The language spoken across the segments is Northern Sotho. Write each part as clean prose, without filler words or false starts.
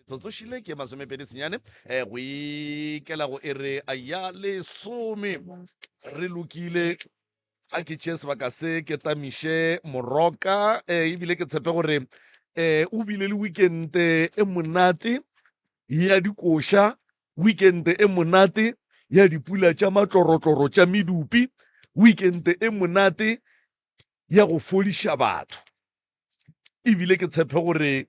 Tsotsošile ke 29 eh, go ikela go ere ya lesome. Re lokile a ke tšee sebaka se ke tamiše moroka eh, ebile ke tshepe gore eh, o bile le weekende e monate ya dikoša weekende e monate ya dipula tša matlorotloro tša medupi weekende e monate ya go fodiša batho ebile ke tshepe gore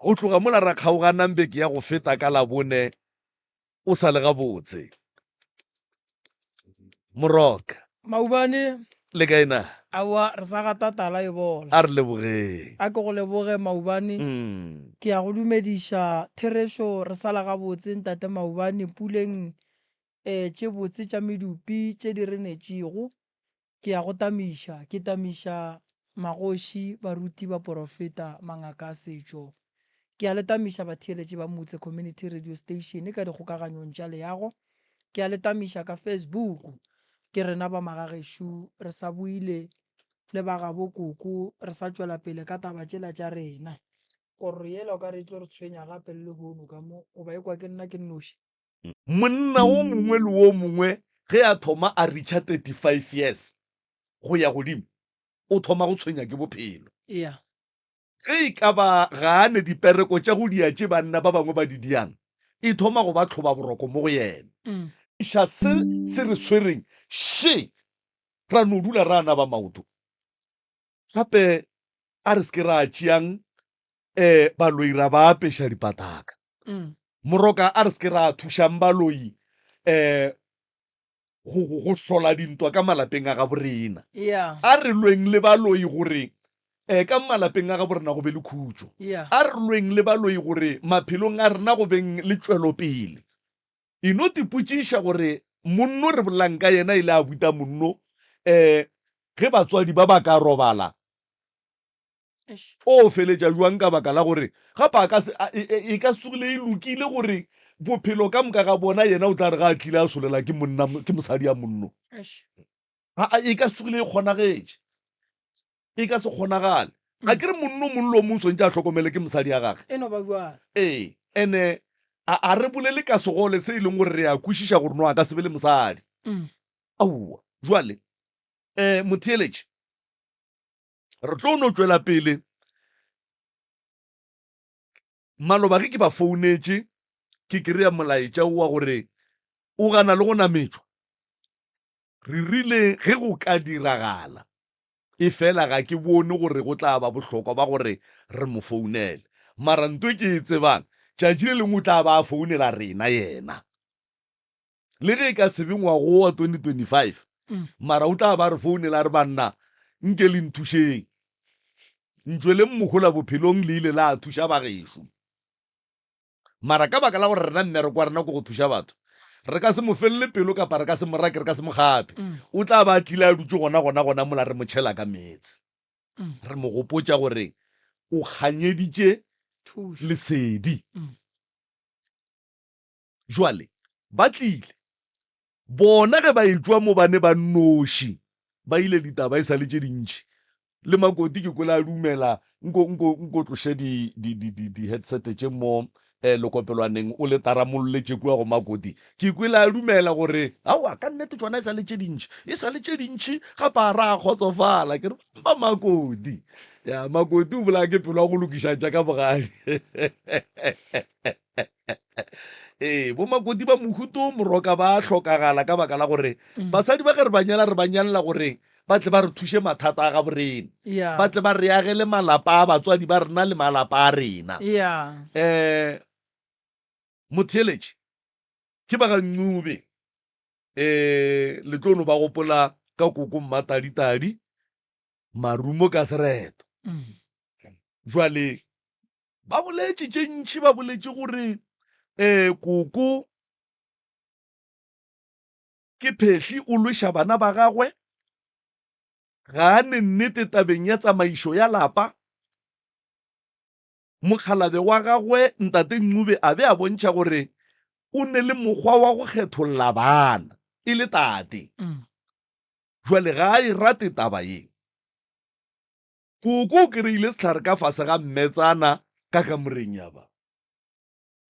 Go tloga mola ra kgaoganang beke ya go feta ka Labone, o sa le gabotse. Moroka. Maubane. Le kae na? Aowa, re sa gata tala e bola. A re lebogeng. A ke go leboge Maubane. Ke a go dumediša. Therešo, re sa le gabotse Ntate Maubane. Puleng tše botse tša medupi tše di re netšego. Ke a go tamiša, ke tamiša magoši, baruti, baporofeta, mangaka a setšo. Ke a le tamiša batheeletši ba Motse Community Radio Station ka dikgokaganyong tša leago. Ke a le tamiša ka Facebook. Ke rena ba magagešo re sa boile le ba gabo koko re sa tšwela pele ka taba tšela tša rena. Korro yela o ka re e tlo re tshwenya gape le lehono ka mo, goba e kwa ke nna ke nnoši? Monna wo mongwe le wo mongwe ge a thoma a reacha 35 years go ya godimo, o thoma go tshwenya ke bophelo. Yeah. Ge e ka ba ga a ne dipereko tša go dia tše banna ba bangwe ba di diang, e thoma go ba tlhobaboroko mo go yena. Iša se se re swereng še, ra no dula ra naba maoto. Gape a re se ke ra tšeang um baloi ra ba apeša dipataka. Moroka a re se ke ra thušang baloi um go, go, go hlola dintwa ka malapeng a gabo rena. Yeah. A re lweng le baloi gore um ka malapeng a gabo rena go be le khutšo. Yeah. A re lweng le baloi gore maphelong a rena go beng le tšwelopele. E no tipotšiša gore monno re bolelang ka yena e le abuta monno um ge batswadi ba ba ka robala o feletša jwang ka baka la gore gape a ka se e, e, e ka se tsogile e lokile gore bophelo ka moka ga bona yena o tla re ga a tlile a solela ke monna ke mosadi ya monno e ka se tsogile e kgonagetše e ka se kgonagale a ke re monno monno o mongwe swantse a hlokomele ke mosadi ya gage e no ba jwalo ee ene a re bolele ka segole se e leng gore re a kwešiša gore no a ka se be le mosadi mm. aowa jwale um motheeletše Re tlo no tšwela pele. Maloba ge ke ba founetše ke kry-a molaetša wa gore o gana le go nametšwa. Re rile ge go ka diragala, efela ga ke bone gore go tla ba bohlokwa ba gore re mo founele. Mara nto e ke e tsebang, tšatši le lengwe o tla ba a founela rena yena. Le ge e ka se be ngwago wa 2025, mara o tla ba re founela a re, Banna, nke le nthušeng. Ntšweleng mohola bophelong, le ile la thuša bagešo. Mara ka baka la gore rena mmereko wa rena ke go thuša batho, re ka se mo felele pelo kapa re ka se mo rake, re ka se mo kgape. O tla ba a tlile a dutše gona gona gona mola re mo tšhela ka meetse. Re mo gopotša gore o kganyeditše lesedi. Jwale ba tlile. Bona ge ba etšwa mo ba ne ba nnoši, ba ile ditaba e sa le tše dintši. Le Makoti ke kwele a dumela, nko, nko, nko tloše di, di, di, di, di-headset tše mo eh, lekopelwaneng o le taramolletše kua go Makoti. Ke kwele a dumela gore, aowa, ka nnete tšona e sa le tše dintši, e sa le tše dintši, gape a ra kgotsofala. Ke re, ba Makoti. Ya, Makoti o bolaya ke pelo ya go lokiša tša ka bogadi. Ee, bomakoti ba mohuto moroka ba hlokagala ka baka la gore mm. basadi ba ge re ba nyala re ba nyalela gore ba tle ba re thuše mathata a gabo rena yeah. ba tle ba re agele malapa a batswadi ba rena le malapa a rena yeah. um motheeletše ke ba ga ncube um le tlo no ba gopola ka koko mmataditadi marumo ka sereto mm. jwale Ba boletše tše ntši, ba boletše gore um koko ke phehli o lweša bana ba gagwe, ga a ne nnete tabeng ya tsamaišo ya lapa. Mokgalabe wa gagwe Ntate Ncube a be a bontšha gore o ne le mokgwa wa go kgetholla bana e le tate. Jwale ga a e rate taba ye. Koko o kereile sehlare ka fase ga mmetsana ka kamoreng ya ba.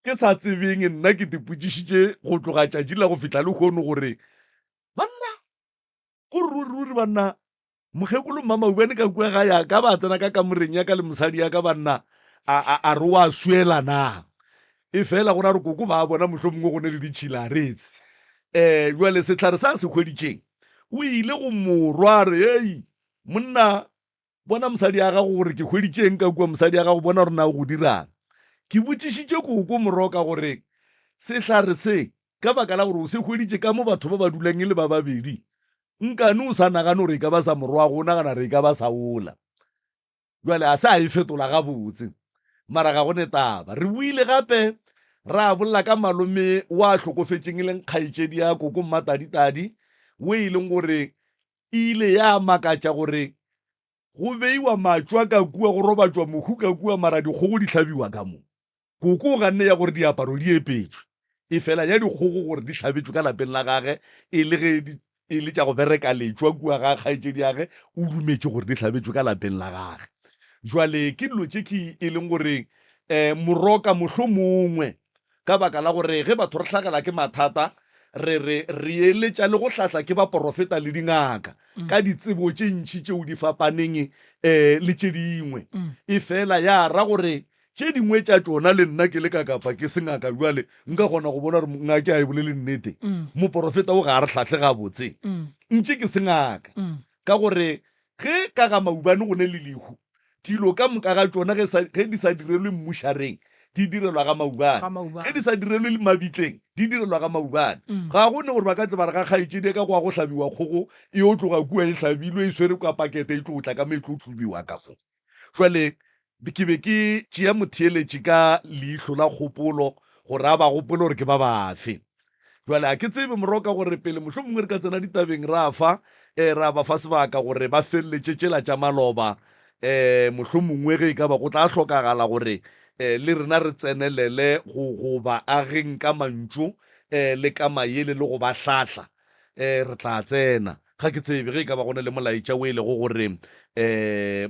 Ke sa tsebeng nna ke tipotšišitše go tloga tšatši la go fihla lehono gore banna go ruri ruri banna Mokgekolo Mmamaubane ka kua gae a ka ba a tsena ka kamoreng ya ka le mosadi ya ka banna a, a, a re o a swiela na? Efela go ra re koko ba bona mohlomongwe go ne le ditšhila a retse. Eh, jwale sehlare sa se hweditšeng o ile go morwa a re, Hei, monna, bona mosadi ya gago gore ke hweditšeng ka kua, mosadi ya gago bona gore na o go dirang. Ke botšišitše koko Moroka gore sehlare se ka baka la gore o se hweditše ka mo batho ba ba dulang e le ba babedi, Nkane o sa nagane gore e ka ba sa morwago, o nagana gore e ka ba sa wola. Bjale a se a e fetola gabotse, mara ga go ne taba. Re boile gape ra bolela ka malome wa a hlokofetšeng e leng kgaetšedi ya koko Mmataditadi, wo e leng gore e ile ya makatša gore go beiwa matšwa ka kua, go robatšwa mohu ka kua, mara dikgogo di hlabiwa ka mo. Koko o ganne ya gore diaparo di epetšwe, efela ya dikgogo gore di hlabetšwe ka lapeng la gage e le ge di e le tša go bereka letšwa kua ga kgaetšediage, o dumetše gore di hlabetšwe ka lapeng la gage. Jwale ke dilo tše ke e leng gore um moroka mohlomongwe ka baka la gore ge batho re hlagela ke mathata re re re eletša le go hlahla ke baporofeta le dingaka ka ditsebo tše ntši tšeo di fapaneng um le tše dingwe. Efela ya ra gore Tše dingwe tša tšona le nna ke le ka kapa ke se ngaka bjale nka kgona go bona gore ngaka a e bolele nnete. Moporofeta o ga a re hlahle gabotse. Ntše ke se ngaka. Ka gore ge ka ga maubane go ne le lehu, dilo ka moka ga tšona ge sa, ge di sa direlwe mmušareng, di direlwa ga maubane. Ge di sa direlwe mabitleng, di direlwa ga maubane. Ga go ne gore ba ka tle ba re ga kgaetšedi ya ka go ya go hlabiwa kgogo, e yo tloga kua e hlabilwe, e swere kua pakete e tlo tla ka mo e tlo hlubiwa ka mo. Jwale ke be ke tšea motheeletši ka leihlo la kgopolo gore a ba gopole gore ke ba bafe. Jwale ga ke tsebe Moroka gore pele mohlomongwe re ka tsena ditabeng ra fa eh, ra ba fa sebaka gore ba feleletše tšela tša maloba eh, mohlomongwe ge e ka ba go tla hlokagala gore eh, le rena re tsenelele go, go ba ageng ka mantšu eh, le ka mayele le go ba hlahla eh, re tla tsena. Ga ke tsebe ge e ka ba go na le molaetša o e lego gore um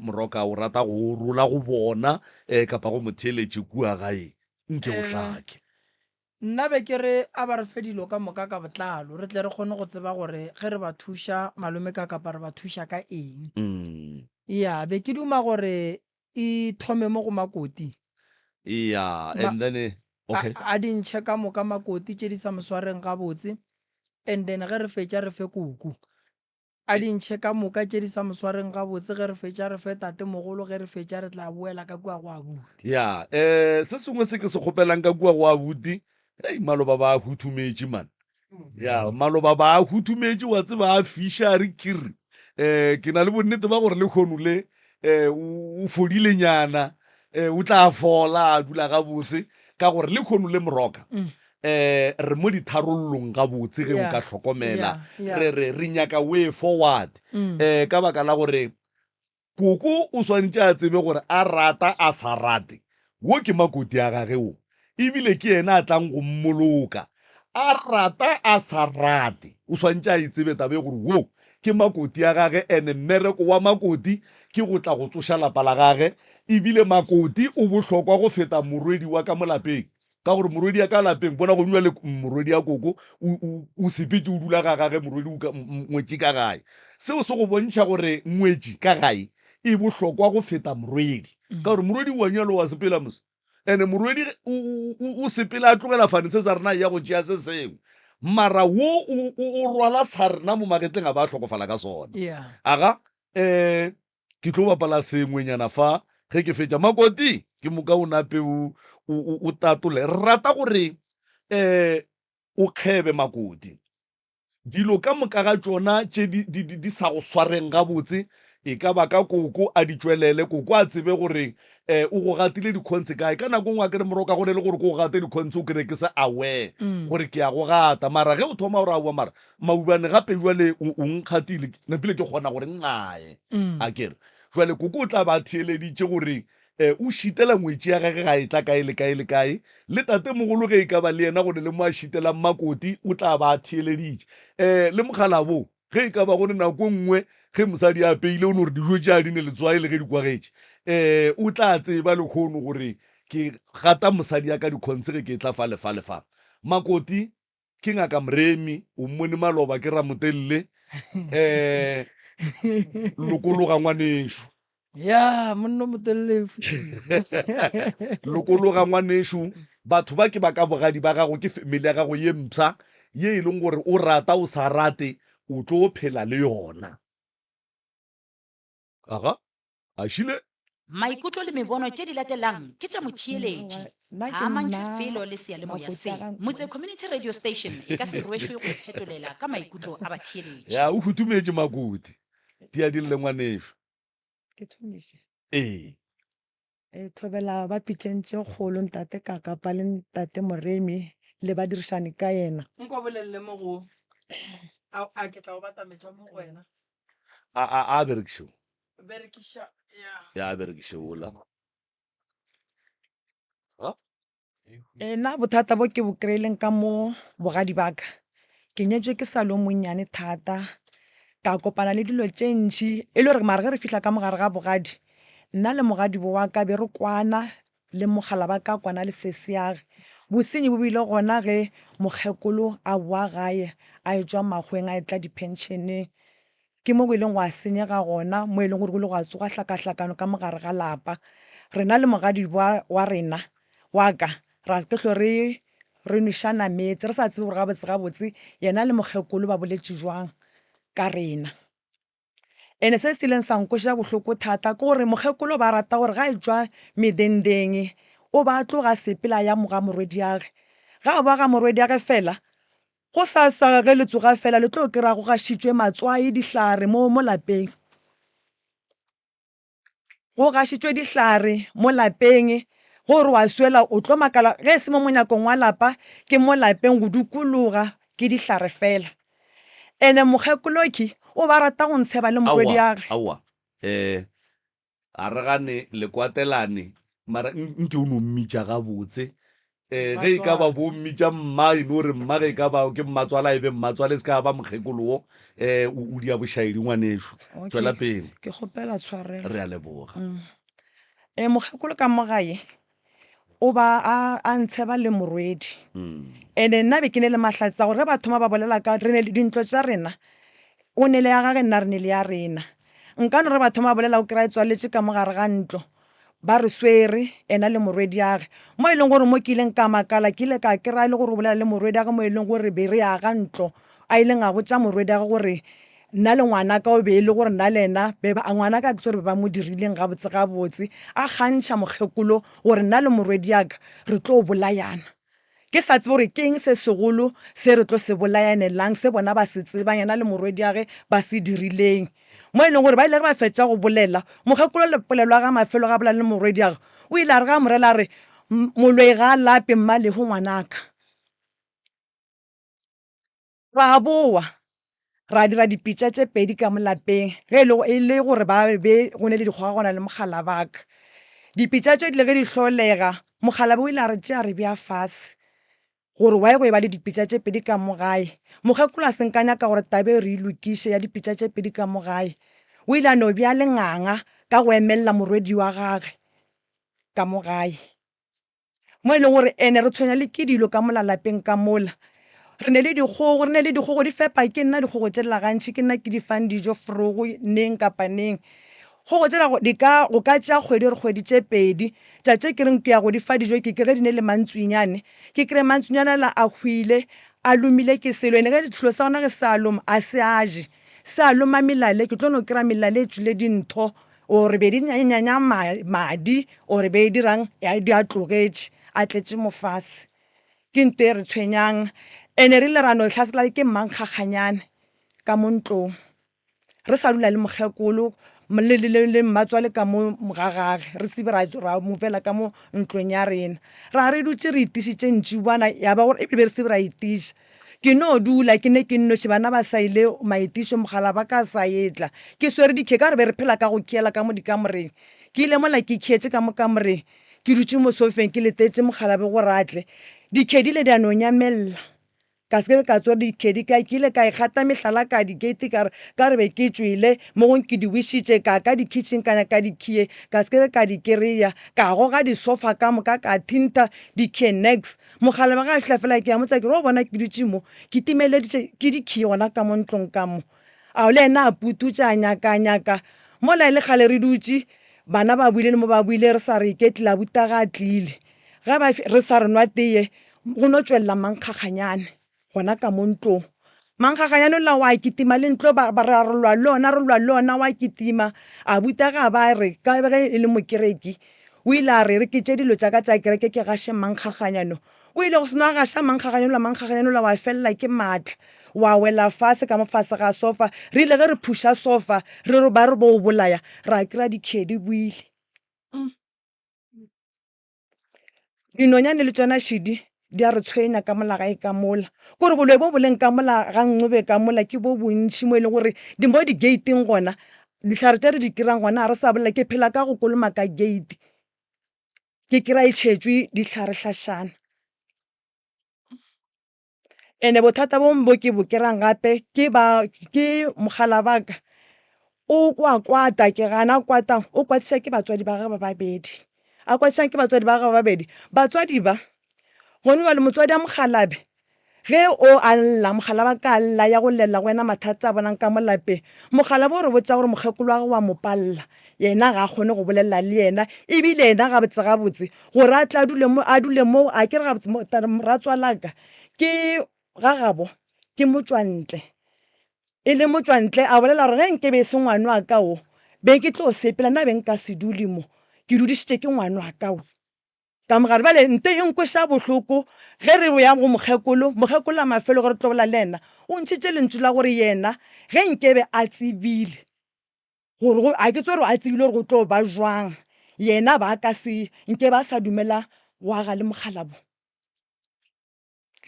Moroka o rata go o rola go bona um kapa go mo theeletše kua gae. Nke o hlake. Nna be ke re a ba re fe dilo ka moka ka botlalo, re tle re kgone go tseba gore ge re ba thuša malome ka kapa re ba thuša ka eng. Ya, be ke duma gore e thome mo go Makoti. Ya, and then, okay. A, a di ntšhe ka moka Makoti tše di sa mo swareng gabotse, and then ge re fetša re fe koko. A di ntšhe ka moka tše di sa mo swareng gabotse, ge re fetša re fe tatemogolo, ge re fetša re tla boela ka kua go abuti. Ya, eh, se sengwe se ke se kgopelang ka kua go abuti, hei, maloba ba huthumetše man. Ya, maloba ba huthumetše, wa tseba, a fiša, a re kiri. Eh, ke na le bonnete ba gore lehono le, eh, o, o fodilenyana, eh, o tla fola, a dula gabotse, ka gore lehono le moroka. Mm. Eh, re mo ditharollong gabotse ge o ka hlokomela. Re re re nyaka way forward. Mm. Eh, ka baka la gore Koko o swanetše a tsebe gore a rata a sa rate, wo ke makoti a gage wo, ebile ke yena a tlang go mmoloka. A rata a sa rate, o swanetše a e tsebe taba ye gore wo ke makoti a gage ene mmereko wa makoti ke go tla go tsoša lapa la gage, ebile makoti o bohlokwa go feta morwedi wa ka mo lapeng. Ka gore morwedi ya ka lapeng, bona go bjale morwedi ya koko o, o, o sepetše o dula ga gage, morwedi o ka, ngwetši ka gae. Seo se go bontšha gore ngwetši ka gae e bohlokwa go feta morwedi. Ka gore morwedi o a nyalwa wa sepela mos. Ene morwedi o, o, o, o sepela a tlogela fane se sa rena a eya go tšea se sengwe. Mara wo o, o, o rwala sa rena mo magetleng a ba a hlokofala ka sona. Yeah. Aga, eh, Ke tlo bapala sengwenyana fa ge ke fetša. Makoti, ke moka o nape o, o, o, o tatole. Re rata gore um o kgebe Makoti. Dilo ka moka ga tšona tše di, di, di, di sa go swareng gabotse, e ka ba ka koko, a di tšwelele. Koko a tsebe gore um o go gatile dikhontse kae. Ka nako e nngwe a ke re moroka go ne le gore ke go gate dikhontse o kry-e ke se aware gore ke a go gata. Mara ge o thoma gore aowa mara Maubane gape jwale o, o nkgatile, napile ke kgona gore nnae. A ke re, jwale koko o tla ba a theeleditše gore eh, o šitela ngwetši ya gage ga e tla kae le kae le kae. Le tatemogolo ge e ka ba le yena go ne le mo a šitelang makoti, o tla ba a theeleditše. Eh, le mokgalabo ge e ka ba go ne nako e nngwe ge mosadi a apeile o no re dijo tše a di ne letswai le ge di kwagetše, eh, o tla tseba lekgono gore Ke gata mosadi ya ka dikhonse ge ke etla fa le fa le fa. Makoti ke Ngaka Moremi, o mmone maloba ke Ramotelele. Eh, lokologa ngwanešu. Ya, monna o motelele. Lokologa ngwanešu, batho ba ke ba ka bogadi ba gago, ke family ya gago ye mpsha ye e leng gore o rata o sa rate o tlo phela le yona. Aga, a šile. Maikutlo le mebono tše di latelang ke tša motheeletši. Nna Ga ke a mantšhwe nna felo le seyalemoya Makoti se. a ga Motse Community Radio Station e ka se rwešwe go iphetolela ka maikutlo a batheeletši. Ya, o hutumetše Makoti. Tia di lle ngwanešu. Ke thomiše. Ee. E, thobela ba pitšeng tše kgolo ntate Kakapa le ntate Moremi le badirišani ka yena. Nko bolelele mo go a, a ke tla go batametša mo go wena. A a a berekiše o. Berekiša ya. Ya a berekiše ola. Ha? E, nna bothata bo ke bo kry-ileng ka mo bogadi ba ka, ke nyetšwe ke sa le o monnyane thata, ka kopana le dilo tše ntši e le gore mara ge re fihla ka mo gare ga bogadi, nna le mogadibo wa ka be re kwana le mogala ba ka kwana le sesiage. Bosenyi bo bile gona ge mokgekolo a boa gae a etšwa makgoweng a etla di-pension-eng. Ke mo go ileng gwa senyega gona, mo e leng gore go ile gwa tsoga hlakahlakano ka mo gare ga lapa. Rena le mogadi wa, wa rena, wa ka, ra se ke hlwe re, re nwešana meetse, re sa tsebe gore gabotse gabotse yena le mokgekolo ba boletše jwang ka rena. Ene se se ileng sa nkweša bohloko thata ke gore mokgekolo ba rata gore ga etšwa medendeng o ba tloga a sepela a ya ga morwediage. Ga a boa ga morwediage fela, Gosasa ge le tsoga fela le tlo kry-a go gašitšwe matswai, dihlare mo mo lapeng. Go gašitšwe dihlare mo lapeng, ge o re wa swela o tlo makala ge e se mo monyakong wa lapa ke mo lapeng go dukologa ke dihlare fela. Ene mokgekoloki o ba rata go ntsheba le Aowa, morwediage. aowa, eh, A re gane le kwatelane, mara nke o no mmitša gabotse. Um ge e ka ba bo mmitša mma, e no re mma, ge e ka ba ke mmatswala e be mmatswala, e se ka ba mokgekolo wo. Um o dia bošaedi ngwanešu. Tšwela pele. Ke kgopela tshwarelo. Re a leboga. Um mokgekolo ka mo gae o ba a a ntsheba le morwedi. Ene nna be ke ne le mahlatse a gore ge ba thoma ba bolela ka re ne le dintlo tša rena, o ne le ya gage nna re ne le ya rena. Nka no re ba thoma ba bolela o kry-a e tswaletše ka mo gare ga ntlo, ba re swere ena le morwediage. Mo e leng gore mo ke ileng ka makala ke ile ka kry-a e le gore o bolela le morwediage mo e leng gore be re aga ntlo, a ileng a botša morwediage gore Nna le ngwanaka o be e le gore nna le yena be ba, ngwanaka ke tsebe gore be ba mo dirileng gabotse gabotse, a kgantšha mokgekolo gore nna le morwediaka re tlo bolayana. Ke sa tsebe gore ke eng se segolo se re tlo se bolayanelang se bona ba se tsebang yena le morwediage ba se dirileng. Mo e leng gore ba ile ge ba fetša go bolela, mokgekolo le polelo ya ga mafelo ga bolela le morwediage, o ile a re ge a mo rela a re, Moloi ga a lape Mmalehu ngwanaka. Ra boa, ra dira dipitša tše pedi ka mo lapeng, ge e le, e le gore ba be go ne le dikgogakgogano le mokgalabaka. Dipitša tše di le ge di hlolega, mokgalabje o ile a re tšea a re bea fase, gore why go e ba le dipitša tše pedi ka mo gae. Mokgekolo a se nka nyaka gore taba e re e lokiše ya dipitša tše pedi ka mo gae. O ile a no bea lenganga ka go emelela morwedi wa gagwe ka mo gae. Mo e leng gore ene re tshwenya le ke dilo ka mola lapeng ka mola. Re ne le dikgogo, re ne le dikgogo di fepa ke nna dikgogo tšela gantši ke nna ke di fang dijo frogo neng kapa neng. Kgogo tšela di ka go ka tšea kgwedi or kgwedi tše pedi tšatši ke reng ke ya go di fa dijo ke kry di ne le mantswinyane ke kry mantswinyane ala a hwile a lomile ke selo ene ge selo sa gona ge se a loma a se a je se a loma melale ke tlo no kry-a melale e tšwile dintho Or be di nyanya madi or be dirang di a tlogetše a tletše mo fase. Ke nto e re tshwenyang ene re ile ra no hlasela ke mankgakganyane ka mo ntlong. Re sa dula le mokgekolo le mmatswale ka mo ga gage re se be ra movela ka mo ntlong ya rena. Ra re dutše re itišitše ntšibana ya ba gore ebile be re se be ra itiša. Ke no dula ke ne ke nnoši, bana ba sa ile maetišo, mogala ba ka sa etla. Ke swere dikhie ka gore be re phela ka go khiela ka mo dikamoreng. Ke ile mola ke khietše ka mo kamoreng, ke dutše mo sofeng ke letetše mokgalabje gore a tle. Dikhie di ile di a no nyamella. Ka se ke ka tswere dikhedi ka ke ile ka e gata mehlala ka di-gate ka re ka re be ke tšwele mo gong ke di wišitše ka ka di-kitchen ka nyaka dikhie ka se ke ka di kereya ka goga disofa ka moka ka thintha dikhie nex mogala wa ge a fihla fela ke a motša ke re o bona ke dutše mo ke timeleditše ke dikhie gona ka mo ntlong ka mo ao le yena a pututša a nyaka a nyaka mola e le kgale re dutše bana ba buile le mo ba buile re sa re iketlile abuti ga a tlile Ge ba re sa re nwa teye, go no tšwelela mankgakganyane gona ka mo ntlong. Mankgakganyane ola wa kitima le ntlo, ba, ba, ra re lwa le ona, re lwa le ona, wa kitima. Abuti ga ba re, ka ge e le mokereki, o ile a re, re ke tše dilo tša ka tša kereke ke gaše mankgakganyano. O ile go seno a gaša mankgakganyane ola, mankgakganyane ola wa felela ke maatla, wa wela fase ka mo fase ga sofa. Re ile ge re phuša sofa, re re ba re bo o bolaya, ra kry-a dikhie di boile. Dinonyane le tšona šidi di a re tshwenya ka mola gae ka mola. Kore boloi bo bo leng ka mola ga Ncube ka mola ke bo bontši mo e leng gore di mo di-gate-ing gona, dihlare tše re di kry-ang gona ga re sa bolela. Ke phela ka go kolomaka gate, ke kry-a e tšhetšwe dihlare-hlašana. Ene bothata bo bongwe bo ke bo kry-ang gape ke ba ke mogala wa ka o wa kwata ke gana kwata o kwatiša ke batswadi ba gagwe ba babedi, a kwatišang ke batswadi ba gagwe ba babedi. Batswadi ba gone bjale motswadi wa mokgalabje ge o a lla mogala wa ka a lla ya go llela go wena mathata a bonang ka mo lapeng, mokgalabje o re botša gore mokgekolo wa gagwe wa mo palela yena ga a kgone go bolela le yena ebile yena gabotse gabotse gore a tle a dule mo a dule mo a ke re gabotse ratswalaka ke ga gabo ke motšwantle e le motšwantle a bolela gore ge nke be e se ngwano wa ka wo be ke tlo sepela nna be nka se dule mo ke dudišitše ke ngwano wa ka wo ka mogare bjale nto e nkweša bohloko ge re ya go mokgekolo mokgekolo la mafelo ge re tlo bolela le yena o ntšhitše lentšu la gore yena ge nkebe a tsebile Gore go, a ke tsebe gore a tsebile gore go tlo ba jwang. Yena ba ka se nke ba sa dumela go aga le mokgalabo.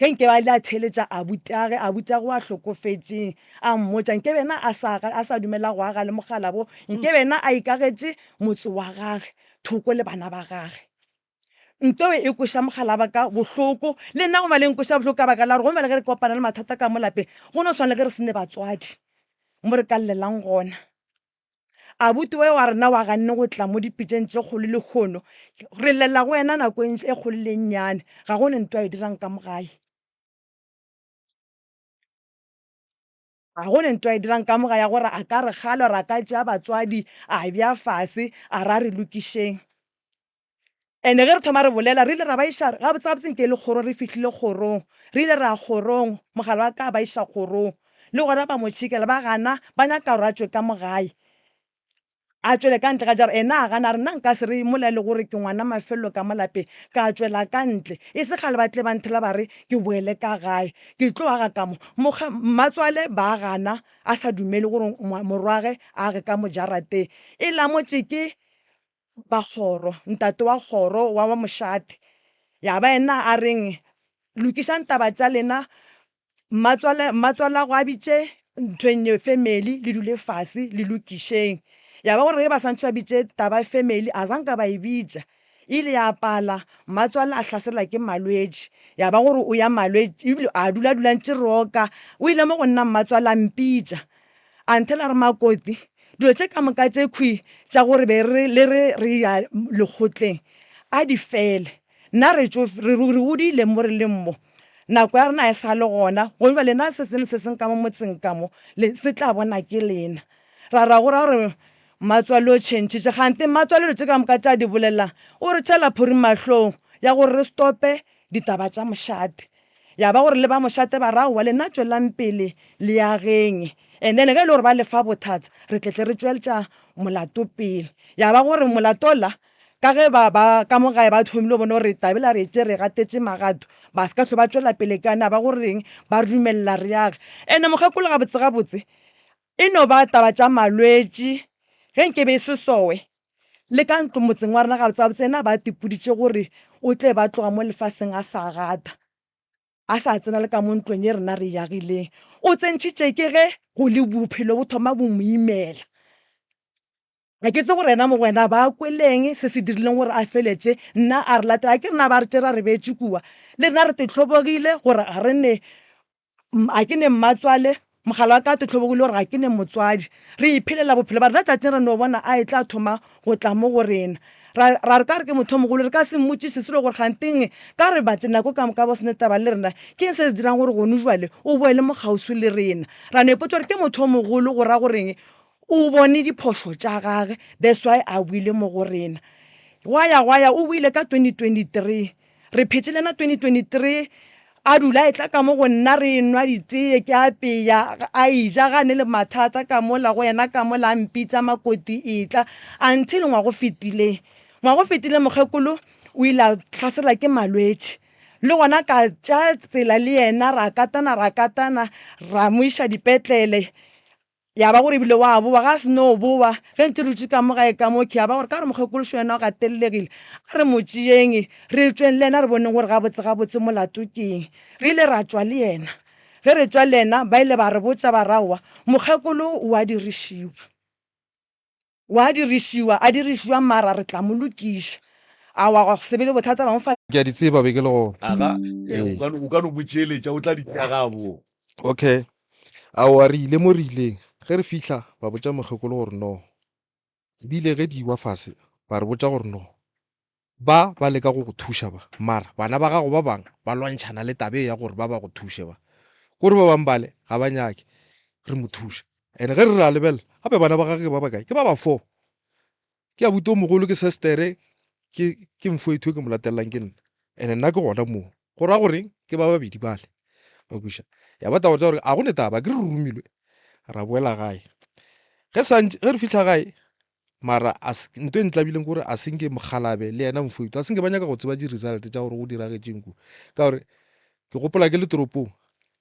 Ge nke ba ile a theeletša abutiage, abutiage wa hlokofetšeng, a mmotša, nke be yena a sa aga, a sa dumela go aga le mokgalabo, nke be yena a ikagetše motse wa gage thoko le bana ba gage. Nto e kweša mogala wa ka bohloko, le nna go ba le nkweša bohloko ka baka la gore go bjale ge re kopana le mathata ka mo lapeng, go no swana le ge re se ne batswadi mo re ka llelang gona. Abuti we wa rena wa ganne go tla mo dipitšeng tše kgolo lehono, re llela go yena nako e kgolo le e nnyane, ga go ne nto a e dirang ka mo gae. Ga go ne nto a e dirang ka mo gae ya gore a ka re kgala or a ka tšea batswadi a bea fase a ra re lokišeng. And-e ge re thoma re bolela, re ile ra ba iša, gabotse gabotse nke e le kgorong, re fihlile kgorong. Re ile ra ya kgorong, mogala wa ka a ba iša kgorong. Le gona ba mo tšhikela, ba gana, ba nyaka gore a tšwe ka mo gae, a tšwele ka ntle ga jara. Ena a gana, a re nna nka se re mola e le gore ke ngwana mafelelo ka mo lapeng, ka tšwela ka ntle. E se kgale ba tle ba nthela ba re ke boele ka gae, ke tlo aga ka mo. Mokga, mmatswale ba gana, a sa dumele gore morwage a age ka mo jarateng. E lamotše ke ba kgoro, ntate wa kgoro wa wa mošate, ya ba yena a reng, Lokišang taba tša lena, mmatswale, mmatswalago a bitše nthweng ye family, le dule fase le lokišeng. Ya ba gore ge ba swantšhe ba bitše taba ya family, a zanka ba e bitša. E ile ya pala, mmatswale a hlaselwa ke malwetši, ya ba gore o ya malwetši, ebile a dula dula ntše roka. O ile mo go nna mmatswale a mpitša, A nthela a re, Makoti, dilo tše ka moka tše khwi tša gore be re le re re ya lekgotleng, a di fele. Nna re tšof, re, re godile mo re leng mo. Nako ya rena ga e sa le gona. Gomme bjale na se sengwe le se sengwe ka mo motseng ka mo, le, se tla bona ke lena. Ra ra go ra gore mmatswale o tšhentšhitše. Kganthe mmatswale dilo tše ka moka tše a di bolelang, o re tšhela phori mahlong ya gore re stope ditaba tša mošate. Ya ba gore le ba mošate ba re, Aowa, lena tšwelang pele le ageng. And then ge e le gore ba le fa bothata, re tle tle re tšweltša molato pele. Ya ba gore molato ola, ka ge ba ba ka mo gae ba thomile go bona gore taba ela re e tšere re gatetše magato, ba se ka hlwe ba tšwela pele ka yona, ya ba gore reng, ba re dumelela re age. And mokgekolo gabotse gabotse e no ba taba tša malwetši, ge nke be e se sowe, Le ka ntlo motseng wa rena gabotsebotse yena ba tipoditše gore o tle ba tloga mo lefaseng a sa gata, a sa tsena le ka mo ntlong ye rena re e agileng. O tsentšhitše ke ge go le bophelo bo thoma bo mo imela. Ga ke tsebe gore yena Mokwena ba kweleng se se dirileng gore a feletše nna a re latela. A ke rena ba re tšere a re beetše kua, le rena re te hlobogile gore ga re ne. Ga ke ne mmatswale, mogala wa ka a tohlobogile gore ga ke ne motswadi. Re iphelela bophelo ba rena tšatšing re no bona a etla a thoma go tla mo go rena. Ra, ra re ka re ke motho o mogolo re ka se mmotšiše selo gore kganteng ka re batše nako ka moka ba se ne taba le rena, ke eng se se dirang gore gone jwale o boele mo kgauswi le rena. Ra no ipotša gore ke motho o mogolo go ra goreng o bone diphošo tša gage that's why a boile mo go rena. Gwa ya gwa ya o boile ka 2023. Re phetše le yena 2023, a dula a etla ka mo go nna re enwa ditee, ke apeya, a eja ga ne le mathata ka mola go yena ka mola a mpitša makoti etla, until ngwaga o fetileng. Ngwaga o fetileng mokgekolo o ile a hlaselwa ke malwetši, le gona ka tšea tsela le yena ra katana ra katana ra mo iša dipetlele. Ya ba gore ebile wa bowa, ga a se no bowa, ge ntše re dutše ka mo gae ka mo, ke ya ba gore ka gore mokgekološo yena o gatellegile, a re mo tšeeng re tšweng le yena re boneng gore gabotse gabotse molato ke eng. Re ile ra tšwa le yena. Ge re tšwa le yena ba ile ba re botša ba re aowa, mokgekolo o a dirišiwa. O a dirišiwa, a dirišiwa mara re tla mo lokiša. Aowa gwa go se be le bothata ba mo fa. Ke a di tseba be ke le gona. Aga, eh, o ka no, o ka no mo tšeeletša, o tla di tša gabo. Okay. Aowa re ile mo re ileng. Ge re fihla ba botša mokgekolo gore no. Di ile ge di wa fase ba re botša gore no. Ba ba leka go go thuša ba, mara bana ba gago ba bang ba lwantšhana le taba e ya gore ba ba go thuše ba. Kore ba bang bale ga ba nyake re mo thuša. And ge re re a lebelela, gape bana ba gage ke ba bakae? Ke ba ba four. Ke abuti o mogolo, ke sestere, ke ke mfoethu e ke mo latelelang ke nna. And nna ke gona moo. Go ra goreng? Ke ba babedi bale. Wa kwešiša? Ya ba taba tša gore a go ne taba, ke re re romilwe. Ra boela gae. Ge santše ge re fihla gae, Mara a se, nto e ntlabileng ke gore a se nke Mokgalabe le yena Mfoito, a se nke ba nyaka go tseba di-result tša gore go diragetšeng kua. Ka gore ke gopola ke le toropong,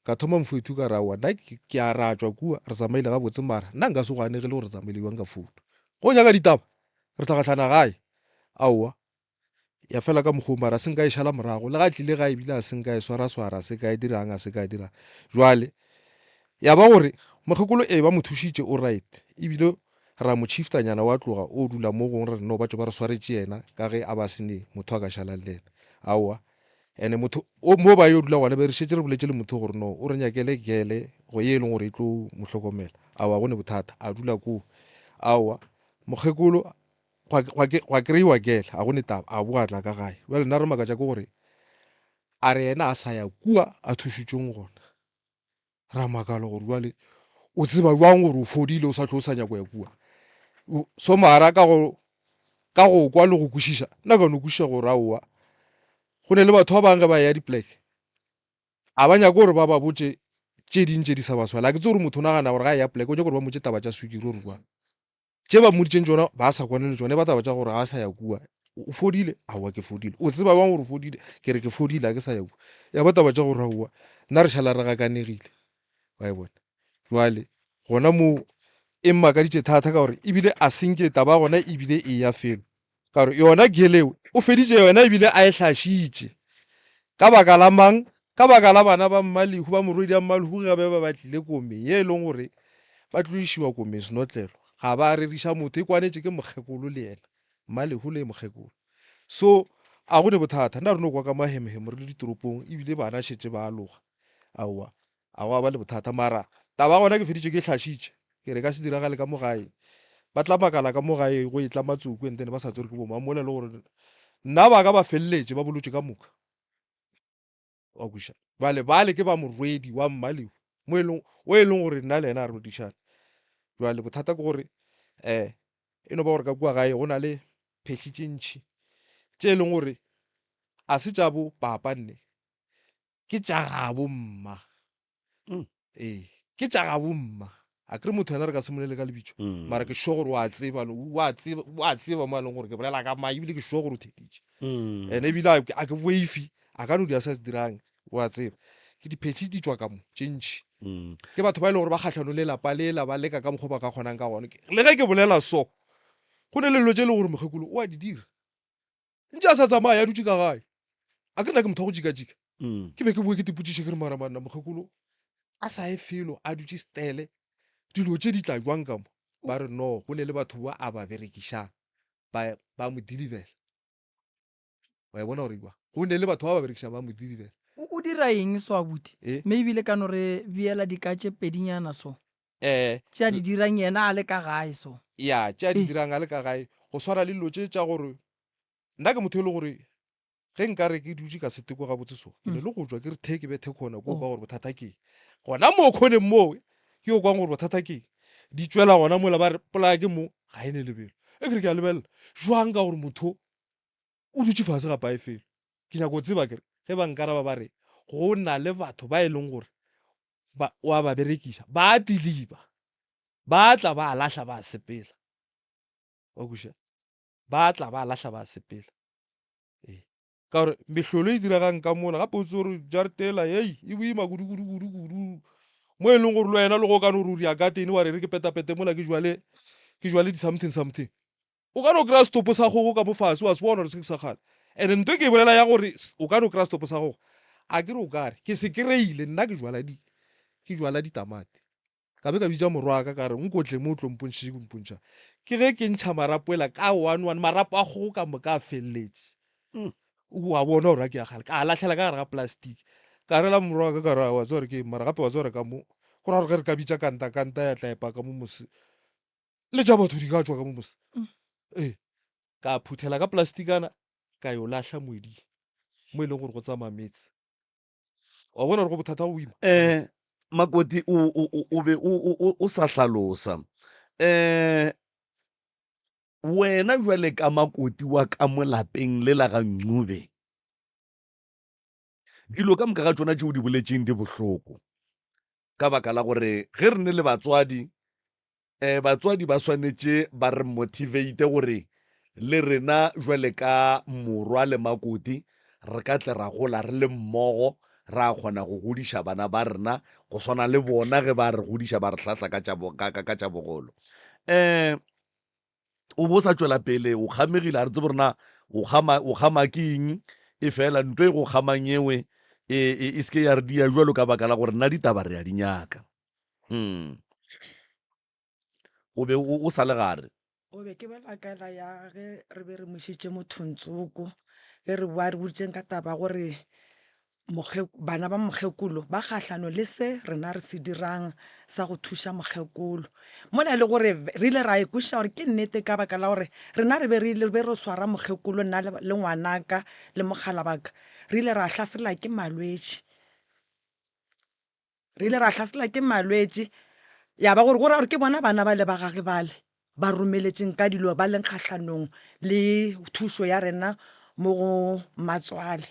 ka thoma Mfoito ka re aowa nna ke, ke a ra tšwa kua, re tsamaile gabotse mara nna nka se go anegele gore re tsamaile bjang ka founu. Ge o nyaka ditaba, re tla gahlana gae. Aowa, ya fela ka mokgwa o mara a se nka e šala morago le ga tlile gae ebile a se nka e swaraswara a se ka e dirang a se ka e dirang jwale ya ba gore mokgekolo ee ba mo thušitše o right ebile ra mo chiftanyana wa tloga o dula mo gongwe re no ba tšo ba re swaretše yena ka ge a ba sene motho a ka šalang le yena aowa ene motho o mo ba yo dula gona be re šetše re boletše le motho gore no o re nyakele gele go ye e leng gore e tlo mo hlokomela aowa go ne bothata a dula koo aowa mokgekolo gwa, gwa, gwa kreiwa gele a go ne taba a boa tla ka gae bjale nna re makatša ke gore a re yena a sa ya kua a thušitšweng gona ra makala gore bjale o tseba jwang gore o fodile o sa tlho o sa nyako ya kua so mara ka go ka go kwa le go kwešiša nna ka no kwešiša gore aowa go ne le batho ba bangwe ge ba ya dipleke a ba nyake gore ba ba botše tše ding tše di sa ba swela a ke tse gore motho o nagana gore ga e ya pleke o nyaka gore ba motše taba tša swikiri gore jwang Tše ba mmoditšeng tšona ba sa kwane le tšona, e ba taba tša gore ga a sa ya kua. O fodile? Aowa, ke fodile. O tseba bjang gore o fodile? Ke re ke fodile, ga ke sa ya kua. Ya ba taba tša gore aowa, nna re šala re gakanegile. Wa e bona? Jwale gona moo e mmakaditše thata ka gore ebile a senke taba ya gona ebile e ya felo. Ka gore yona geleo o feditše yona ebile a e hlašitše. Ka baka la mang? Ka baka la bana ba Mmalehu, ba morwedi ya Mmalehu ge ba be ba tlile komeng ye e leng gore ba tlo išiwa komeng senotlelo, ga ba reriša motho, e kwanetše ke mokgekolo le yena, Mmalehu le mokgekolo. So a go ne bothata, nna re no kwa ka mahemhemo re le ditoropong ebile bana šetše ba aloga. Aowa, A gwa ba le bothata mara taba ya gona ke feditše ke e hlašitše. Ke re e ka se diragale ka mo gae. Ba tla makala ka mo gae go etla matsoku and then ba sa tsere ke bo mang mola e le gore nna ba ka ba feleletše ba bolotše ka moka. Wa kweša? Bjale bale ke ba morwedi wa Mmalehu mo e leng o e leng gore nna le yena a re rodišane. Bjale bothata ke gore um e no ba gore ka kua gae go na le phehli tše ntši tše e leng gore a se tša bo papa nne Ke tša gabo mma. Mm. Ee, ke tša gabo mma. A kere motho yena re ka se molele ka lebitso. Mm. Mara ke sure gore wa tseba, wa tseba, wa tseba mo a leng gore ke bolela ka mang ebile ke sure gore o theditše. Mm. Ene ebile a ke boifi, a ka no dira se a se dirang, wa tseba. Ke diphetši di tšwa ka mo tše ntši. Mm. Ke batho ba e leng gore ba kgahlano le lapa lela, ba leka ka mokgwa ba ka kgonang ka gona. Le ge ke bolela so, go ne le dilo tše e leng gore mokgekolo o a di dira. Ntše a sa tsamaye a dutše ka gae. A ke nna ke motho wa go jikajika. Mm. Ke be ke boe ke tipotšiše ke re mara manna mokgekolo a sa ye felo a dutše stele dilo tše di tla jwang ka mo. Ba re no go ne le batho ba a ba berekišang ba ba mo delivela. Wa e bona gore jwang? Go ne le batho ba ba berekišang ba mo delivela. dira eng so abuti? E. Maybe le ka no re beela dika tše pedinyana so. Eh. Tše a di dirang yena a le ka gae so. Ya, tše a di E. dirang a le ka gae, go swana le dilo tše tša gore nna ke motho e le gore ge nka re ke dutše ka seteko gabotse so, ke ne le go tšwa ke re the ke bethe khona ko kwa gore bothata ke eng. Gona moo khoneng moo ke yo kwang gore bothata ke eng. Di tšwela gona mola ba re polaya ke mo ga e ne lebelo. E ke re ke a lebelela jwang ka gore motho o dutše fase ga pae felo. Ke nyaka go tseba ke re ge ba nkaraba ba re go na le batho ba e leng gore ba o a ba berekiša ba a deliver ba tla ba a lahla ba a sepela. Wa kwešiša? Ba tla ba a lahla ba a sepela. Ee. Ka gore mehlolo e diregang ka mola gape o tsebe gore jaretela hei e boima kudu kudu kudu kudu mo e leng gore le wena le go ka no re o ria garden wa re re ke petapete mola ke jwale ke jwale di something something o ka no kry-a setopo sa kgogo ka mo fase wa se bona gore se ke sa kgale and nto e ke e bolela ya gore o ka no kry-a setopo sa kgogo a ke re o kare ke se kry-ile nna ke jwala di ke jwala ditamati Ka be ka bitša morwaka ka re, Nkotle mo o tlo mpontšha ke mpontšha. Ke ge ke ntšha marapo ela ka one one, marapo a kgogo ka moka a feleletše. O a bona gore a ke a kgale. Ka a lahlela ka gare ga plastic. Ka rela morwaka ka re, wa tseba gore ke eng mara gape wa tseba gore ka mo go ra gore ge re ka bitša kanta kanta ya tla epa ka mo mose le tša batho di ka tšwa ka mo mose. Ee, ka phuthela ka plasticana ka yo lahla moeding mo e leng gore go tsamaya meetse. Wa bona gore go bothata go boima. Eh, Makoti o, o, o, o be o, o, o, o sa hlalosa. Eh, wena jwale ka makoti wa ka mo lapeng le la ga Ncube, dilo ka moka ga tšona tše o di boletšeng di bohloko. Ka baka la gore ge re ne le batswadi, um batswadi ba swanetše ba re motivate gore le rena jwale ka morwa le makoti re ka tle ra gola re le mmogo ra kgona go godiša bana ba rena go swana le bona ge ba re godiša ba re hlahla ka tša ka, ka, ka tša bogolo. Um o bo sa tšwela pele o kgamegile a re tsebe rena o kgama o kgama ke eng e fela nto e go kgamang ewe e, e, e se ke ya re dia jwalo ka baka la gore nna ditaba re a di nyaka. Mm. O be o, o sa le gare. O be ke bolela ka ela ya ge re be re mo išitše mothong tsoko, ge re boa re boditšeng ka taba ya gore bana ba mokgekolo ba kgahlano le se rena re se dirang sa go thuša mokgekolo. Mola e le gore re ile ra e kwešiša gore ke nnete ka baka la gore rena re be re ile be re swara mokgekolo nna le ngwanaka le mogala wa ka, re ile ra hlasela ke malwetši. Re ile ra hlasela ke malwetši, ya ba gore go ra gore ke bona bana bale ba gage bale ba romeletšeng ka dilo ba leng kgahlanong le thušo ya rena mo go mmatswale.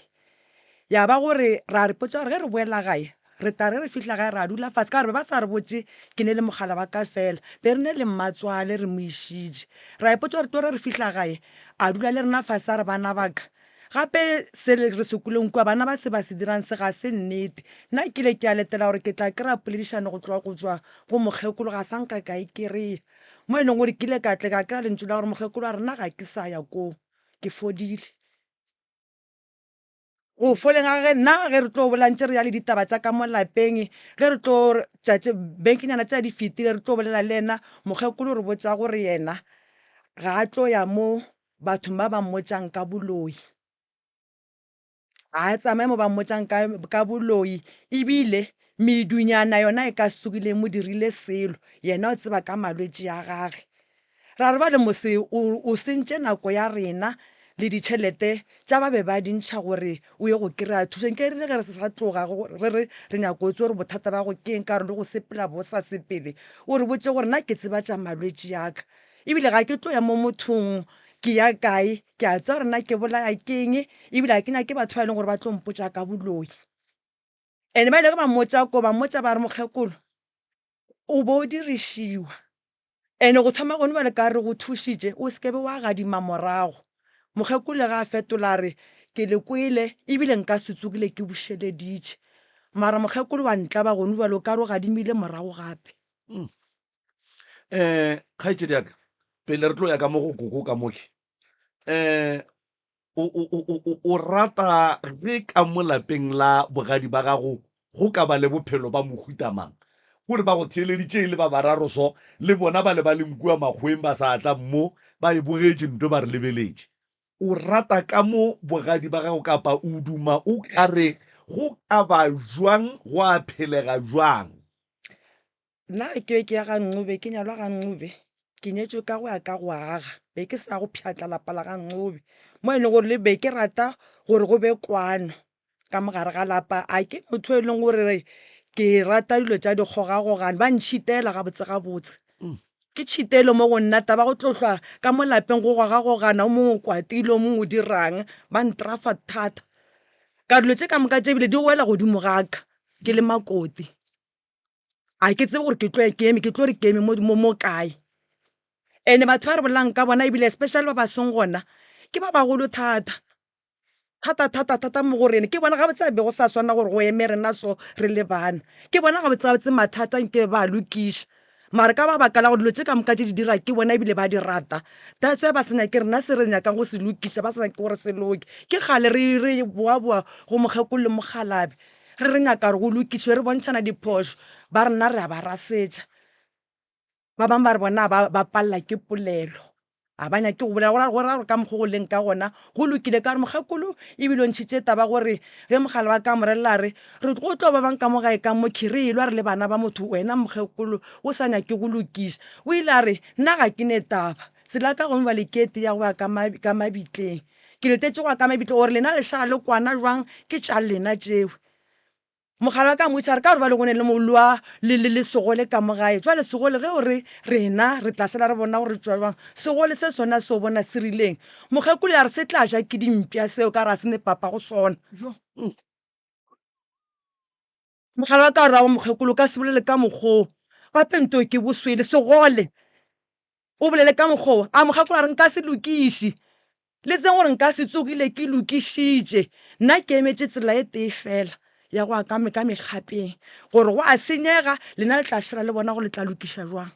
Ya ba gore ra re potša gore ge re boela gae re tla re re fihla gae ra dula fase ka gore be ba sa re botše ke ne le mogala wa ka fela, be re ne le mmatswale re mo išitše. Ra ipotša gore tlo re re fihla gae a dula le rena fase a re bana ba ka Gape se re se kweleng kua, bana ba se ba se dirang se ga se nnete. Nna ke ile ke a letela gore ke tla kry-a poledišano go tloga go tšwa go mokgekolo, ga sa nka ka e kry-a. Mo e leng gore ke ile ka tle ka kry-a lentšu la gore mokgekolo a re nna ga ke sa ya koo, ke fodile. Go foleng ga gage nna ge re tlo bolela ntše re ya le ditaba tša ka mo lapeng, ge re tlo tšatši bekenyana tša di fetile re tlo bolela le yena, mokgekolo o re botša gore yena ga a tlo ya mo bathong ba ba mmotšang ka boloi. Ga a tsamaye mo ba mmotšang ka, ka boloi, ebile medunyana yona e ka se tsogile e mo dirile selo, yena o tseba ka malwetši a gage. Ra re bale mose o, o sentše nako ya rena le ditšhelete tša ba be ba di ntšha gore o ye go kry-a thušo. Nke rile ge re se sa tloga re re re nyaka go tseba gore bothata ba gago ke eng ka gore le go sepela bo sa sepele, o re botše gore nna ke tseba tša malwetši a ka. Ebile ga ke tlo ya mo mothong ke ya kae, ke a tseba gore nna ke bolaya ke eng, ebile ga ke nyake batho ba e leng gore ba tlo mpotša ka boloi. And-e ba ile ge ba mmotša ko, ba mmotša ba re mokgekolo o bo o dirišiwa, and-e go thoma gone bjale ka re go thušitše o se ke be wa gadima morago. Mokgekolo ge a fetola a re ke le kwele ebile nka se tsogile ke bušeleditše, mara mokgekolo wa ntlaba gone bjale o ka re o gadimile morago gape. Um kgaetšedi ya ka, pele re tlo ya ka mo go koko ka mo ke, um o, o, o, o, o, o rata ge ka mo lapeng la bogadi ba gago go ka ba le bophelo ba mohuta mang? Kore ba go theeleditše e le ba bararo so, le bona ba le ba leng kua makgoweng ba sa tla mo, ba e bogetše nto ba re lebeletše. O rata ka mo bogadi ba gago kapa o duma o ka re Go ka ba bjang, gwa phelega bjang? Nna ge ke be ke ya ga Ncube, ke nyalwa ga Ncube, ke nyetšwe ka go ya ka go aga. Be ke sa go pšhatla lapa la ga Ncube. Mo e leng gore le be ke rata gore go be kwano ka mo gare ga lapa. A ke motho e leng gore ke rata dilo tša dikgogakgogano, ba ntšhitela gabotse gabotse. Ke tšhitelo mo go nna taba go tlo hlwa ka mo lapeng go gogagogana, o mongwe o kwatile, o mongwe o dirang, ba ntrafa thata. Ka dilo tše ka moka tše ebile di wela godimo ga ka ke le makoti. A ke tsebe gore ke tlo ke eme ke tlo re ke eme mo mo mo kae. And-e batho ba re bolelang ka bona ebile especially ba ba seng gona ke ba bagolo thata. Thata thata thata mo go rena. Ke bona gabotse a be go sa swanela gore go eme rena so re le bana. Ke bona gabotse gabotse mathata nke ba a lokiša. Mara ka ba baka la gore dilo tše ka moka tše di dira ke bona ebile ba di rata. That's why ba sa nyake rena se re nyakang go se lokiša ba sa nyake gore se loke. Ke kgale re re boa-boa go mokgekolo le mokgalabje re re nyaka gore go lokišwe re bontšhana diphošo ba re nna re a ba rasetša. Ba bangwe ba re bona ba ba palela ke polelo, ga ba nyake go bolela. Go ra go ra gore ka mokgo go leng ka gona go lokile ka gore mokgekolo ebile o ntšhitše taba gore ge mogala wa ka a mo relela a re, re go tlo ba bang ka mo gae ka mo khe re elwa re le bana ba motho wena mokgekolo o sa nyake go lokiša. O ile a re nna ga ke ne taba, tsela ya ka gongwe bjale ke e tee ya go ya ka ka mabitleng. Ke letetše go ya ka mabitleng gore lena le šala le kwana jwang ke tša lena tšeo. Mogala wa ka a mmotšiša a re, Ka gore bjale go ne le molwa le, le, le segole ka mo gae. Jwale segole ge o re rena re tla šala re bona gore re tšwa bjang. Segole se sona se o bona se rileng? Mokgekolo a re, Se tla ja ke dimpša seo ka gore ga se ne papa go sona. Mogala wa ka a re, Aowa mokgekolo o ka se bolele ka mokgwa wo. Gape nto ke boswele. Segole o bolele ka mokgwa wo. A mokgekolo a re, Nka se lokiše. Le tsebeng gore nka se tsogile ke lokišitše. Nna ke emetše tsela e tee feela ya go ya ka, ka mekgapeng, gore go a senyega, lena le tla šala le bona gore le tla lokiša bjang.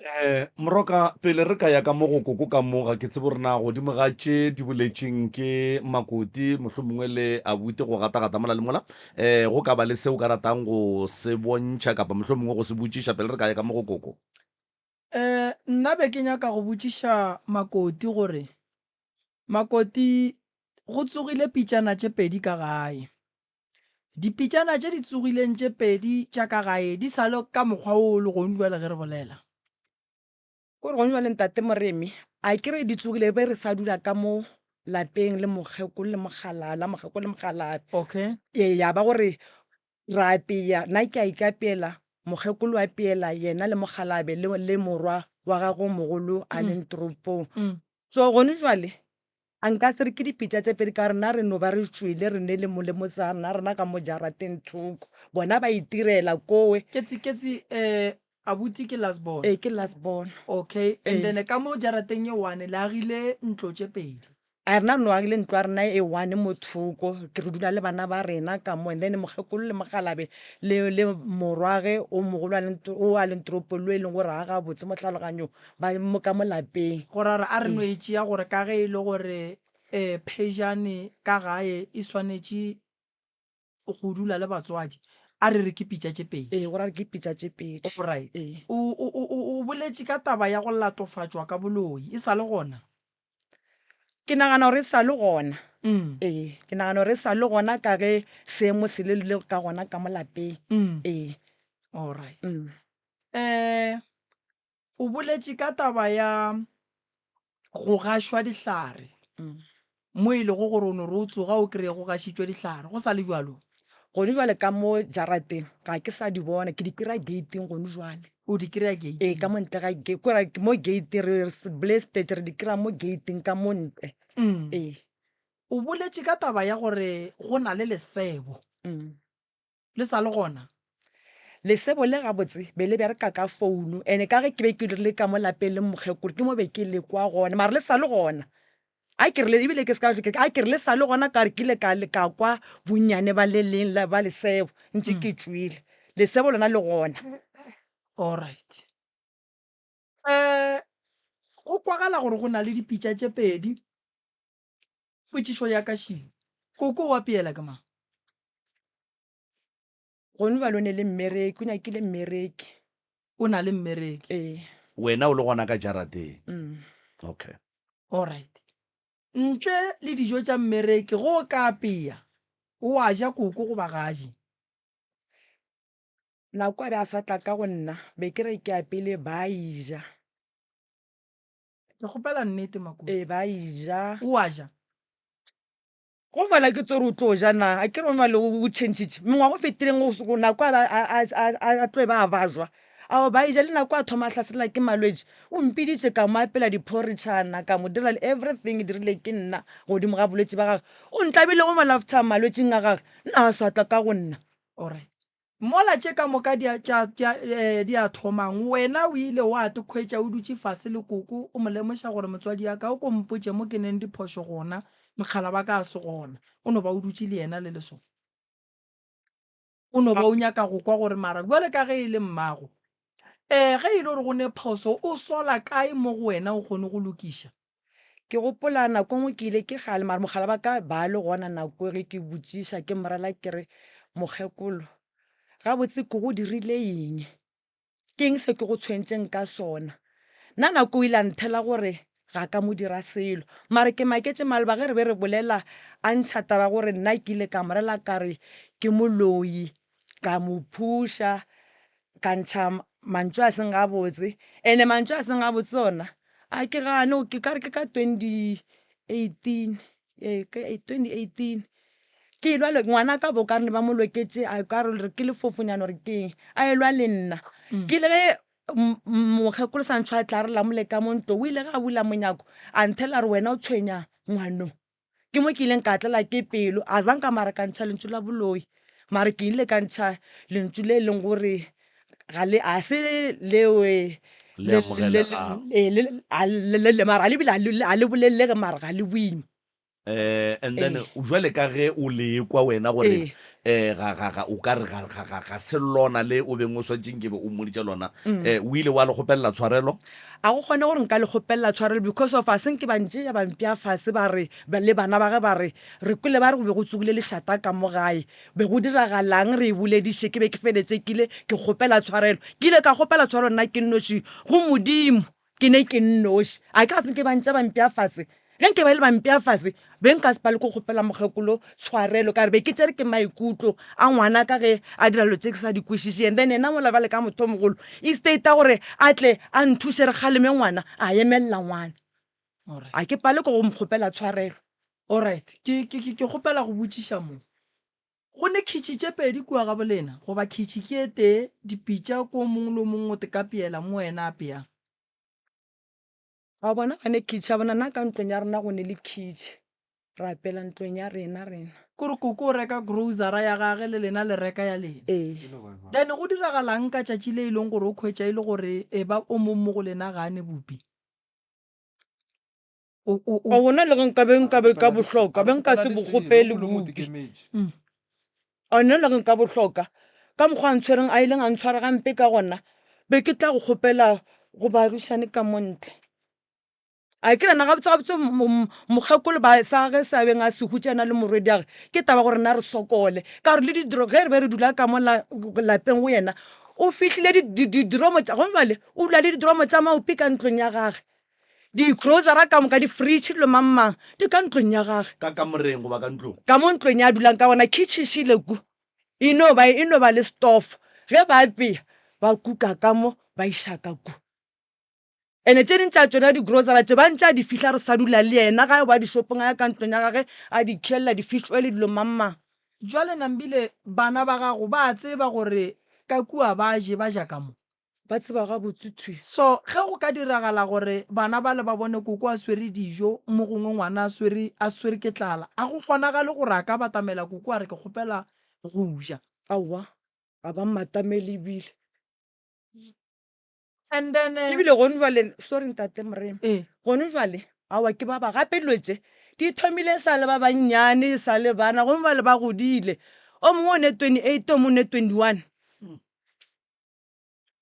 Eh, Moroka, pele re ka ya ka mo go koko ka mo, ga ke tsebe gore na godimo ga tše di boletšeng ke Makoti, mohlomongwe le abuti go gatagata mola le mola, eh, go ka ba le se o ka ratang go se bontšha kapa mohlomongwe go se botšiša pele re ka ya ka mo go koko. Eh, nna be ke nyaka go botšiša Makoti gore, Makoti, go tsogile pitšana tše pedi ka gae. Dipitšana tše di tsogileng tše pedi tša ka gae di sa le ka mokgwa wo o le gong bjale ge re bolela. Ko re gong bjale Ntate Moremi, a ke re di tsogile be re sa dula ka mo lapeng le mokgekolo le mokgalabje, la mokgekolo le mokgalabje. Okay. Ee, ya ba gore Re apea, nna ke a ikapeela, mokgekolo a apeela yena le mokgalabje le, le morwa wa gagwe o mogolo a leng toropong. So gone jwale a nka se re ke dipitša tše pedi ka gore nna re no ba re tšwele re ne le mo le motsana rena ka mo jarateng thoko. Bona ba itirela kowe. Ketsi, ketsi, eh, abuti ke last born? Ee, ke last born. Okay, and then ka mo jarateng ye one le agile ntlo tše pedi? A rena re no agile ntlo ya rena e one mo thoko, ke re dula le bana ba rena ka mo, and then mokgekolo le mokgalabje le le morwage o mogolo a leng o a leng toropong le o e leng gore ga gabotse mo tlhaloganyong ba mo ka mo lapeng. Go ra gore a re no e tšea gore ka ge e le gore phejane ka gae e swanetše go dula le batswadi, a re re ke pitša tše pedi. Ee, go ra gore ke pitša tše pedi. Alright. Ee. O, o, o, o boletše ka taba ya go latofatšwa ka boloi, e sa le gona? Ke nagana gore e sa le gona. Ee, ke nagana gore e sa le gona ka ge seemo se le le ka gona ka mo lapeng. Ee. Alright. Eh, O boletše ka taba ya go gašwa dihlare mo e lego gore o no re o tsoga o kreye go gašitšwe dihlare. Go sa le bjalo? Gone bjale ka mo jarateng ga ke sa di bona, ke di kry-a gate-ing gone jwale. O di kry-a gate-ing? Ee, ka mo ntle ga gate, ko ra mo gate re blessed re di kry-a mo gate-ing ka mo ntle. Ee. O boletše ka taba ya gore go na le lesebo. Le sa le gona? Lesebo le gabotse be le bereka ka founu ene ka ge ke be ke le ka mo lapeng le mokgekolo ke mo be ke le kwa gona mara le sa le gona. A ke re le ebile ke se ka a ke re le sa le gona ka gore ke ile ka ka kwa bonnyane ba le leng la ba lesebo ntše ke tšwile. Lesebo lona le gona. Alright. Eh, go kwagala gore go na le dipitša tše pedi. Potšišo ya ka še, Koko wa peela ke mang? Gone bjale o ne le mmereki, o nyakile mmereki. O na le mmereki? Ee. Wena o le gona ka jarateng? Mm. Okay. Alright. Ntle le dijo tša mmereki, ge o ka apea? O a ja koko goba ga a je? Nako a be a sa tla ka go nna, be ke re ke ya pele ba e ja. Ke kgopela nnete Makoti. Ee, ba e ja. O a ja? Go mola ke tsore o tlo ja na? A ke re mola o tšhentšhitše. Mengwaga o fetileng go nako a a a a tlo ba a bajwa. Ao ba e ja le nako a thoma a hlasela ke malwetši. O mpiditše ka mo apela diphoritšhana, ka mo dira le everything e dirile ke nna godimo ga bolwetši ba gagwe. O ntlabile go mola after malwetšing a gagwe. Nna a sa tla ka go nna. Alright. Mola tše ka moka di a, tša, tša, eh, di a thomang, wena o ile wa te khwetša o dutše fase le koko, o mo lemoša gore motswadi ya ka o ko mpotše mo ke neng diphošo gona, mokgala wa ka a se gona. O no ba o dutše le yena le le so. O no ba o nyaka go kwa gore mara bjale ka ge e le mmago, eh, ge e le gore go ne phoso, o sola kae mo go wena o kgone go lokiša? Ke gopola nako e nngwe ke ile ke gale mara mogala wa ka ba le gona nako e ge ke botšiša ke mo rela ke re, mokgekolo gabotse ke go dirile eng? Ke eng se ke go tshwentšeng ka sona? Nna nako o ile a nthela gore ga ka mo dira selo mara ke maketše maloba ge re be re bolela a ntšha taba ya gore nna ke ile ka mo rela ka re ke moloi ka mo phuša ka ntšha mantšu a seng gabotse and-e mantšu a seng gabotse ona a ke gane ke ka re ke ka 2018 ee ke 2018 ke elwa le ngwana ka bo ka re ne ba mo loketše a ka re ke lefofonyana or ke eng a elwa le nna ke ile ge mokgekolo sa ntšho a tla re lamole ka mo ntlong o ile ge a bula monyako a nthela a re wena o tshwenya ngwano. Ke mo ke ileng ka tlela ke pelo, a zanka mara ka ntšha lentšu la boloi, mara ke ile ka ntšha lentšu le e leng gore ga le a se leo Le le amogelegago. le mara le bile a le bolelege mara ga le boima. And then Ee. jwale ka ge o le kwa wena gore Ee. ga ga ga o ka re ga ga ga ga se lona le o beng o swantšeng ke be o mmoditše lona, o ile wa le kgopelela tshwarelo? A go kgone gore nka le kgopelela tshwarelo because of a se nke ba ntšea ba mpea fase ba re le bana ba ge ba re re kwele ba re go be go tsogile lešata ka mo gae be go diragalang re e bolediše ke be ke feletše ke ile ke kgopela tshwarelo ke ile ka kgopela tshwarelo nna ke nnoši go Modimo Ke ne ke nnoši. A ke ga se nke ba ntša ba mpea fase? Ge nke ba ile ba mpea fase, be nka se palelwe ke go kgopela mokgekolo tshwarelo ka re be ke tšere ke maikutlo a ngwana ka ge a dira dilo tše ke sa di kwešišeng. And then yena mola bjale ka motho o mogolo, e state gore a tle a nthuše re kgaleme ngwana, a emelela ngwana. Alright. A ke palelwe ke go mo kgopela tshwarelo. Alright. Ke, ke, ke, ke kgopela go botšiša mo. Go ne khitšhi tše pedi kua ga bolena, goba khitšhi ke e tee, dipitša ko mongwe le o mongwe o te kapeela mo wena apeang. Wa bona ba ne khitšhi ya bona, nna ka ntlong ya rena go ne le khitšhi, re apela ntlong ya rena rena. Ke gore koko o reka grocery ya gage le lena le reka ya lena. Ee. Then go diragalang ka tšatši le e leng gore o khwetša e le gore e ba o mong mo go lena ga a ne bupi? O, o, o. A bona le ge nkabe nkabe ka bo hloka, be nka se bo kgopele bupi. A nna le ge nka bo hloka, ka mokgwa a ntshwereng a ileng a ntshwara gampe ka gona, be ke tla go kgopela go baagišane ka mo ntle. A ke re na gabotse gabotse mokgekolo ba sa ge sa beng a se hutša yena le morwediage, ke taba gore na re sokole. Ka gore le didro ge re be re dula ka mo lapeng go yena, o fihlile didromo tša, gona bjale o dula le didromo tša maopi ka ntlong ya gage. Di-grocery ka moka, di-fridge, dilo mang mang, di ka ntlong ya gage. Ka kamoreng goba ka ntlong? Ka mo ntlong ya dulang ka gona, kitchen šele ku, e no ba, e no ba le stove. Ge ba apea, ba kuka ka mo, ba iša ka ku. And-e tše ding tša tšona di-grocery tše, ba ntše a di fihla re sa dula le yena, ga a yo ba di-shopong, a ya ka ntlong ya gage, a di khelela di-fish oil, dilo mang mang. Jwale Nambile, bana ba gago ba a tseba gore ka kua ba je, ba ja ka mo? Ba tseba gabotse thwi. So ge go ka diragala gore bana bale ba bone koko a swere dijo, mo gongwe ngwana a swere, a swere ke tlala, a go kgonagale gore a ka batamela koko a re ke kgopela go ja? Aowa, ga ba mmatamele ebile. And then. Ebile gone jwale, sorry ntate Moremi, Ee. gone jwale, aowa ke ba ba gape dilo tše di thomile e sa le ba bannyane, e sa le bana, gone jwale ba godile. O mongwe o ne 28, o mongwe o ne 21.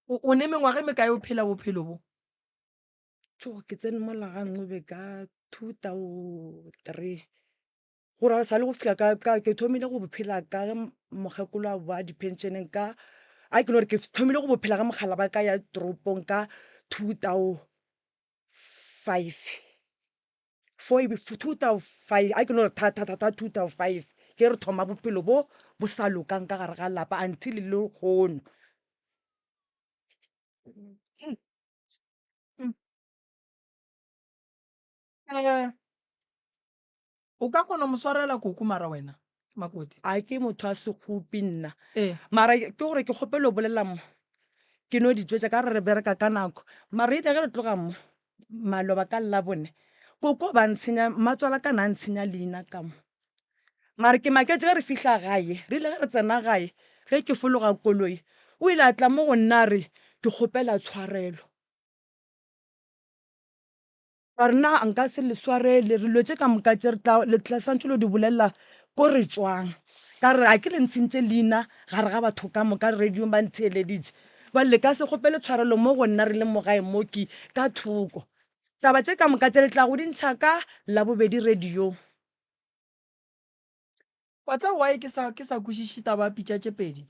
O, o ne mengwaga e mekae o phela bophelo bo? Tjo, ke tsene mola ga Ncube ka 2003. Go ra sa le go fihla ka, ka, ke thomile go bophela ka ge mokgekolo a boa dipenšeneng ka, a ke no re ke thomile go bophela ge mogala ba ka ya toropong ka 2005. Four, 2005, a ke no re tha, tha, tha, tha 2005. Ke re thoma bophelo bo bo sa lokang ka gare ga lapa until le lehono. Eh, o ka kgona mo swarela koko mara wena makoti? A ke motho wa sekgopi nna. Ee. Mara ke gore ke kgopelo go bolela mo, ke no di tšwetša ka gore re bereka ka nako. Mara ile ge re tloga mo maloba ka Labone, koko ba ntshenya, mmatswala ka na ntshenya leina ka mo. Mara ke maketše ge re fihla gae, re ile ge re tsena gae, ge ke fologa koloi, o ile a tla mo go nna a re ke kgopela tshwarelo. Ba re, Na nka se le swarele? Dilo tše ka moka tše re tla, le tla swantše lo di bolelela ko re tšwang. Ka re, A ke le ntshentše leina gare ga batho ka moka radiong ba ntheeleditše. Bjale le ka se kgopele tshwarelo mo go nna re le mo gae mo ke ka thoko. Taba tše ka moka tše le tla go di ntšha ka Labobedi radiong. Wa tseba why ke sa, ke sa kwešiše taba ya pitša tše pedi?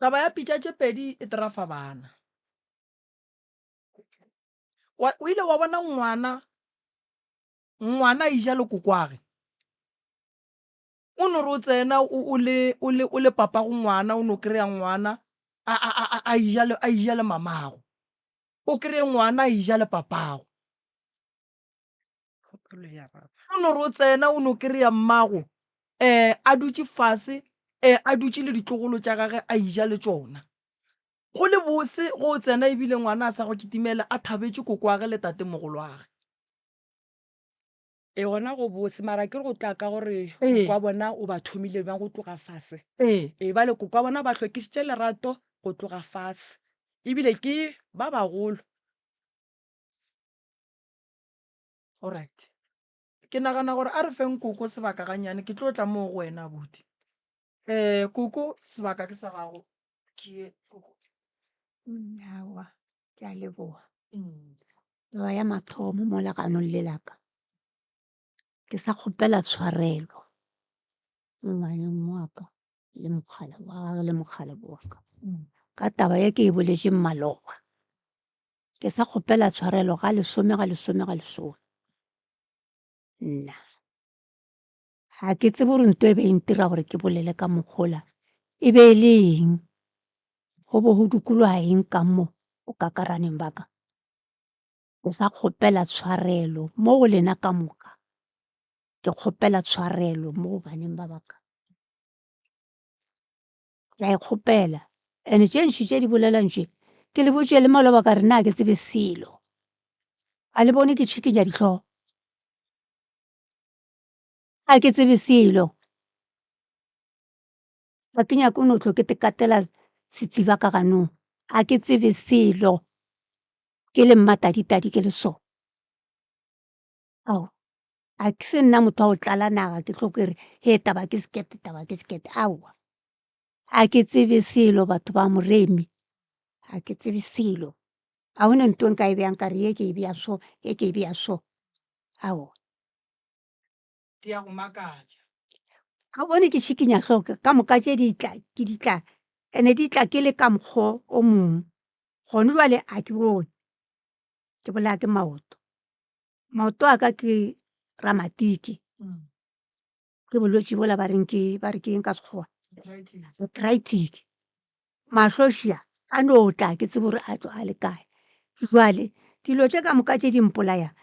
Taba ya pitša tše pedi e trafa bana. Wa, o ile wa bona ngwana, ngwana a ija le kokwage. O no re o tsena o, o le, o le, o le papago ngwana, o no kry-a ngwana a, a, a, a, a ija le, a ija le mamago. O kry-e ngwana a ija le papago. O no re o tsena o no kry-a mmago um a dutše fase um a dutše le ditlogolo tša gage a ija le tšona. Go le bose go o tsena ebile ngwana a sa go kitimele a thabetše kokoage le tatemogoloage. Ee gona go bose mara akere go tla ka gore Ee. koko wa bona o ba thomile bjang go tloga fase. Ee. Ee bjale koko wa bona ba hlokišitše lerato go tloga fase ebile ke ba bagolo. Alright. Ke nagana gore a re feng koko sebaka gannyane ke tlo tla moo go wena abuti. Um koko sebaka ke sa gago. Ke ye koko. Aowa, ke a leboga. Taba ya mathomo mo leganong le la ka, ke sa kgopela tshwarelo ngwaneng wa ka le mogala wa gagwe le mokgalabje wa ka ka taba ye ke e boletšeng maloba. Ke sa kgopela tshwarelo ga lesome ga lesome ga lesome. Nna ga ke tsebe gore nto e be e ntira gore ke bolele ka mokgola e be e le eng, go bo go dikologa eng ka mo bokakaraneng ba ka. Ke sa kgopela tshwarelo mo go lena ka moka, ke kgopela tshwarelo mo baneng ba ba ka. Ke a e kgopela and-e tše ntši tše di bolelang tše ke le botše le maloba ka re nna ga ke tsebe selo, a le bone ke tšhikinya dihlogo? Ga ke tsebe selo, ga ke nyake no tlo ke te katela setsiba ka ganong, ga ke tsebe selo ke le mmataditadi ke le so. Ao, ga ke se nna motho wa go tlala naga ke tlo ke re he taba ke sekete taba ke sekete, aowa ga ke tsebe selo batho ba Moremi, ga ke tsebe selo. Ga go na ntho e nka e beyang ka re ye ke e beya so, ye ke e beya so, aowa. Di a go makatša. Ga o bone ke šikinya hlogo ka moka tše di tla ke di tla ene di tla ke le ka mokgwa o mongwe gone jwale ga ke bone ke bolaya ke maoto. Maoto a ka ke ramatiki ke bolwetši bola ba reng ke ba re ke eng ka Sekgowa arthritic. Mahlo šia a no tla ke tsebe gore a tšwa a le kae. Jwale dilo tše ka moka tše di mpolayang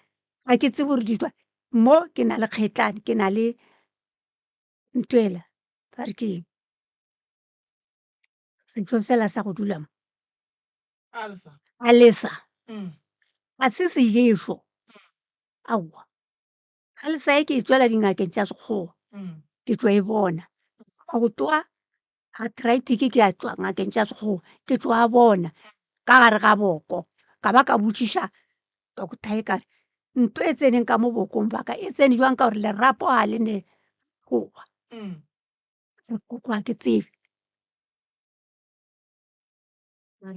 ga ke tsebe gore di tšwa mo ke na le kgetlane ke na le ntwela ba re ke eng selo sela sa go dula mo. Alesa ga se seješo aowa alesa e ke e tswela dingakeng tša Sekgowa ke tšo e bona maoto a arthritic ke a tšwa ngakeng tša Sekgowa ke tšo a bona ka gare ga boko ka ba ka botšiša doctor e kare nto e tseneng ka mo bokong ba ka e tsene jwang ka gore lerapo ga le ne goba koko ga ke tsebe. A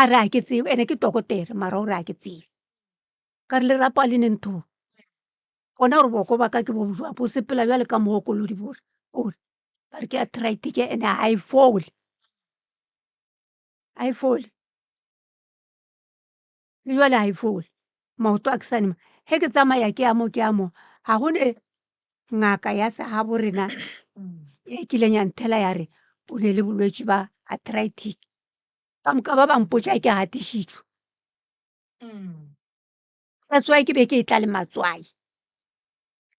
re ga ke tsebe ene ke dokotere mara o re ga ke tsebe. Ka re lerapo a le ne ntho, gona gore boko ba ka ke bo bjang bo sepela bjale ka mookolodi bore bore ba re ke arthritic ene ga e fole, ga e fole. Le jwale ga e fole maoto a ke sa ne ge ke tsamaya ke ya mo ke ya mo ga go ne. Ngaka ya segabo rena e kileng ya nthela ya re o ne le bolwetši ba arthritic. Ka moka ba ba mpotša ke gatišitšwe. That's why ke be ke etla le matswai.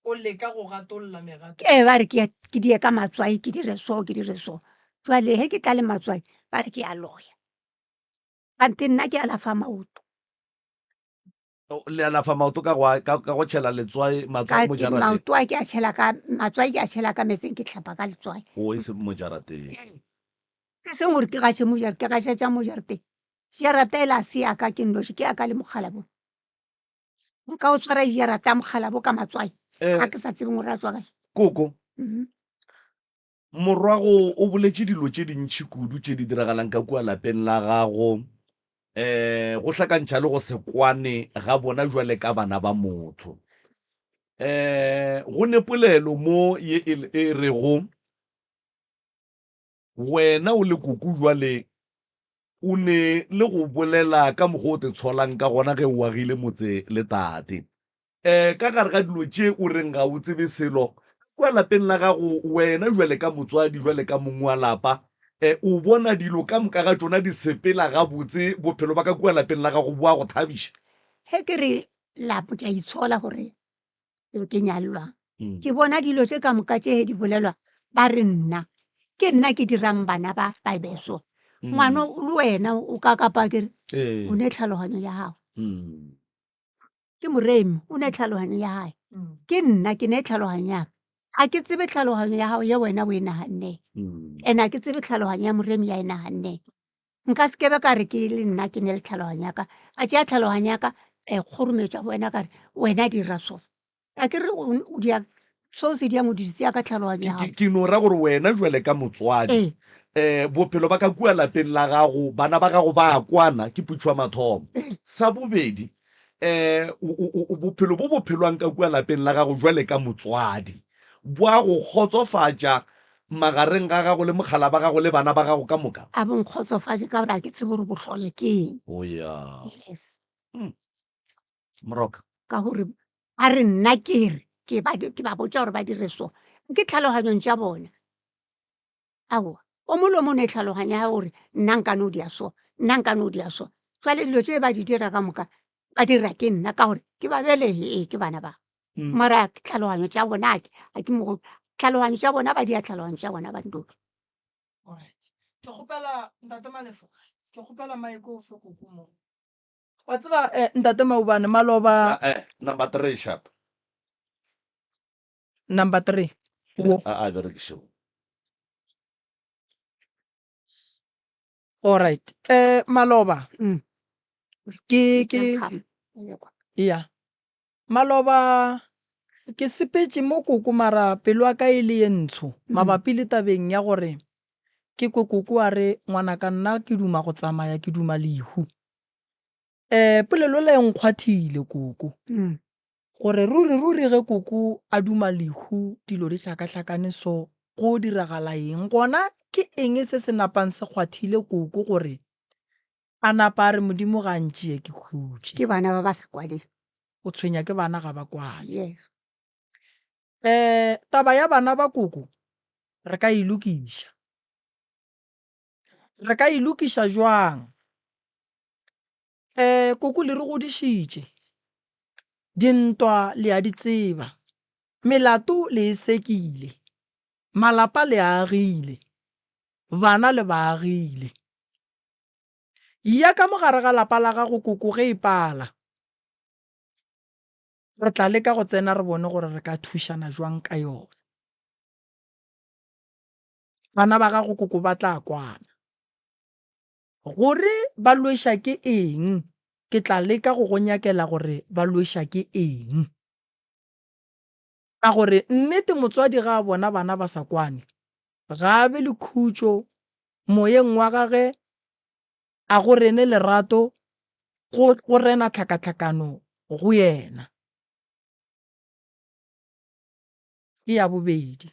O leka go gatolla megato. Ee, ba re ke ke die ka matswai, ke dire so, ke dire so. Jwale ge ke tla le matswai, ba re ke a loya. Kante nna ke alafa maoto. Le alafa maoto ka go ka, ka go tšhela letswai matswai mo jarateng? Maoto a ke a tšhela ka matswai ke a tšhela ka metseng ke hlapa ka letswai. O e se mo jarateng. E seng gore ke gaše mo ke gašetša mo jarateng. Jarata ela a se ya ka ke nnoši ke ya ka le mokgalabo. Nka o tshwara jarata ya mokgalabo ka matswai. Eh. Ga ke sa tsebeng gore a tswa kae. Koko. Mhm. Morwago o boletše dilo tše dintši kudu tše di diragalang ka kua lapeng la gago, um go hlakantšha le go se kwane ga bona bjale ka bana ba motho. Um go ne polelo mo ye e, e rego, Wena o le koko bjale o ne le go bolela ka mokgwa o te tsholang ka gona ge o agile motse le tate. Um ka gare ga dilo tše o reng ga o tsebe selo, kua lapeng la gago wena bjale ka motswadi, bjale ka mong wa lapa, um o bona dilo ka moka ga tšona di sepela gabotse, bophelo ba ka kua lapeng la gago bo a go thabiša? Ge ke re lapa, ke a itshola gore ke nyalelwang. Ke bona dilo tše ka moka tše di bolelwa ba re nna ke nna ke dirang bana ba ba be so. Ngwano le wena o ka kapa ke re o ne tlhaloganyo ya gago. Ke moremi o ne tlhaloganyo ya gae. Ke nna ke ne tlhaloganyo ya ka. Ga ke tsebe tlhaloganyo ya gago ye wena o e naganneng. And ga ke tsebe tlhaloganyo ya moremi ya e naganneng. Nka se ke be ka re ke le nna ke ne le tlhaloganyo ya ka. Ka tšea tlhaloganyo ya ka ka e kgorometša go wena ka re wena dira so. A ke re o dia so o se diang o di tšea ka tlhaloganyo ya gago. Ke no ra gore wena jwale ka motswadi um bophelo ba ka kua lapeng la gago bana ba gago ba a kwana ke putšo ya mathomo. Sa bobedi um bophelo bo bo phelwang ka kua lapeng la gago jwale ka motswadi bo a go kgotsofatša magareng ga gago le mokgala ba gago le bana ba gago ka moka? A bo nkgotsofatše ka gore ga ke tsebe gore bohlole ke eng. O ya. Yes. Moroka. Ka gore ba re nna ke re ke ba ke ba botša gore ba dire so ke tlhaloganyong tša bona. Aowa, o mongwe le o mongwe o ne tlhaloganya ya gore nna nka no dia so, nna nka no dia so. Jwale dilo tše ba di dira ka moka ba dira ke nna ka gore ke ba belege, ee ke bana ba. Mara tlhaloganyo tša bona a ke mo tlhaloganyo tša bona ba dia tlhaloganyo tša bona ba ntoki. Alright. Ke kgopela Ntate Malefo, ke kgopela mic o fe koko mo. Wa tseba eh, Ntate Maubane maloba. Eh, number 3 sharp. Number 3. Wo. A a berekiše. Alright. Eh maloba. Ke ke ya. Maloba ke sepetše mo koko mara pelo ya ka e le ye ntsho mabapi le tabeng ya gore ke kwe koko a re ngwanaka nna ke duma go tsamaya ke duma lehu. Eh polelo yela e nkgwathile koko gore ruri ruri ge koko a duma lehu dilo di hlakahlakane so go diragala eng gona ke eng se se napang se kgwathile koko gore A napa a re, Modimo ga a ntšee ke khutše. Ke bana ba ba sa kwaneng. O tshwenya ke bana ga ba kwane. Yes. Eh, taba ya bana ba koko re ka e lokiša. Re ka e lokiša jwang? Eh, koko le re godišitše. Dintwa le a di tseba. Melato le e sekile. Malapa le a agile. Bana le ba agile. Ya ka mo gare ga lapa la gago koko ge e pala. Re tla leka go tsena re bone gore re ka thušana jwang ka yona. Bana ba gago koko ba tla kwana. Gore ba lweša ke eng, ke tla leka go go nyakela gore ba lweša ke eng. Ka gore nnete motswadi ga a bona bana ba sa kwane, ga a be le khutšo moyeng wa gage, a go rene lerato, go, go rena tlhakatlhakano go yena. Ke ya bobedi.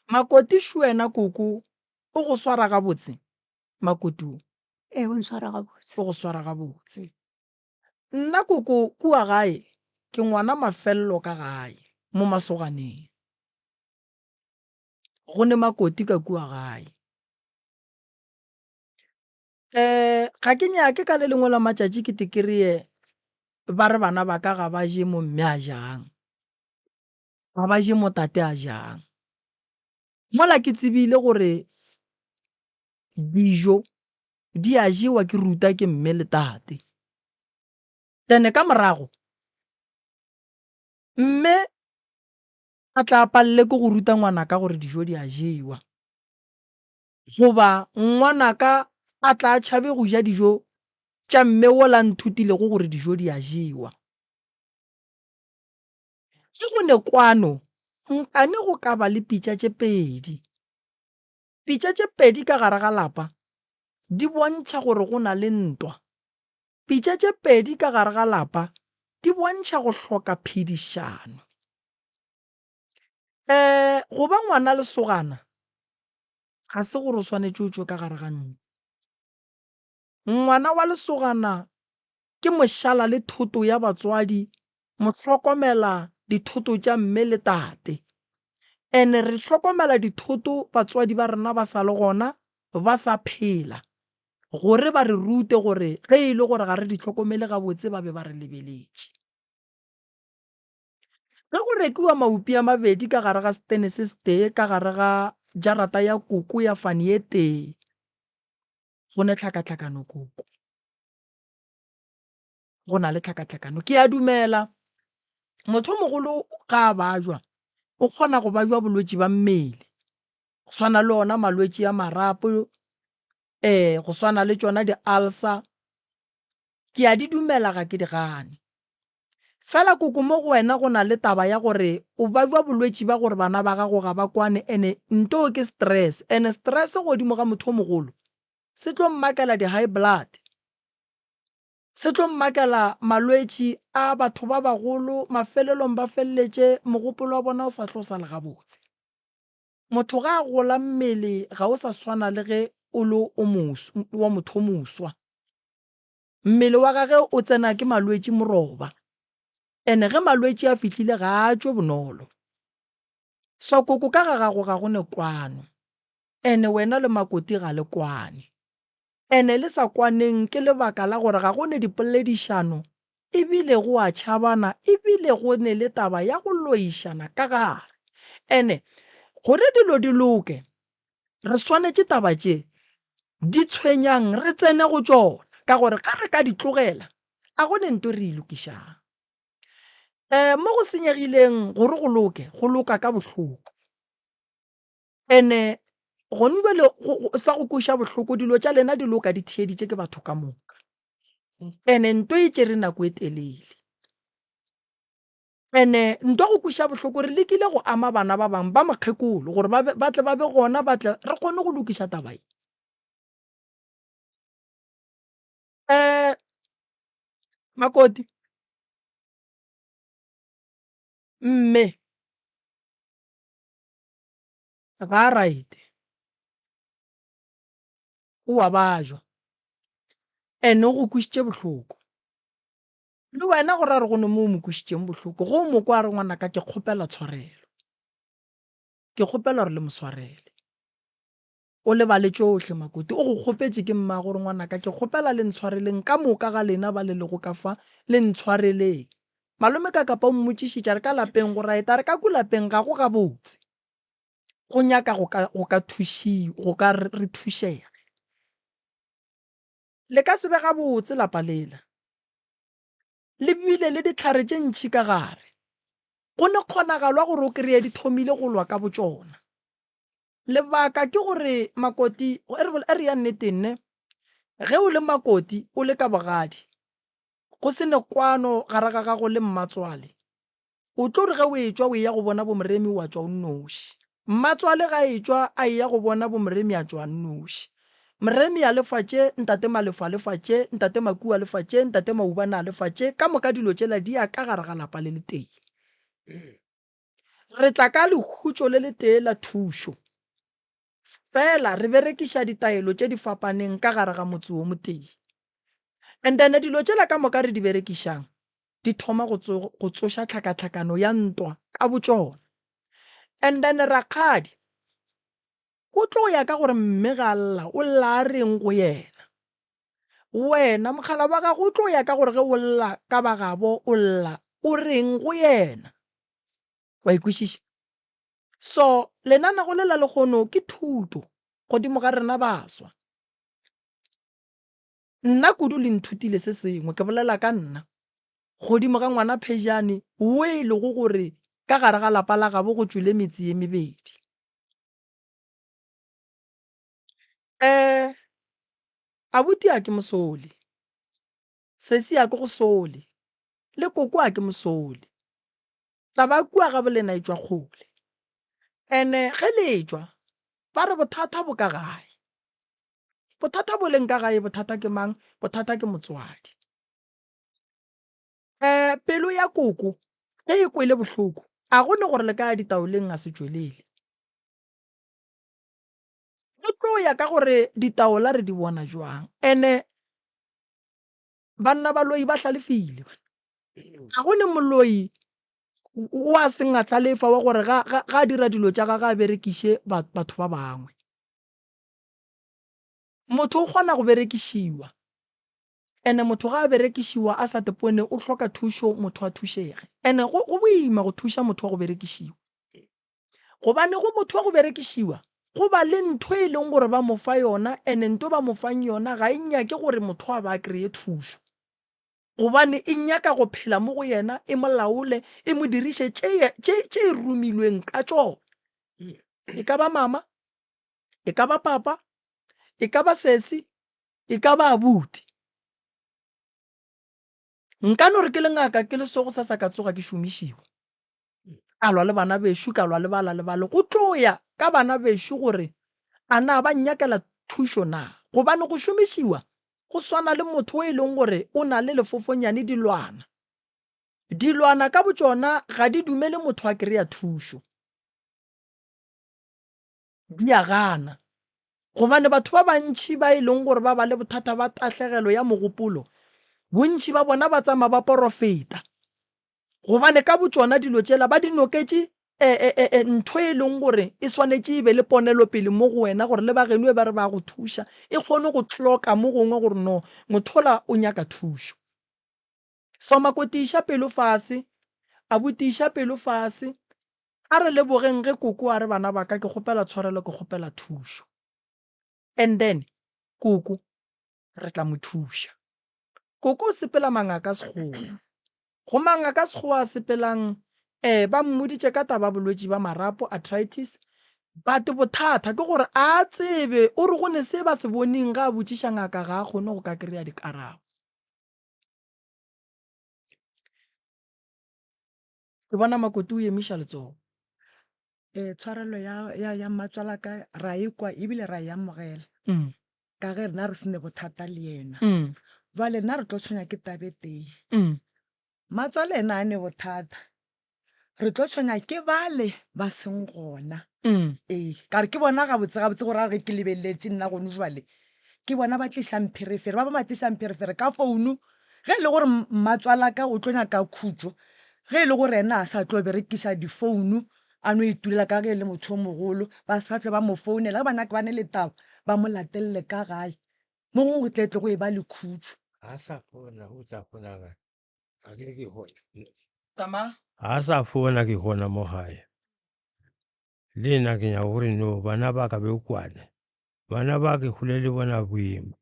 Makoti Shuena koko o go swara gabotse? Makoti o. Ee, o ntshwara gabotse. O go swara gabotse. Nna koko kua gae ke ngwana mafello ka gae. mo masoganeng. Go ne makoti ka kua gae. Um ga ke nyake ka le lengwe la matšatši ke te kry-e ba re bana ba ka ga ba je mo mme a jang, ga ba je mo tate a jang. Mola ke tsebile gore dijo di a jewa ke ruta ke mme le tate. Then ka morago mme a tla palele ke go ruta ngwanaka gore dijo di a jewa. Goba ngwanaka a tla tšhabe go ja dijo tša mme wola a nthutilego gore dijo di a jewa. Ge go ne kwano, nkane go ka ba le pitša tše pedi. Pitša tše pedi ka gare ga lapa di bontšha gore go na le ntwa. Pitša tše pedi ka gare ga lapa di bontšha go hloka phedišano. Um go ba ngwana lesogana ga se gore o swanetše o tšwe ka gare ga ntlo. Ngwana wa lesogana ke mošala le thoto ya batswadi, mohlokomela dithoto tša mme le tate. Ene re hlokomela dithoto batswadi ba rena ba sa le gona, ba sa phela, gore ba re rute gore ge e le gore ga re di hlokomele gabotse ba be ba re lebeletše. Ge go rekiwa maupi a mabedi ka gare ga setene se setee ka gare ga jarata ya koko ya fane ye tee, go ne tlhakatlhakano koko. Go na le tlhakatlhakano. Ke a dumela motho o mogolo ga a bajwa o kgona go bajwa bolwetši ba mmele, go swana le ona malwetši a marapo, go swana le tšona di-ulcer. Ke a di dumela ga ke di gane. Fela koko mo go wena go na le taba ya gore o bajwa bolwetši ba gore bana ba gago ga ba kwane ene ntoo ke stress ene stress godimo ga motho o mogolo se tlo mmakela di high blood se tlo mmakela malwetši a batho ba bagolo mafelelong ba feleletše mogopolo wa bona o sa tlo sa le gabotse. Motho ga a gola mmele ga o sa swana le ge o le o wa motho o moswa. Mmele wa gage o tsena ke malwetši moroba, ene ge malwetši a fihlile ga a tšwe bonolo. Swakoko ka ga gago ga go ne kwano, ene wena le Makoti ga le kwane. Ene le sa kwaneng ke lebaka la gore ga go ne dipoledišano ebile go a tšhabana ebile go ne le taba ya go loišana ka gare. Ene gore dilo di loke re swanetše taba tše di tshwenyang re tsene go tšona ka gore ge re ka di tlogela a go ne nto re e lokišang. Um mo go senyegileng gore go loke go loka ka bohloko. Ene gone bjale sa go kweša bohloko dilo tša lena di loka di theeditše ke batho ka moka. Ene nto e tšere nako e telele. Ene nto go kweša bohloko re lekile go ama bana ba bangwe ba mokgekolo gore ba ba tle ba be gona ba tle re kgone go lokiša taba ye. Um Makoti, mme ga a right, o a bajwa and o go kwešitše bohloko. Le wena go ra gore go ne mo o mo kwešitšeng bohloko ge o mo kwa a re ngwanaka ke kgopela tshwarelo, ke kgopela gore le mo swarele. O lebale tšohle Makoti, o go kgopetše ke mmago gore ngwanaka ke kgopela le ntshwareleng ka moka ga lena ba le lego ka fa le ntshwareleng. Malome ka kapa o mmotšišitše a re ka lapeng go right a re ka ku lapeng ga go gabotse go nyaka go ka go ka thušiwa go ka re thušege. Le ka se be gabotse lapa lela. Le bile le dihlare tše ntši ka gare. Go ne kgonagalo ya gore o kreye di thomile go lwa ka botšona. Lebaka ke gore makoti, e re, e re ya nneteng ne, ge o le makoti o le ka bogadi, go se ne kwano gare ga gago le mmatswale, O tlo re ge o etšwa o eya go bona boMoremi wa tšwa o nnoši. Mmatswale ga a etšwa a eya go bona boMoremi a tšwa a nnoši. Moremi a lefa tše, Ntate Malefo a lefa tše, Ntate Makuwa a lefa tše, Ntate Maubane a lefa tše, ka moka dilo tšela di ya ka gare ga lapa le letee. Re tla ka lehutšo le letee la thušo, fela re berekiša ditaelo tše di fapaneng ka gare ga motse wo motee. And then dilo tšela ka moka re di berekišang di thoma go, go tsoša tlhakatlhakano ya ntwa ka. ka botšona. And then rakgadi o tlo ya ka gore mme ga a lla o lla a reng go yena. Wena mokgalabje wa gago o tlo ya ka gore ge o lla ka ba gabo o lla o reng go yena. Wa e kwešiša? So lenanago le la lehono ke thuto godimo ga rena baswa. Nna kudu le nthutile se sengwe, ke bolela ka nna, godimo ga ngwana Phejane wo e lego gore ka gare ga lapa la gabo go tšwile metse ye mebedi. Eh, abuti a ke mosole, sesi a ke go sole, le koko a ke mosole. Taba ya kua ga bolena e tšwa kgole. Ene ge le etšwa ba re bothata bo ka gae. Bothata bo leng ka gae bothata ke mang? Bothata ke motswadi. Um pelo ya koko ge e kwele bohloko a go ne gore le ka ya ditaoleng a se tšwelele. Go tlo ya ka gore ditaola re di bona jwang. Ene banna baloi ba hlalefile. Ga go ne moloi o a seng a hlalefa wa gore ga ga ga a dira dilo tša gagwe a berekiše batho ba bangwe. Motho o kgona go berekišiwa, ene motho ga a berekišiwa a sa tepone o hloka thušo motho a thušege. Ene go go boima go thuša motho wa go berekišiwa. Gobane go motho wa go berekišiwa go ba le ntho e leng gore ba mo fa yona ene nto ba mo fang yona ga e nyake gore motho a ba a kreye thušo. Gobane e nyaka go phela mo go yena, e mo laole, e mo diriše tše tše tše e romilweng ka tšona. E ka ba mama, e ka ba papa, e ka ba sesi, e ka ba abuti. Nka no re ke le ngaka ke le so go sasa ka tsoga ke šomišiwa. Ka lwa le bana bešo, ka lwa le bala le bale. Go tlo ya ka bana bešo gore a na ba nnyakela thušo na. Gobane go šomišiwa go swana le motho o e leng gore o na le lefofonyane dilwana. Dilwana ka botšona ga di dumele motho a kry-a thušo. Di a gana. Gobane batho ba bantši ba e leng gore ba ba le bothata ba tahlegelo ya mogopolo, bontši ba bona ba tsamaya ba porofeta. Gobane ka botšona dilo tšela ba di noketše e, e, e, e, ntho e leng gore e swanetše e be le ponelopele mo go wena gore le ba geno e ba re ba go thuša e kgone go tloka mo gongwe gore no mothola o nyaka thušo. So Makoti iša pelo fase, abuti iša pelo fase, a re lebogeng ge koko a re bana ba ka ke kgopela tshwarelo ke kgopela thušo. And then koko re tla mo thuša. Koko o sepela mangaka a sekgowa. Go mangaka a sekgowa a sepelang eh ba mmoditše ka taba ya bolwetši ba marapo, arthritis, but bothata ke gore a tsebe o re go ne se ba se boneng ge a botšiša ngaka ga a kgone go ka kry-a dikarabo. Ke bona Makoti o emiša letsogo. Ee, tshwarelo ya, ya, ya mmatswalaka ra e kwa ebile ra e amogela ka ge rena re se ne bothata le yena. Jwale nna re tlo tshwenya ke taba e tee. Mmatswale yena a ne bothata, re tlo tshwenya ke bale ba seng gona. Ee, ka re ke bona gabotse gabotse gore a re ge ke lebeletše nna gone jwale ke bona ba tlišang pherefere, ba ba ba tlišang pherefere ka founu. Ge e le gore mmatswalaka o tlo nyaka khutšo, ge e le gore yena a sa tlo berekiša difounu a no itulela ka ge e le motho o mogolo, ba sa hlwe ba mo founela. Ge ba nyaka ba ne le taba ba mo latelele ka gae, mo gongwe go tle tle go e ba le khutšo. Ga sa fona o tla fona kae? Ga ke re ke gona. Tama. Ga sa fona ke gona mo gae. Le nna ke nyaka gore no bana ba ka be kwane. Bana ba ke gole le bona boima.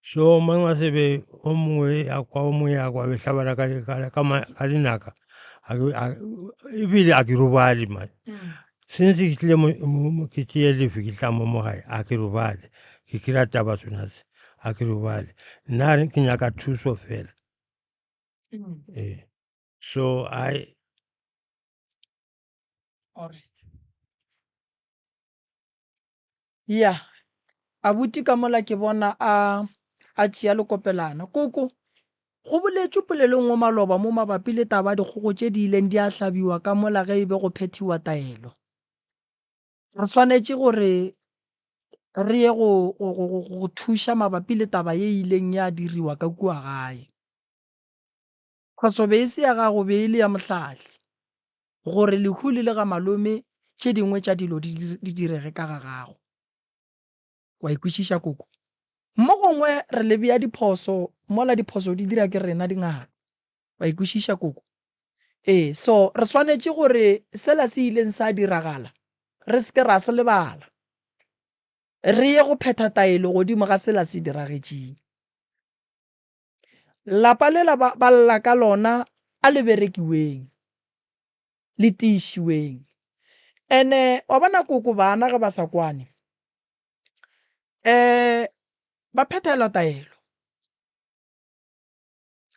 So mongwe a sebe o mongwe ya kwa o mongwe ya kwa be hlabana ka ka ka ka dinaka. Ebile a ke robale man. Since ke tlile mo ke tšee lefe ke tla mo mo gae a ke robale. Ke kry-a taba sona se a ke robale. Nna ke nyaka thuso fela. Ee. So I Alright. Ya, abuti ka mola ke bona a a tšea lekopelana. Koko, go boletšwe polelong o maloba mo mabapi le taba ya dikgogo tše di ileng di a hlabiwa ka mola ge e be go phethiwa taelo. Re swanetše gore re ye go, go, go, go, go thuša mabapi le taba ye e ileng ya diriwa ka kua gae. Phoso be e se ya gago, be e le ya mohlahli. Gore lehu le le ga malome tše dingwe tša dilo di di direge ka ga gago. Wa e kwešiša koko? Mo gongwe re le bea diphoso mola diphoso di dira ke rena dingaka. Wa e kwešiša koko? Ee, so re swanetše gore sela se ileng sa diragala re se ke ra se lebala. Re ye go phetha taelo godimo ga sela se diragetšeng. Lapa lela ba, ba lla ka lona a le berekiweng, le tiišiweng. Ene wa bona koko bana ge ba sa kwane, um ba phethelwa taelo.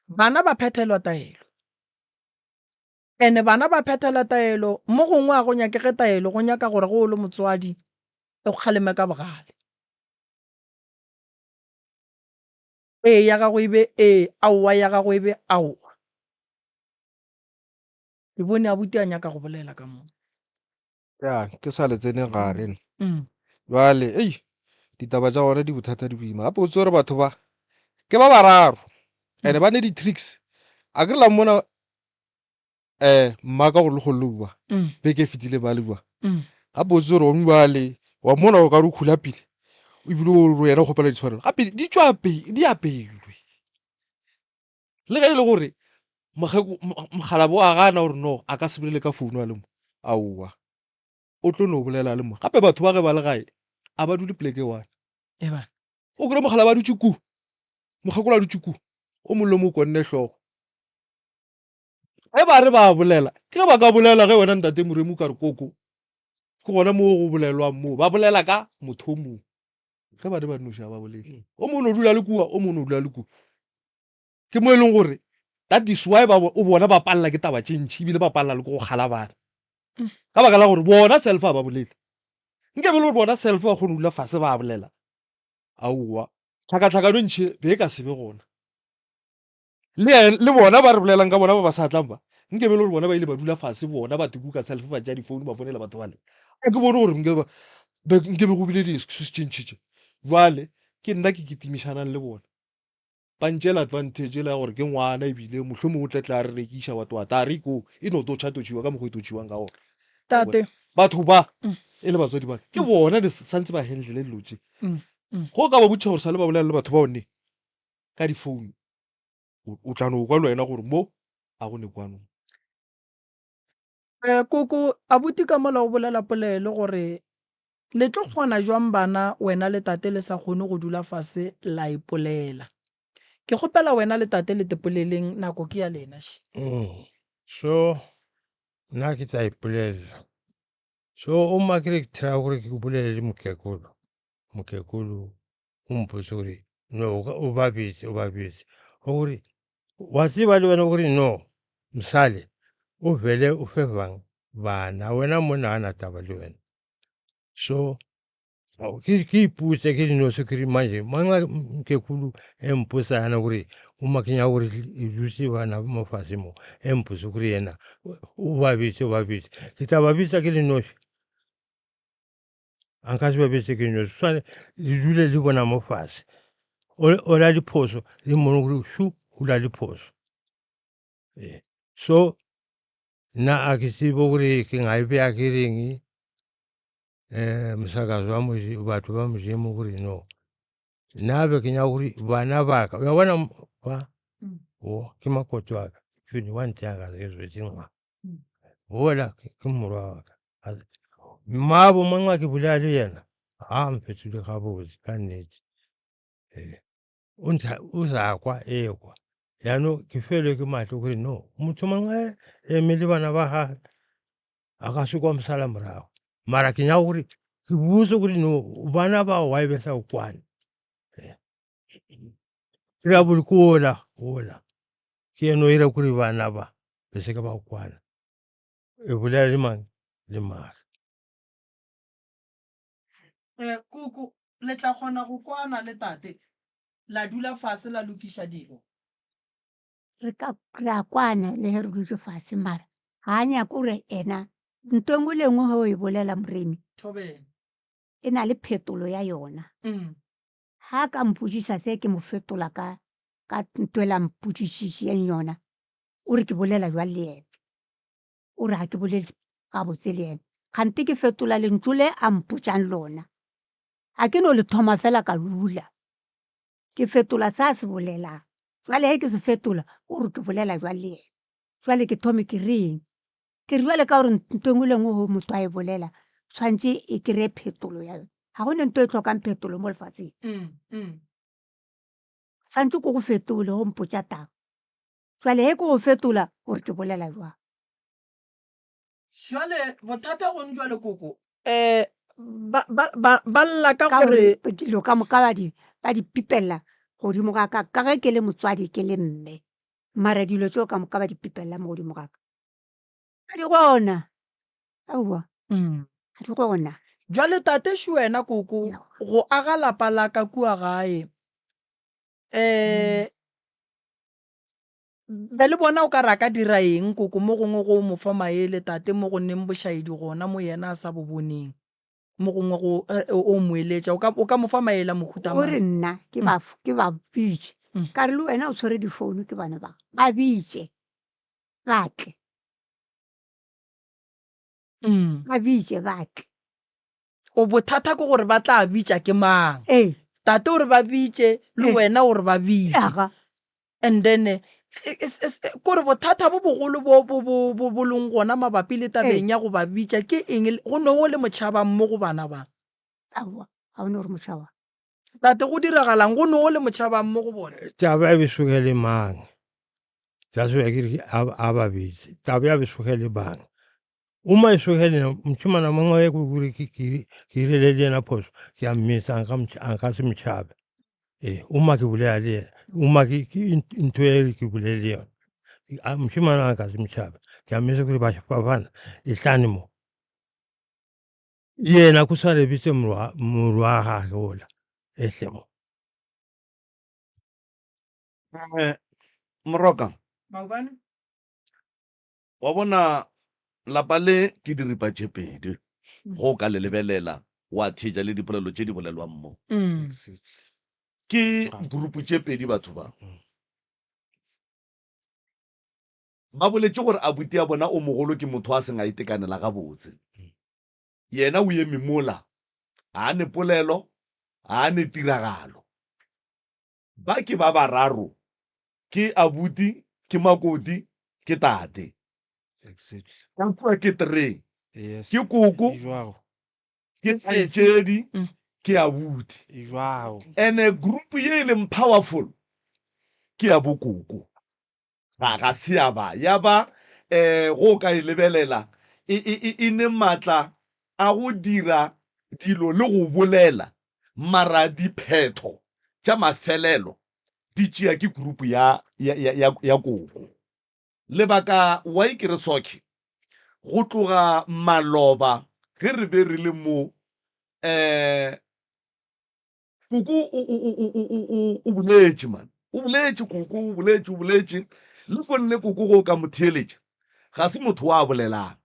Bana ba phethelwa taelo. Ene bana ba phethela taelo, mo gongwe ga go nyakege taelo, go nyaka gore ge o le motswadi o kgaleme ka bogale. Ee ya gago e be ee, aowa ya gago e be aowa. Ke bone abuti a nyaka go bolela ka mo. Ya, ke sa le tsene gare. Bjale, ei, ditaba tša gona di bothata di boima. Gape o tsere batho ba ke ba bararo and ba ne di-tricks. A ke re la mmona um mma ka gore le kgone le bua beke e fetile ba le bua. Gape o tsere one bjale wa mmona o ka re o khula pele ebile o re yena o kgopela ditshwanelo. Gape di tšwa di apeilwe. Le ge e le gore mokgalabo a gana gore no a ka se bolele ka founu a le mo, aowa o tlo no bolela le mo. Gape batho ba ge ba le gae a ba dule poleke e one. O kry mokgalabo a dutše ku, mokgekolo a dutše ku, o mongwe le mongwe o konne hlogo. Ge ba re ba bolela, ke ge ba ka bolela ge wena ntate Moremi o ka re koko, ke gona moo go bolelwang moo. Ba bolela ka motho o mongwe. Ge ba re ba noši ga ba bolele. O mongwe o no dula le kua, o mongwe o no dula le kua. Ke mo e leng gore that is why ba o bona ba palela ke taba tše ntši ebile ba palela le ke go kgala bana. Ka baka la gore bona self ga ba bolele. Nke be le gore bona self ba kgone go dula fase ba bolela. Aowa, tlhakatlhakano e ntši be e ka se be gona. Le le bona ba re bolelang ka bona ba ba sa tlang ba, nke be le gore bona ba ile ba dula fase bona ba tekuka self ba tšea difounu ba founela batho bale. A ke bone gore nke ba nke be go bile di-excuse tše ntši tše. Bjale ke nna ke kitimišanang le bona. Ba ntšeela advantage yela ya gore ke ngwana ebile mohlomongwe o tla tla re rekiša wa twa ta re ko e no totšha totšhiwa ka mokgwa e totšhiwang ka gona. Tate. Batho ba e le batswadi ba ke bona ne santse ba handle dilo tše. Go ka ba botšiša gore sale ba bolela le batho bao ne ka difounu o tla no kwa le wena gore mo a go ne kwano. Koko, abuti ka mola o bolela polelo gore Le tlo kgona jwang bana wena le tate le sa kgone go dula fase la ipolela? Ke kgopela wena le tate le tepoleleng nako ke ya lena še. So nna ke tla ipolelela. So o mma ke re ke try gore ke bolele le mokekolo. Mokekolo o mpotse gore no o ba bitse o ba bitse. Gore wa tseba le wena gore no mosale o vele o fe bang bana wena monna ga na taba le wena. So ke ke ipotse ke dinosi ke re manje manga mkekulu e mpotsa yana gore o ma ke nyaka gore e dutse bana mo fase mo e mpotse gore yena o ba bitse o ba bitse ke tla ba bitsa ke le nosi a nka se ba bitse ke nosi tshwane le dule le bona mo fase o la diphoso le mmone gore shu o la diphoso so Nna a ke tsebe gore ke nga e bea ke reng um mosakazi wa batho ba modimo gore no nna be ke nyaka gore bana ba ka ya bona ba o ke makoti wa ka fene wa nteya ka ke tswetse ngwa bola ke morwa wa ka mmabo mongwe ke bolela le yena a mfetole gabotse ka nnete ee o ntha o sa kwa e kwa yaanong ke felwe ke matlho gore no motho mongwe eme le bana ba gage a ka se kwa mosala morago mara ke nyaka gore ke botse gore no bana bao wa e be sa kwane re a bole ke ola ola ke eno e ra kore bana ba be se ka ba kwana e bolela le mang le mang Eh, koko, le tla kgona go kwana le tate, la dula fase la lokiša dilo? Re ka re a kwana le ge re dutše fase mara ga a nyake gore ena nto e nngwe le e nngwe ge o e bolela Moremi Thobela. e na le phetolo ya yona. Mm. Ga a ka mpotšiša se ke mo fetola ka ka nto e la mpotšišišeng yona o re ke bolela bjang le yena. O re ga ke bolele gabotse le yena. Kgante ke fetola lentšu le a mpotšang lona. Ga ke no le thoma fela ka lula. Ke fetola se a se bolelang. Jwale ge ke se fetola, o re ke bolela jwang le yena. Jwale ke thome ke reng? Ke re jwale ka gore ntho e nngwe le e nngwe ge motho a e bolela, tshwanetse e kry-e phetolo ya yona. Ga go ne ntho e hlokang phetolo mo lefatsheng. Tshwanetse ke go fetole ge o mpotša taba. Jwale ge ke go fetola o re ke bolela jwang? Jwale bothata gone jwale koko um ba, ba, ba, ba lla ka Ka gore gore dilo ka moka ba di, ba di pipella godimo ga ka, ka ge ke le motswadi ke le mme. Mara dilo tšeo ka moka ba di pipella mo godimo ga ka. Ga di gona, aowa, ga di gona. Jwale tate šo wena koko, go aga lapa la ka kua gae, um Be le bona o ka re a ka dira eng koko mo gongwe go mo fa maele tate mo go neng bošaedi gona mo yena a sa bo boneng mo gongwe go o mo eletša o ka o ka mo fa maele a mohuta O re mang? nna ke ba ke ba bitše ka re le wena o tshwere difounu ke bana ba ba bitše ba tle ba bitše ba tle. O bothata ke gore ba tla bitša ke mang? Ee. Tate o re ba bitše le Ee. wena o re ba bitše. Aga. And then eh, e- e- e- kore bothata bo bogolo bo bo bo bo bo leng gona mabapi le tabeng ya go ba bitša ke eng go no o le motšhabang mo go bana ba? Aowa, ga o ne gore motšhaba. Tate go diragalang go no o le motšhabang mo go bona? Taba e besoge le mang? That's why ke re a a ba bitše. Taba ya besoge le bang? Uma e soge le nna, mošemana mongwe ke kore ke ke ke irile le yena phoso, ke a mmitsa a nka a nka se motšhabe. Ee, uma ke bolela le yena, uma ke ke ntho e ke bolele le yona. Mošemane a nka se motšhabe, ke a mmitsa kore bafana etlane mo. Yena ko sa re bitse morwa morwa gage ola ehle mo. Moroka. Maobane. Wa bona, lapa le ke diripa tše pedi. Go o ka le lebelela, wa theetša le dipolelo tše di bolelwang mo. Ke group tše pedi batho ba. Ba boletše gore abuti ya bona o mogolo ke motho a seng a itekanela gabotse. Yena o eme mola, ga a ne polelo, ga a ne tiragalo. Ba ke ba bararo, ke abuti, ke makoti, ke tate. Exactly. Ka kua ke tree, Yes. ke koko, E jwalo. ke Sesi. kgaetšedi, Mm. ke abuti. E jwalo. Ene group ye e leng powerful ke ya bokoko. Ga ga se ya ba ya ba um go ka e lebelela e, e, e, e ne matla a go dira dilo le go bolela, mara diphetho tša mafelelo di tšea ke group ya, ya, ya, ya, ya koko. Lebaka why ke re sokhe, go tloga maloba ge re be re le mo um Koko o, o, o, o, o, o, o boletše man. O boletše koko, o boletše, o boletše. Le fonne koko go ka mo theeletša. Ga se motho wa bolelang.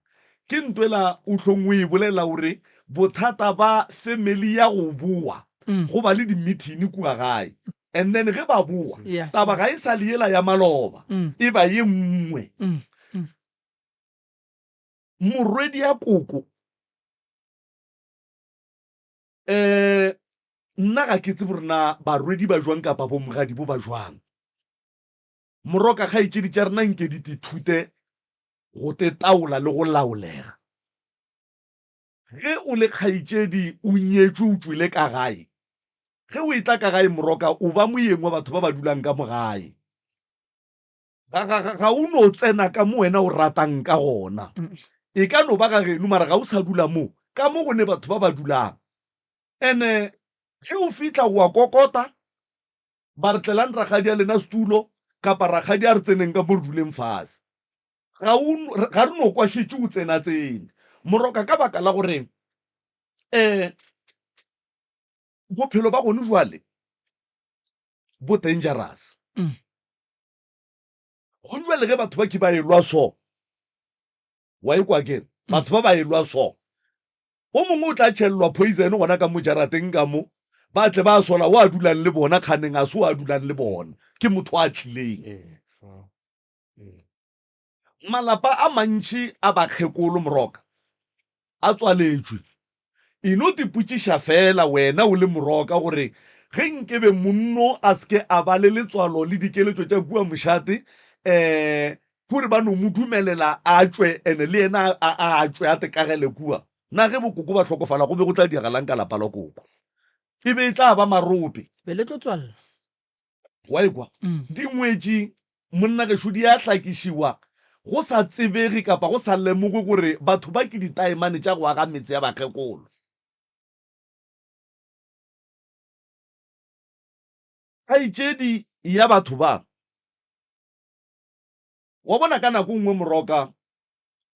Ke ntwela o hlong o e bolela o re bothata ba family ya go boa go ba le di-meeting kua gae. And then ge ba boa Yeah. taba ga e sa le yela ya maloba e ba ye nngwe. Morwedi ya koko Um nna ga ke tsebe gore na barwedi ba jwang kapa bomogadi bo ba jwang. Moroka kgaetšedi tša rena nke di tithute go te taola le go laolega. Ge o le kgaetšedi o nyetšwe o tšwele ka gae, ge o etla ka gae moroka o ba moyeng wa batho ba ba dulang ka mo gae. Ga, ga, ga, ga o no tsena ka mo wena o ratang ka gona. E ka no ba ga geno mara ga o sa dula mo. Ka mo go ne batho ba ba dulang. Ene ge o fihla o a kokota, ba re tlelang rakgadi a lena setulo kapa rakgadi a re tseneng ka mo re duleng fase. Ga o, ga re no kwa šetše o tsena tsene. Moroka ka baka la gore um bophelo ba gone jwale bo dangerous. Gone jwale ge batho ba ke ba elwa so, wa ekwa ke re batho ba ba elwa so, o mongwe o tla tšhelelwa poison gona ka mo jarateng ka mo, ba tle ba sola o a dulang le bona, kganeng a se o a dulang le bona, ke motho a tlileng. Malapa a mantši a bakgekolo Moroka a tswaletšwe. E no tipotšiša feela wena o le Moroka gore ge nkebe monno a se ke a ba le letswalo le dikeletšo tša kua mošate um kore ba no mo dumelela a tšwe ene le yena a a tšwe a tekagele kua, na ge bokoko ba hlokofala go be go tla diragalang ka lapa la koko? E be e tla ba marope. Be le tlo tswalela. Wa ekwa? Dingwetši monna gešo di a hlakišiwa go sa tsebege kapa go sa lemogwe gore batho ba ke ditaemane tša go aga metse ya bakgekolo. Kgaetšedi ya batho ba, wa bona ka nako nngwe Moroka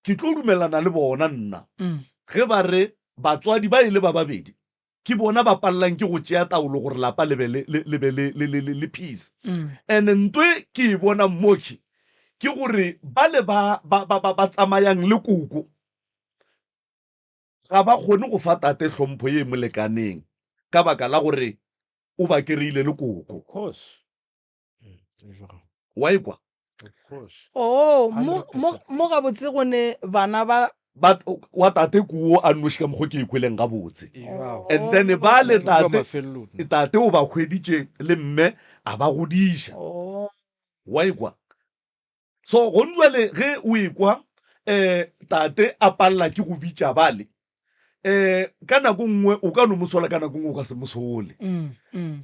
ke tlo dumelana le bona nna ge ba re batswadi ba e le ba babedi ke bona ba palelang ke go tšea taolo gore lapa le be le, le, le be le, le, le, le, le peace. And ntwe ke e bonang mokhwi ke gore bale ba, ba, ba, ba, ba tsamayang le koko ga ba kgone go fa tate hlompho ye e mo lekaneng ka baka la gore o ba kereile le koko. Of course. Wa ekwa? Oh, mo, mo, mo gabotse go ne bana ba Ba, wa tate kuo a nnoši ka mokgo ke e kweleng gabotse. And then ba le tate, tate o ba hweditše le mme a ba godiša. Wa ekwa? So gone jwale ge o ekwa um tate a palela ke go bitša bale, um ka nako nngwe o ka no mo sola, ka nako nngwe o ka se mo sole. Um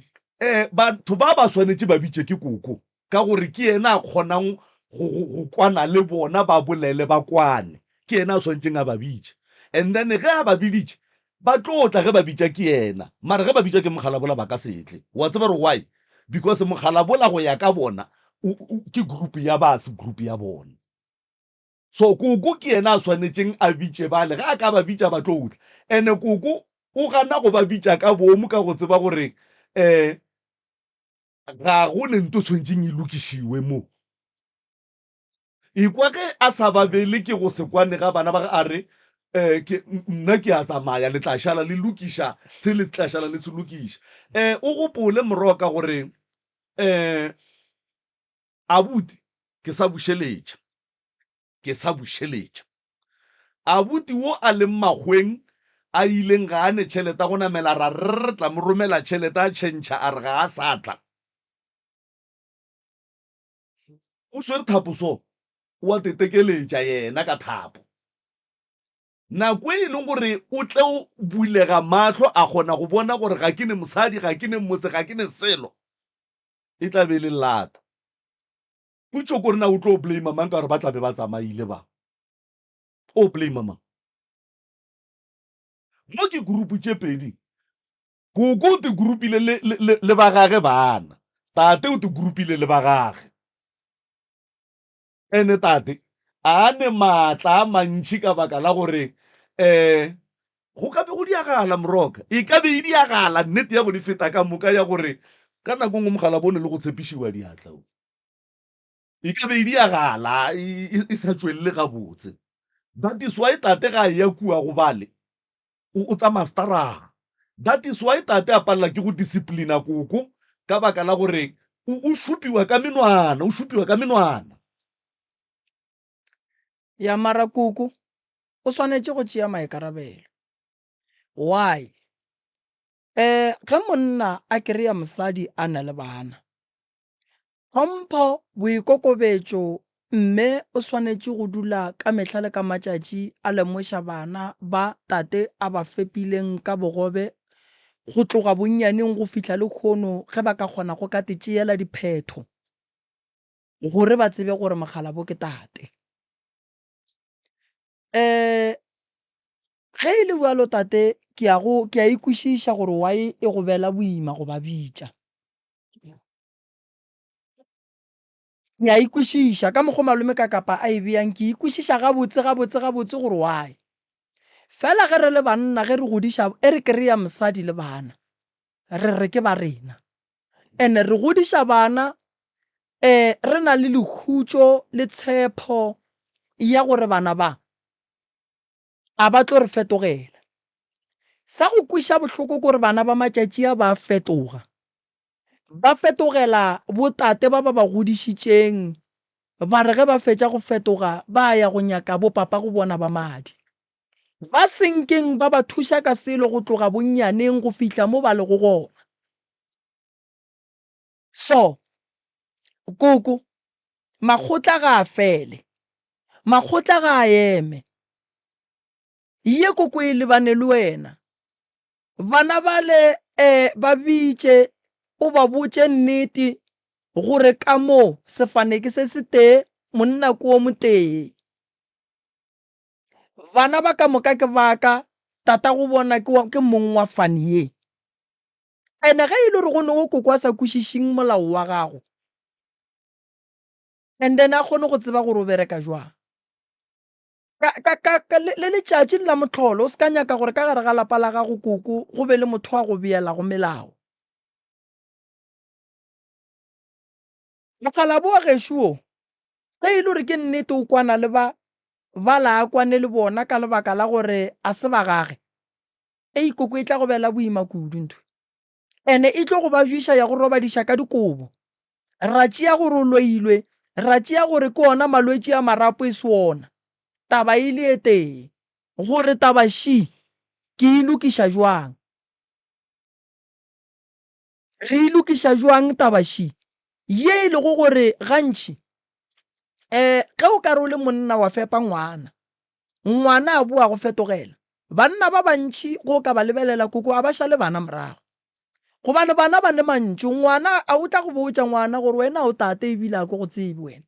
batho ba ba swanetše ba bitše ke koko ka gore ke yena a kgonang go, go, go kwana le bona, ba bolele ba kwane. Ke yena a swanetšeng a ba bitše. And then ge a ba biditše, ba tlo tla ge ba bitša ke yena. Mara ge ba bitša ke mokgalabola ba ka se tle. Wa tseba gore why? Because mokgalabola go ya ka bona o, o, ke group ya ba, se group ya bona. So koko ke yena a swanetšeng a bitše bale, ge a ka ba bitša ba tlo tla. And-e koko o gana go ba bitša ka boomo ka go tseba gore um ga go ne nto tshwanetšeng e lokišiwe mo. Ekwa ge a sa ba bele ke go se kwane ga bana ba ge a re um ke nna ke a tsamaya le tla šala le lokiša se le tla šala le se lokiša. Um o gopole Moroka gore um Abuti ke sa bušeletša, ke sa bušeletša. Abuti wo a leng makgweng a ileng ga a ne tšhelete a go namela ra re re tla mo romela tšhelete a tšhentšha a re ga a sa tla. O swere thapo so o a tetekeletša yena ka thapo. Nako e leng gore o tle o bulega mahlo a kgona go bona gore ga ke ne mosadi, ga ke ne motse, ga ke ne selo. E tla be e le lata. Potšo ko re na o tlo blame mang ka gore ba tla be ba tsamaile ba. O blame mang? Mo ke group tše pedi. Koko o te groupile le, le, le, le ba gage bana. Tate o te groupile le ba gage. Ene tate a ne maatla a mantši ka baka la gore um go ka be go diagala moroka. E ka be e diagala nnete ya go di feta ka moka ya gore ka nako nngwe mogala bone le go tshepišiwa diatla. E ka be e diagala e, e, e sa tšwelele gabotse. That is why tate ga a eya kua go bale o, o tsamaya staraga. That is why tate a palela ke go disciplina koko ka baka la gore o, o šupiwa ka menwana, o šupiwa ka menwana. Ya mara koko o swanetše go tšea maikarabelo. Why? Eh, ge monna a kry-a mosadi a na le bana, Tlhompho, boikokobetšo, Mme o swanetše go dula ka mehla le ka matšatši a lemoša bana ba tate a ba fepileng ka bogobe go tloga bonnyaneng go fihla lehono ge ba ka kgona go ka tšeela diphetho gore ba tsebe gore mokgalabo ke tate. Um ge e le bjalo tate ke a go ke a e kwešiša gore why e go bela boima go ba bitša. Ke a e kwešiša ka mokgo malome ka kapa a e beyang, ke e kwešiša gabotse, gabotse, gabotse gore why. Fela ge re le banna ge re godiša, e re kry-a mosadi le bana, re re ke ba rena. And-e re godiša bana um re na le lekhutšo le tshepo ya gore bana ba a ba tlo re fetogela. Sa go kweša bohloko ke gore bana ba matšatši a ba fetoga. Ba fetogela botate ba ba ba godišitšeng Ba re ge ba fetša go fetoga ba ya go nyaka bo papa go bona ba madi. Ba senkeng ba ba thuša ka selo go tloga bonnyaneng go fihla mo ba lego gona. So, koko, makgotla ga a fele. Makgotla ga a eme. Ye koko e lebane le wena. Bana bale e ba bitše o ba botše nnete gore ka mo sefane ke se setee monna ke o motee. Bana ba ka moka ke ba ka, tatago bona ke, wa, ke mong wa fane ye. Ene ge e le gore go ne o koko a sa kwešišing molao wa gago, and then a kgone go tseba gore o bereka jwang. Ka, ka, ka, ka le, le letšatši la mohlolo, o se ka nyaka gore ka gare ga lapa la gago koko go be le motho wa go beelago melao. Mokgalabo wa gešo wo, ge e le gore ke nnete o kwana le ba, bala a kwane le bona ka lebaka la gore a se ba gage, ei koko e tla go bela boima kudu ntho. Ene e tlo go ba jwiša ya go robadiša ka dikobo. Ra tšea gore o loilwe, ra tšea gore ke ona malwetši a marapo e se ona. Taba e le e tee, gore taba ši ke e lokiša jwang? Re e lokiša jwang taba ši ye e lego gore gantši um ge o ka re o le monna wa fepa ngwana, ngwana a boa go fetogela. Banna ba bantši go ka ba lebelela koko a ba šale bana morago. Gobane bana ba ne mantšu, ngwana a o tla go botša ngwana gore wena o tate ebile a ko go tsebe wena.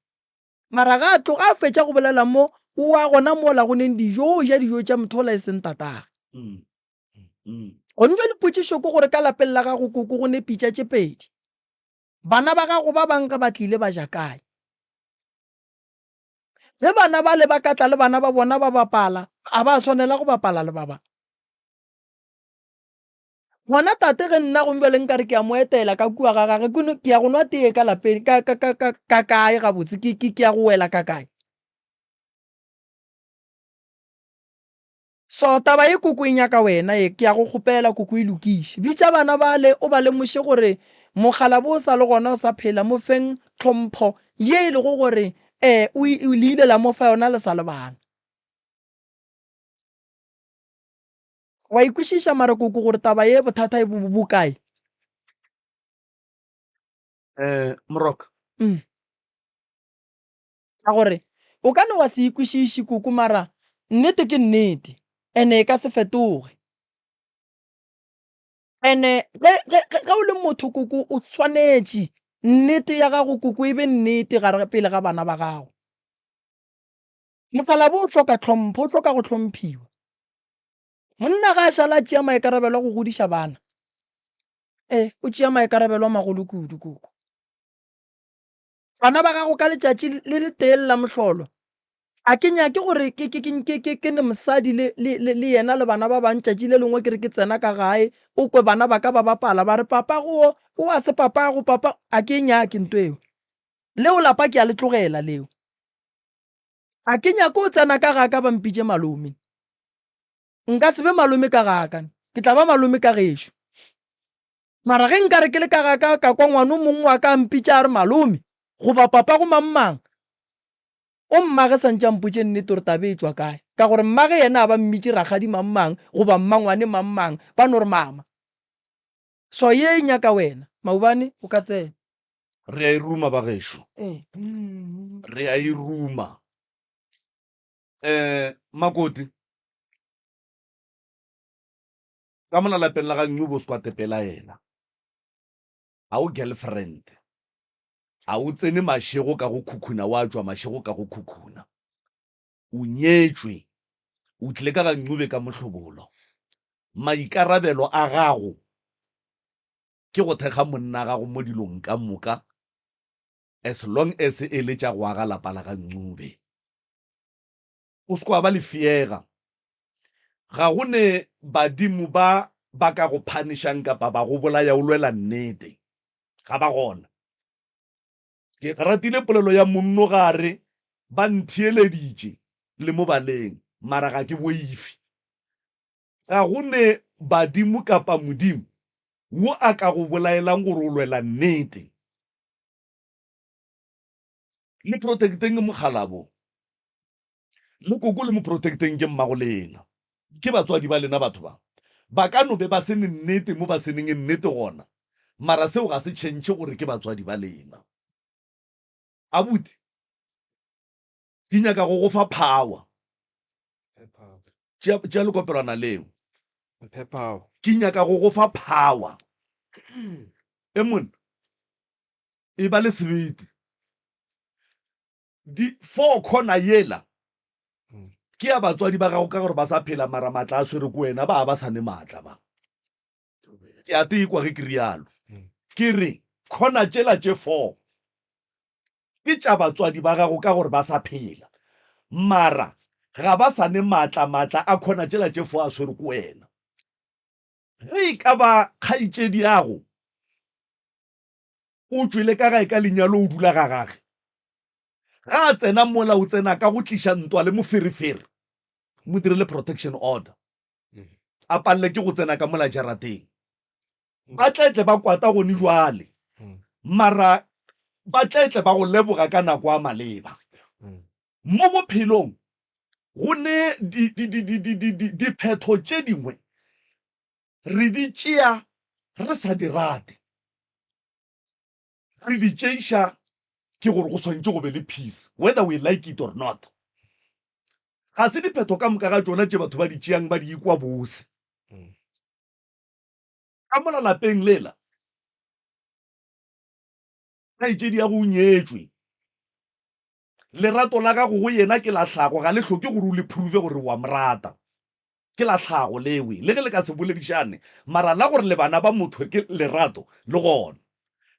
Mara ga a tloga a fetša go bolela mo, o wa gona mola go neng dijo, o ja dijo tša motho ola e seng tatagwe. Gone jwale potšišo ke gore ka lapeng la gago koko go ne pitša tše pedi. Bana ba gago ba bang ge ba tlile ba ja kae? Ge bana bale ba ka tla le bana ba bona ba bapala, a ba swanela go bapala le ba ba? Gona tate ge nna gong jwale nka re ke a mo etela ka kua ga gage, ke ya go nwa tee ka lapeng, ka, ka, ka, ka, ka kae gabotse, ke, ke, ke ya go wela ka kae? So taba ye koko e nyaka wena ye, ke ya go kgopela koko e lokiše. Bitša bana bale o ba lemoše gore mokgalabo o sa le gona o sa phela, mo feng tlhompho ye e lego gore eh o le ile la mo fa yona le sa le bana. Wa e kwešiša mara koko gore taba ye bothata e bo bo kae? Eh Moroka. Mm. Ka gore o ka no wa se ikwešiše koko mara nnete ke nnete ene e ka se fetoge. Ene ge, ge, ge, ge o le motho koko o swanetše nnete ya gago koko e be nnete gare pele ga bana ba gago. Mokgalabo o hloka tlhompho, o hloka go hlomphiwa. Monna ga a šala a tšea maikarabelo a go godiša bana, ee, o tšea maikarabelo a magolo kudu koko. Bana ba gago ka letšatši le letee la mohlolo. A ke nyake gore ke, ke, ke, ke, ke, ke ne mosadi le, le, le, le yena le bana ba bang tšatši le lengwe ke re ke tsena ka gae, o kwe bana ba ka ba bapala ba re papago o, o a se papago, papa. A ke e nyake nto eo. Leo lapa ke a le tlogela leo. A ke nyake o tsena ka ga ka ba mpitše malome. Nka se be malome ka ga ka, ke tla ba malome ka gešo. Mara ge nka re ke le ka ga ka, ka kwa ngwana o mongwe wa ka a mpitša a re malome, goba papa go mang-mang, o mmage santše a mpotše nnete gore taba e tšwa kae. Ka gore mmage yena a ba mmitše rakgadi mang-mang goba mmangwane mang-mang, ba no re mama. So ye e nyaka wena, maobane o ka tsena. Re a e ruma bagešo. Ee. Re a e ruma. Eh, Makoti. Ka mola lapeng la ga Ncubo squate pelaela. Ga o girlfriend. Ga o tsene mašego ka go khukhuna wa tšwa mašego ka go khukhuna. O nyetšwe. O tlile ka ga Ncube ka mohlobolo. Maikarabelo a gago ke go thekga monna gago mo dilong ka moka as long as e le tša go aga lapa la ga Ncube. O se ke wa ba lefeega. Ga go ne badimo ba ba ka go phanišang kapa ba go bolaya o lwela nnete. Ga ba gona. Ke ratile polelo ya monno ga a re, Ba ntheeleditše le mo baleng, mara ga ke boife. Ga go ne badimo kapa Modimo wo a ka go bolaelang gore o lwela nnete. Le protecteng mokgalabo. Le koko le mo protecteng ke mmago lena. Ke batswadi ba lena batho ba. Ba ka no be ba se ne nnete mo ba se neng nnete gona, mara seo ga se tšhentšhe gore ke batswadi ba lena. Abuti, ke nyaka go go fa power. Tšea, tšea lekopelwana leo. Mphe power. Ke nyaka go go fa power. E monna, e ba le sebete. Di 4 corner yela ke ya batswadi ba gago ka gore ba sa phela mara maatla a swere ko wena ba ba sa ne maatla ba. Ke a tekwa ge ke rialo. Ke re corner tšela tše 4 ke tša batswadi ba gago ka gore ba sa phela mara ga ba sa ne maatla, maatla a corner tšela tše 4 a swere ko wena. Ge e ka ba kgaetšediago o tšwele ka gae ka lenyalo o dula ga gage, ga a tsena mola o tsena ka go tliša ntwa le moferefere, mo direle protection order, a palele ke go tsena ka mola jarateng. Ba tletle ba kwata gone jwale, mara ba tletle ba go leboga ka nako a maleba. Mo bophelong go ne diphetho tše dingwe re di tšea re sa di rate, re di tšeiša ke gore go swanetše go be le peace whether we like it or not. Ga se diphetho ka moka ga tšona tše batho ba di tšeang ba di ikwa bose. Ka mola lapeng lela, kgaetšedi ya go o nyetšwe, lerato la gago go yena ke la tlhago, ga le hloke gore o le prove gore wa mo rata. Ke la tlhago lewe, le ge le ka se boledišane, mara la gore le bana ba motho ke lerato le gona.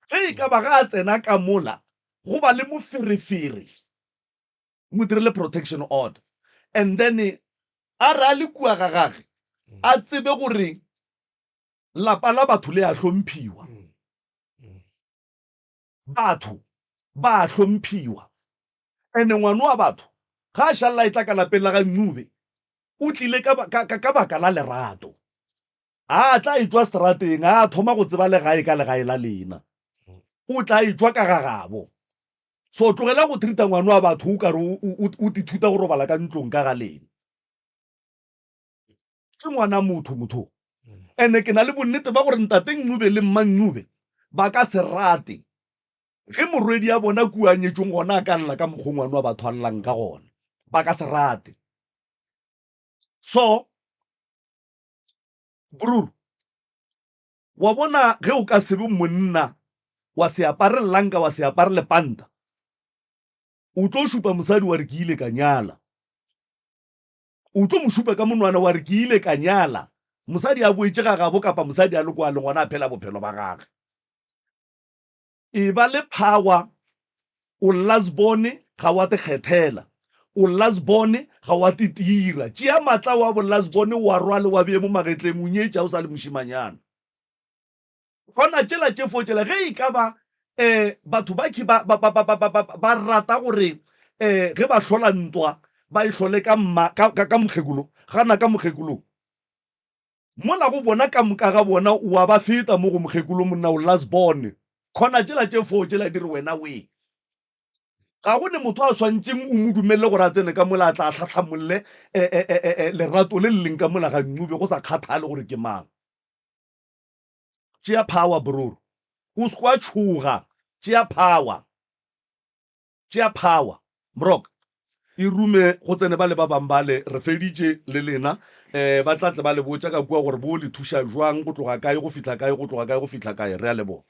Ge e ka ba ga a tsena ka mola go ba le moferefere, mo direle protection order and then a re a le kua ga gage a tsebe gore lapa la batho le a hlomphiwa. Batho ba a hlomphiwa. Ene ngwano wa batho ga a šalela a etla ka lapeng la ga Ncube, o tlile ka, ka, ka, ka baka la lerato. A tla etšwa seterateng, a thoma go tseba legae ka legae la lena. O tla etšwa ka ga gabo. So tlogela go treata ngwano wa batho o kare o, o, o tithuta go robala ka ntlong ka ga lena. Ke ngwana motho motho. Ene ke na le bonnete ba gore ntate Ncube le mma Ncube ba ka se rate Ge morwedi a bona kua a nyetšweng gona a ka lla ka mokgo ngwano wa batho a llang ka gona, ba ka se rate. So, brur, wa bona ge o ka se be monna wa se apare llanka wa se apare lepanta, o tlo šupa mosadi wa re ke ile ka nyala. O tlo mo šupa ka monwana wa re ke ile ka nyala. Mosadi a boetše ga gabo kapa mosadi a le kwa le gona a phela bophelo ba gage. E ba le power, o last born ga wa te kgethela, o last born ga wa te tira. Tšea matla wa bo last born wa rwale wa bee mo magetleng o nyetše ga o sa le mošimanyana. Gona tšela tše fo tšela ge e ka ba um batho ba ke ba, ba, ba, ba, ba, ba, ba, ba rata gore um ge ba hlola ntwa ba e hlole ka mma, ka, ka, ka mokgekolo, gana ka mokgekolong. Mola go bona ka moka ga bona o a ba feta mo go mokgekolo monna o last born. Khona tšela tše fo tšela di re wena wee. Ga go ne motho a swantšeng o mo dumelele gore a tsene ka mola a tla a hlahlamolle lerato le le leng ka mola ga Ncube go sa kgathale gore ke mang. Tšea power bror. O se kwa tšhoga. Tšea power. Tšea power. Mrok. E rume go tsene bale ba bang bale re feditše le lena. Um ba tla tle ba le botša ka kua gore bo le thuša jwang go tloga kae go fihla kae go tloga kae go fihla kae. Re a leboga.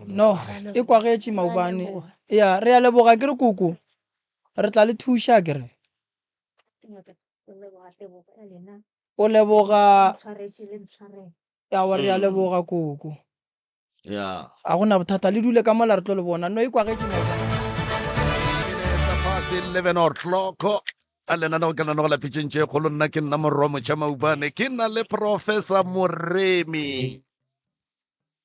No, e kwagetše maobane. Ya, re a leboga ke re koko. Re tla le thuša ke re. O leboga. Aowa re a leboga koko. Ya. A go na bothata, le dule ka mola re tlo le bona. No ikwagetše maobane. Fase 11 o'clock. A lenaneo ke lenaneo la pitšeng tše kgolo nna ke nna morwa motšha maubane ke na le professor Moremi.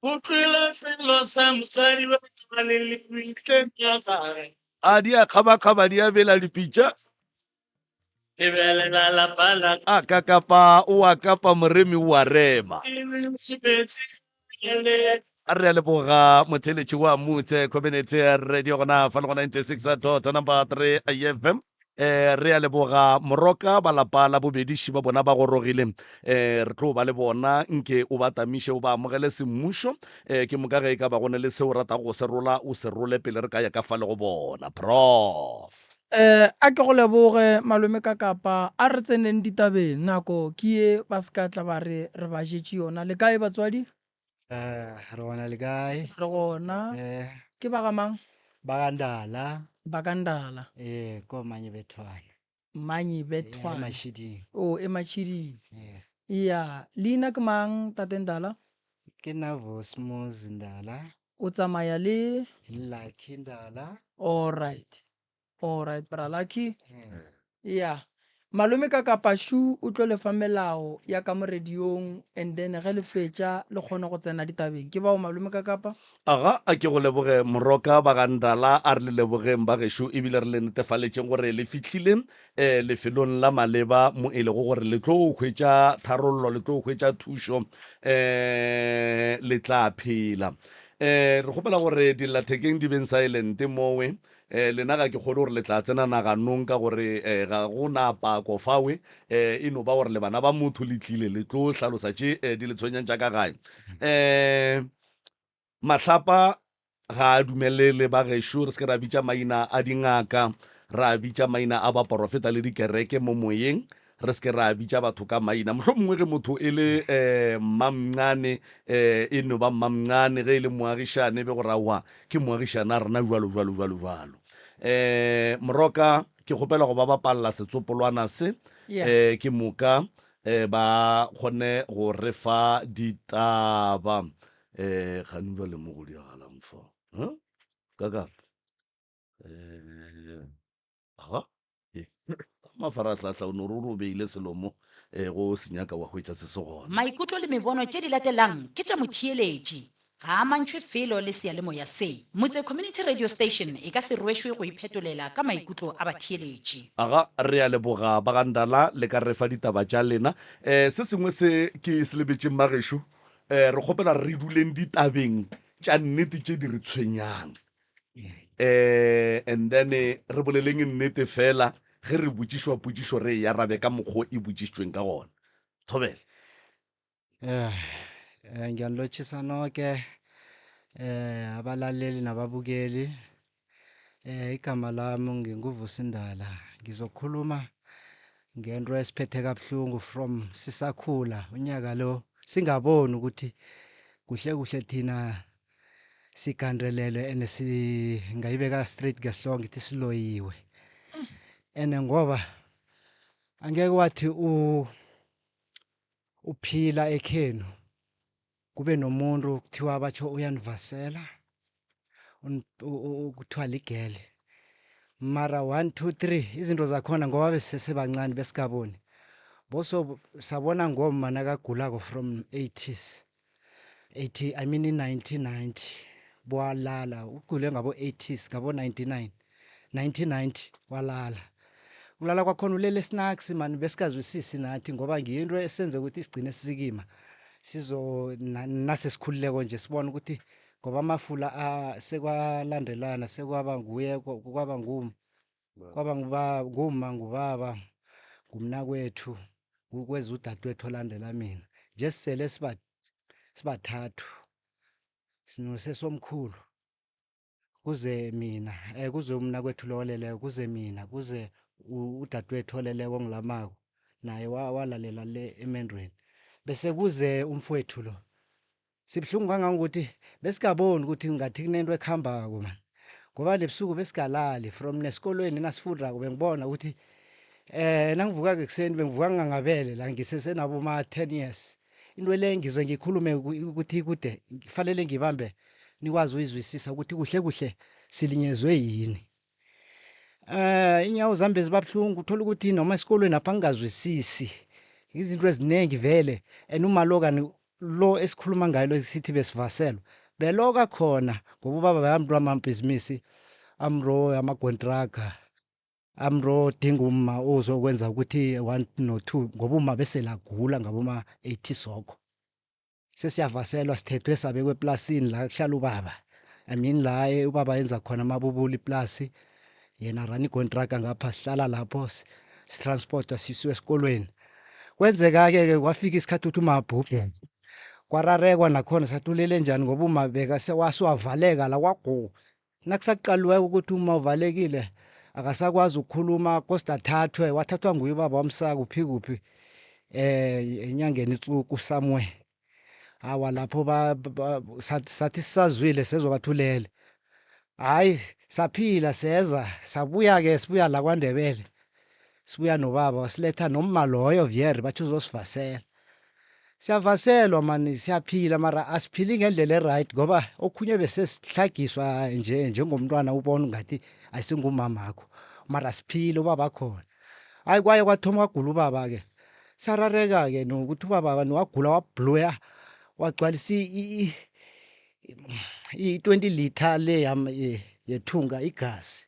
Utlwile selo sa mosadi wa ka le lebitleng la gagwe. A di a kgabakgaba di a bela dipitša. Lebelela lapa la A ka kapa o a kapa Moremi o a rema. Re a leboga motheeletši wa Mutse Community Radio gona fa le go 96 dot number 3 FM. Eh, re a leboga Moroka ba lapa la bobediši ba bona ba gorogile. Eh, re tlo ba le bona nke o ba tamiše o ba amogele semmušo. Eh, ke moka ge e ka ba go ne le seo o ratago go se rola o se role pele re ka ya ka fa le go bona. Prof. Eh, a ke go leboge malome Kakapa, a re tseneng ditabeng nako ke ye ba se ka tla ba re re ba jetše yona. Le kae batswadi? Eh, re gona le kae? Re gona. Eh. Ke ba ga mang? Ba ga Ndala. Ba ga Ndala. Eh, ko Manyebethwane. Manyebethwane. Eh, Mashiding. Oh, e Mashiding. Yes. Ya, leina ke mang tate Ndala? Ke nna Vosmos Ndala. O tsamaya le? Lucky Ndala. All right. Alright, bra Lucky. Yeah. Malome ka Kapashu o tlo le fa melao ya ka mo radiong and then ge le fetša le kgone go tsena ditabeng. Ke bao malome ka Kapa? Aga, a ke go leboge Moroka ba ga Ndala, a re le lebogeng ba gešo ebile re le netefaletšeng gore le fihlile um lefelong la maleba mo e lego gore le tlo hwetša tharollo, le tlo hwetša thušo, um le tla phela. Um re kgopela gore dillathekeng di beng silent mowe Eh, lena ga ke kgone gore le tla tsena naganong ka gore eh, ga go na pako fawe eh, e no ba gore le bana ba motho le tlile le tlo hlalosa tše eh, di le tshwenyang tša ka gae. Eh, mahlapa ga a dumelele ba gešo re se ke ra bitša maina a dingaka ra bitša maina a baporofeta le dikereke mo moyeng re se ke ra bitša batho ka maina mohlomongwe ge motho e le um mmamncane um e no ba mmamncane ge e le moagišane be go rawa ke moagišane a rena jwalo jwalo jwalo jwalo um moroka ke kgopela go ba bapalela setsopolwana se um ke moka um ba kgone go re fa ditaba um gane jwale mo go diagalang fa ka kapa um Aga, e, mafarahlahla o no re o robeile selo mo, e, go se nyaka wa hwetša se se gona. Maikutlo le mebono tše di latelang ke tša motheeletši. Ga a amantšhwe felo le seyalemoya se. Motse Community Radio Station e ka se rwešwe go iphetolela ka maikutlo a batheeletši. Aga, re a leboga ba ga Ndala le ka re fa ditaba tša lena. E, se sengwe se ke se lebetšeng magešo, e, re kgopela re duleng ditabeng tša nnete tše di re tshwenyang. Eh, and then eh, re boleleng nnete fela ge re botšišwa potšišo re e arabe ka mokgwa o e botšišitšweng ka gona. Thobela. Eh, eh, ngiyanilotjhisa noke eh abalaleli nababukeli eh igama lami nginguVusindala ngizokhuluma ngento esiphethe kabuhlungu from sisakhula unyaka lo singaboni ukuthi kuhle kuhle thina sigandelelwe and singayibeka straight ngesihloko ngithi siloyiwe and ngoba angeke wathi u uphila ekhenu kube nomuntu kuthiwa batsho uyanivasela kuthiwa ligele mara 1 2 3 izinto zakhona ngoba besisesebancane besigaboni boso sabona ngomma nakagulako from 80s 80 i mean 1990 bowalala ugule ngabo 80s ngabo 99 1990 walala kulala kwakhona ulele snacks mani besikazwisisi nathi ngoba ngiyo into esenze ukuthi sigcine sisikima sizo nasesikhululeko nje sibona ukuthi ngoba amafula sekwalandelana sekwaba nguye kwaba ngum kwaba nguma ngubaba ngumnakwethu kweza udadewethu olandela mina nje sisele sibathathu sinosesomkhulu kuze mina um kuze umnakwethu lo oleleko kuze mina kuze udadewethu oleleko ongilamako naye walalela le emendweni bese kuze umfowethu lo Sibuhlungu kangangokuthi besingaboni ukuthi ngathi kunento ekuhambako mani ngoba nebusuku besigalali from nesikolweni nasifundako bengibona ukuthi eh nangivuka-ke ekuseni bengivuka ngingangabele la ngisesenabo ma-10 years into le ngizwe ngikhulume ukuthi kude kufanele ngibambe nikwazi uyizwisisa ukuthi kuhle kuhle silinyezwe yini Eh inyawo zami bezibabuhlungu uthola ukuthi noma esikolweni apha ngingazwisisi izinto eziningi vele and umalokani lo esikhuluma ngayo lo sithi besivaselwa beloka khona ngoba ubaba bayamntu amabhizinisi amro amagontraga amro dinga umma ozokwenza ukuthi 1 no 2 ngoba uma bese lagula ngaboma 80 soko. Sesiyavaselwa sithethwe sabekwa eplasini la kuhlala ubaba. I mean la eh, ubaba enza khona amabubulo iplasi. Yena run ikontraka ngapha sihlala lapho sitransportwa sisiwe esikolweni. Kwenzeka-ke ke kwafika isikhathi ukuthi umabhubhe. Kwararekwa nakhona sathi ulele njani ngoba umabeka sewasuwavaleka la kwagu. Nakusaqaliweko ukuthi uma uvalekile akasakwazi ukukhuluma koste athathwe wathathwa nguye ubaba wamsaka kuphi kuphi eh enyangeni itsuku somewhere awa lapho ba, ba, sathi sisazwile sezwa bathulele hayi saphila seza sabuya ke sibuya la kwaNdebele sibuya nobaba wasiletha nomma loyo vier batsho uzosivasela Siyavaselwa mani siyaphila mara asiphili ngendlela e-right ngoba okhunye besesihlagiswa nje njengomntwana ubona ngathi ayisingumamakho mara siphile ubaba khona. Hayi kwaye kwathoma kwagula ubaba-ke sarareka-ke nokuthi ubaba bani wagula wabhluya wagcwalisa i-20 litre le yami yethunga igazi.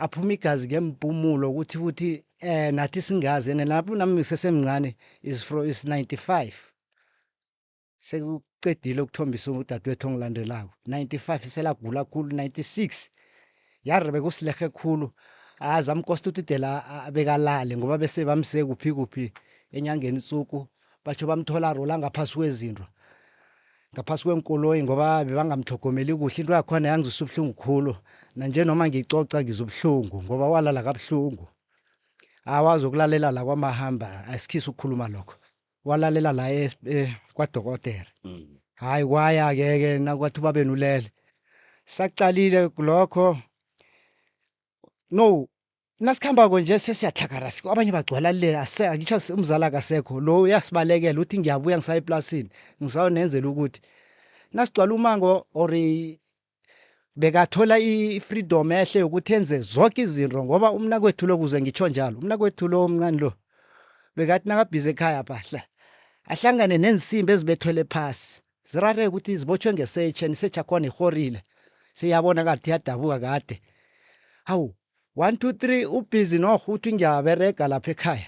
Aphuma igazi ngempumulo ukuthi ukuthi eh nathi singazi and lapho nami ngisesemncane is from is 95 sekucedile ukuthombisa udadewethu ongilandelako 95 selagula khulu 96 yare bekusilehe khulu aze amkosta ukuthi dela bekalale ngoba bese bamse kuphi kuphi enyangeni tsuku batjho bamthola arola ngaphasi kwezinto ngaphasi kweenkoloyi ngoba bebangamtlhogomeli kuhle into yakhona yangizwisa ubuhlungu khulu nanje noma ngiyicoca ngizwa ubuhlungu ngoba walala kabuhlungu awazi ukulalela la kwamahamba asikhisi ukukhuluma lokho walalela la eh, kwadokotela mm. hayi kwaya ke ke nakwathi ubabeni ulele saqalile lokho no nasikhambako nje sesiyatlhagara abanye bagcwala le angitsho umzala akasekho lo uyasibalekela uthi ngiyabuya ngisaya eplasini ngisayonenzela ukuthi nasigcwala umango or bekathola i-freedom ehle yokuthi enze zonke izinto ngoba umnakwethu lo kuze ngitsho njalo umnakwethu lo omncane lo bekathi nakabhizi ekhaya phahla ahlangane neensimbi ezibethwele phasi zirareke ukuthi zibotshwe ngesetjha and isetjha khona ihorile seyabona kathi iyadabuka kade hawu 1 2 3 ubhizi norho uthi ngiyaberega lapha ekhaya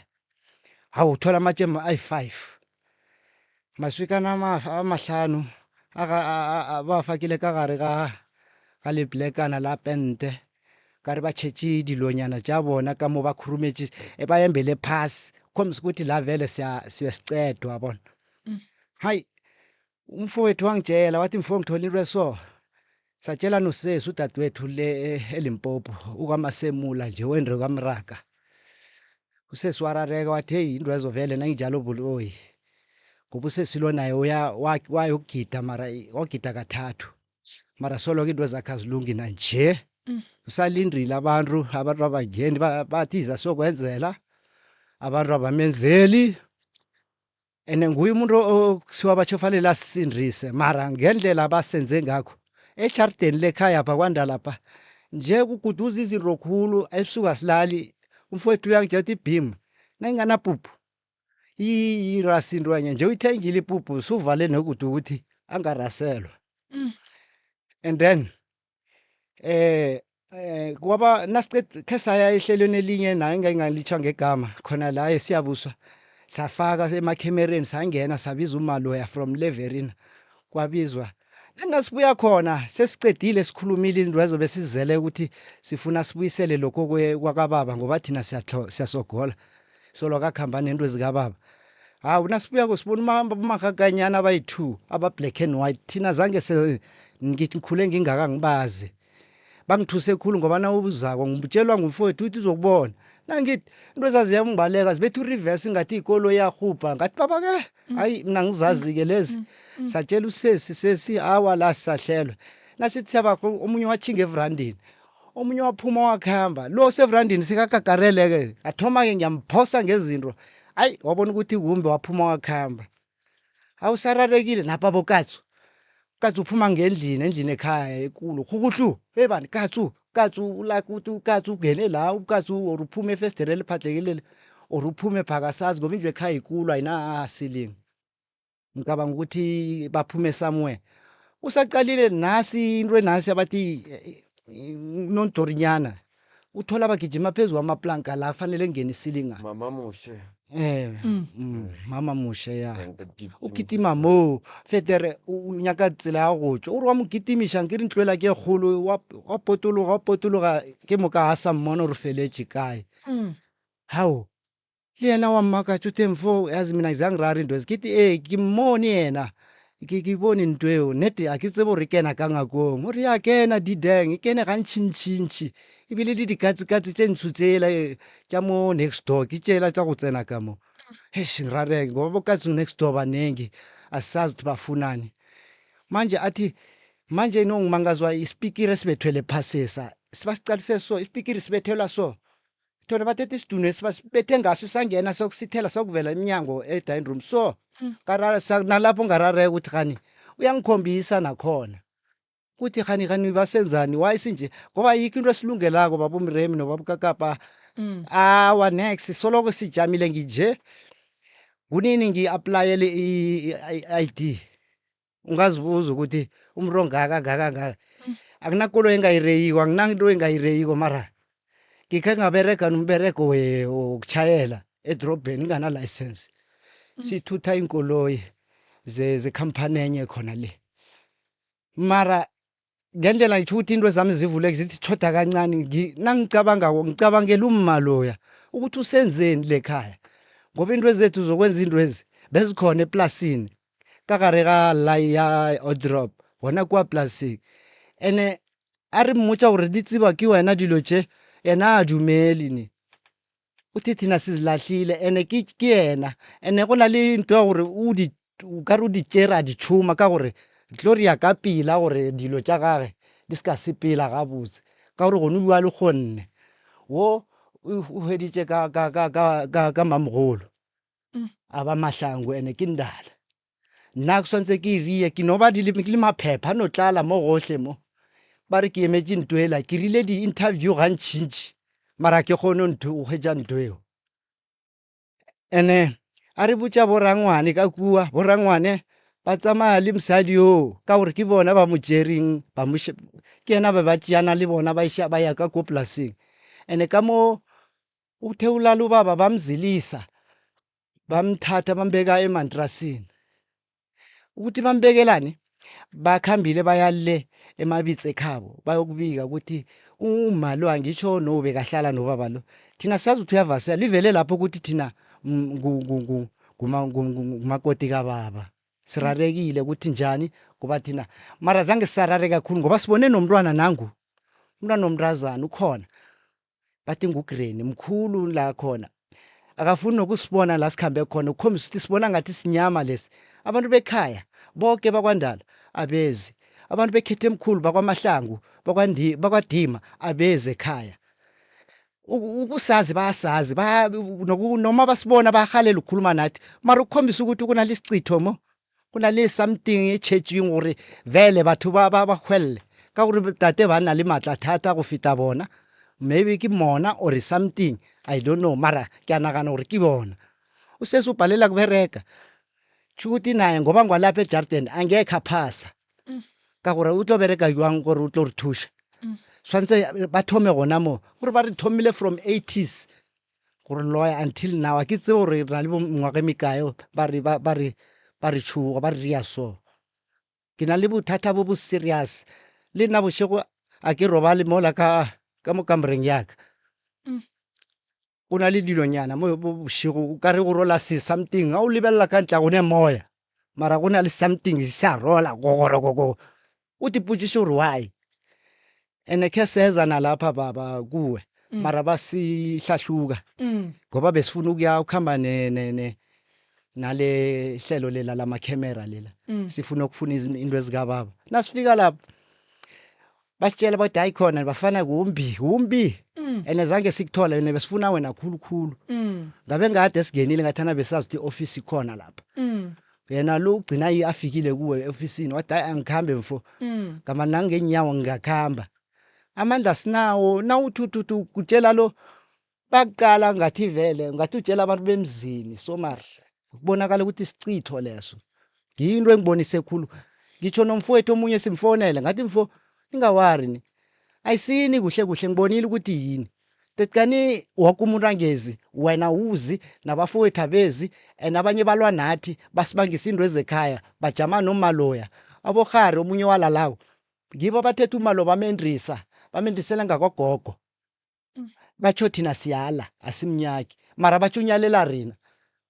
hawu uthola amatshe ayi-5 maswikana amahlanu bawafakile ka gare ga ga leblekana la pente ka re ba tšhetše dilonyana tša bona ka mo ba khurumetše e ba embele phasi khombisa ukuthi la vele siyasicedwa wabona mm. hayi umfowethu wangitshela wathi mfo ngithola into eso satshela nosesi udadewethu le eLimpopo ukwamasemula nje wendre kwamraka usesi warareka wathi heyi into ezo vele nanginjalo buloyi ngoba usesi lo naye wayokugida mara wagida kathathu mara solo-ke into zakhe azilungi nanje mm. usalindile abantu abantu abangeni bathi iza sokwenzela abantu abamenzeli ene nguye umuntu okuthiwa batsho fanele asisindise mara ngendlela abasenze ngakho ejardeni lekhaya pha kwanda lapha nje kuguduza izinto khulu ebusuku asilali umfowethu uyangitshela ukuthi ibhimu nayinganapuphu irasi into enye nje uyithengile ipuphu suvale nokude ukuthi angaraselwa mm. and then eh eh kwaba nasiqed khe saya ehlelweni elinye naye ngayingalitjha ngegama khona la esiyabuswa safaka emakhemereni sangena sabiza umaloya from leverina kwabizwa nasibuya khona sesicedile sikhulumile izinto ezo besizele ukuthi sifuna sibuyisele lokho kwakababa ngoba thina siyasogola solo kakuhamba nento ezikababa hawu nasibuya kusibona umahakanyana abayi-two aba-black and white thina zange ngithi ngikhule ngingaka ngibazi bangithuse khulu ngoba nawuzako ngitshelwa ngumfowethu ukuthi uzokubona nangithi into ezaziyangibaleka zibetha ureverse ngathi ikolo iyahubha ngathi baba ke mm. hayi mina ngizazi-ke lezi mm. mm. satshela usesi sesi awa la sisahlelwe nasithi siyabakho omunye wathinga evrandini omunye waphuma wakuhamba lo sevrandini sikakakarele-ke athoma-ke ngiyamphosa ngezinto ayi wabona ukuthi kumbi waphuma wakuhamba awusararekile napa bokatsu katsu uphuma ngendlini endlini ekhaya ekulu rhukuhlu hey bani katsu katsu like uthi ukatsu ungene la ukatsu or uphume efesdere eliphatlekilele or uphume phakasazi ngoba indlu ekhaya ikulu ayina-ceiling ngicabanga ukuthi baphume somewhere usaqalile nasi into enasi abathi nondorinyana uthola bagijima phezu kwamaplanka la fanele ngene isilinga mama muhle eh mm. mm. Mama Moshe ya. O kitima moo, fetere o nyaka tsela ya go tšwa. O re wa mo kitimiša, nkere ntlo ela ke e kgolo, wa, wa potologa, wa potologa, ke moka a sa mmona gore o feletše kae. Hao, le yena wa mmakatša, o teng fo, yazi mina zange ra re ntho ke te ee, ke mmone yena. Ke, ke bone ntho eo, nnete a ke tsebe gore e kena ka ngakong. O re ya kena didang, e kene gantšintšintši. Ebile le dikatsekatse tše ntsho tsela tša mo next door, ke tšela tša go tsena ka mo. Eish ngirareke ngoba bokatsu next door baningi asazi ukuthi bafunani. Manje athi manje no ngimangazwa isipikiri esibethwele phasesa. Sibasiqalise so isipikiri sibethelwa so. Thole bathethe isidunu esibasibethe ngaso sangena sokusithela sokuvela iminyango e-dining room so. Karara nalapho ngarareka ukuthi kani uyangikhombisa nakhona. Kuthi kghani kghani basenzani why sinje ngoba ayikho into esilungelako baba uMremi nobaba uKakapa. Awa next soloko sijamile nginje kunini ngi-aplayele i-I_D ungazibuza ukuthi umuntu ongaka ngaka ngaka akunakoloyi engayireyiko akunanto engayireyiko mara ngikhe ngaberega nomberego wokutjhayela edorobheni ngingana-license sithutha iinkoloyi zekhamphani enye khona le mara ngendlela ngitjho ukuthi into zami zivuleke zithi tjhoda kancane nangicabangako ngicabangela umma loya ukuthi usenzeni lekhaya ngoba into zethu zokwenza into ezi bezikhona eplasini ka gare ga lai ya odrop gona kua plasing ene a re mmotša gore di tseba ke wena dilo tše yena a dumele ne uthi thina sizilahlile ene ke ke yena ene go na le ntho ya gore o di o ka re o di tšere a di tšhoma ka gore tlo re ya ka pela gore dilo tša gage di se ka sepela gabotse ka gore gone bjale kgonne wo o hweditše ka ka ka ka ka ka mamogolo a ba mahlangu ene ke ndala Nna ke swantse ke irie ke no ba di le ke le maphepha a no tlala mo gohle mo. Ba re ke emetše nto ela ke rile di-interview gantšintši mara ke kgone ntho go hwetša nto eo. Ene a re botša borangwane ka kua borangwane ba tsamaya le mosadi yoo ka gore ke bona ba mo tšereng ba mo ke yena ba ba tšeana le bona ba iša ba ya ka ko polaseng. Ene ka mo o theola lo baba ba mzilisa bamthatha bambeka emantrasini ukuthi bambekelani bakhambile baya le emabitse ekhabo bayokubika ukuthi uma lo angitsho no bekahlala nobaba lo thina siyazi ukuthi uyavasela livele lapho ukuthi thina ngumakoti kababa sirarekile ukuthi njani ngoba thina mara zange sisarare kakhulu ngoba sibone nomntwana nangu umntwana omntazana ukhona bathi ngugreni mkhulu la khona akafuni nokusibona la sikhambe khona ukukhombisa ukuthi sibona ngathi sinyama lesi abantu bekhaya bonke bakwandala abezi abantu bekhethe emkhulu bakwamahlangu bakwadima abezi ekhaya ukusazi bayasazi noma basibona bayahalela ukukhuluma nathi mara ukukhombisa ukuthi kunalesicitho mo Go na le something e tšhetšweng gore vele batho ba ba ba hwelele ka gore tate ba na le maatla thata go feta bona maybe ke mona or something I don't know mara ke a nagana gore ke bona o sese o palela go bereka tšhuti naye ngoba ngwalapha ejarden angekhe aphasa ka gore o tlo bereka jwang gore o tlo re thuša swantse ba thome gona mo gore ba re thomile from 80s gore loya until now a ke tsebe gore re na le mengwaga e mekae ba re ba ba re ba re tšhoga ba re ria so ke na le bothata bo bo serious le nna bošego a ke robale mola ka ka mo kamoreng ya ka go na le dilonyana mo bošego o ka re go rola se something ga o lebelela ka ntle ga go ne moya mara go na le something se a rola gogorogogo o tipotšiše gore why ene khe seza nalapha baba kuwe mm. mara basihlahluka mm. ngoba besifuna ukuya ukuhamba ne, ne, ne nale hlelo lela lamakhemera lela mm. sifuna ukufuna into ezikababa nasifika lapho basitshela bathi hayi khona bafana kumbi kumbi mm. and zange sikuthole and besifuna wena khulu khulu mm. ngabe ngade singenile ngathana besazi ukuthi i-office ikhona lapha mm. yena lo ugcina afikile kuwe e-ofisini wathi hayi angikhambe mfo mm. ngama nangenyawo ngingakhamba amandla sinawo nawuthuthuthi kutshela lo Bakuqala ngathi vele ngathi utshela abantu bemzini so marhle kubonakala ukuthi isicitho leso ngiyo into engibonise khulu ngitsho nomfowethu omunye simfonele ngathi mfo ningawari ni ayisini kuhle kuhle ngibonile ukuthi yini. Tetkani woke umuntu angezi wena uzi nabafowethu abezi and abanye balwa nathi basibangisa into ezekhaya bajama nomaloya aborhari omunye walalako ngibo abathetha umalo bamendrisa bamendrisela ngakwagogo batsho thina siyala asimnyaki mara batsho unyalela rina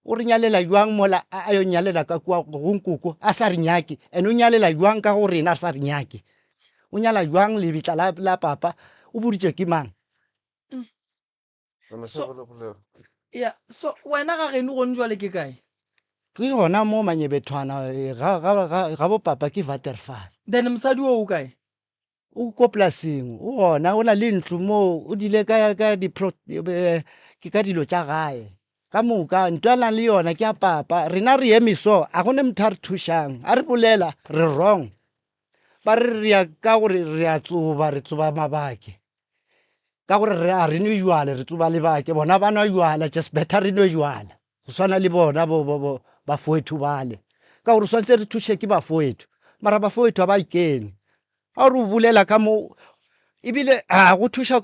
o re nyalela jwang mola a yo nyalela ka kua go nkoko a sa re nyake and o nyalela jwang ka go rena a sa re nyake o nyala jwang lebitla la, la papa o boditše ke mang So, yeah, so wena ga geno gone jwale ke kae? Ke gona mo Manyebethwana eh, ga, ga, ga, ga bo papa ke Waterval. Then mosadi o o kae? O ko polasing, o gona, o na le ntlo moo, o dile ka, ka di pro, eh, ke ka dilo tša gae. Ka moka, ntwa a nang le yona ke ya papa. Rena re eme so, a go ne motho a re thušang. A re bolela, re wrong. Ba re re ya ka gore re a tsoba, re tsoba mabake. Ka gore re a re nwe jwala, re tsoba lebake. Bona ba nwa jwala, just better re nwe jwala. Go swana le bona bo, bo, bo, bafowethu bale. Ka gore swantse re thuše ke bafowethu. Mara bafowethu ga ba ikene. Ga o re o bolela ka mo, ebile a go thuša,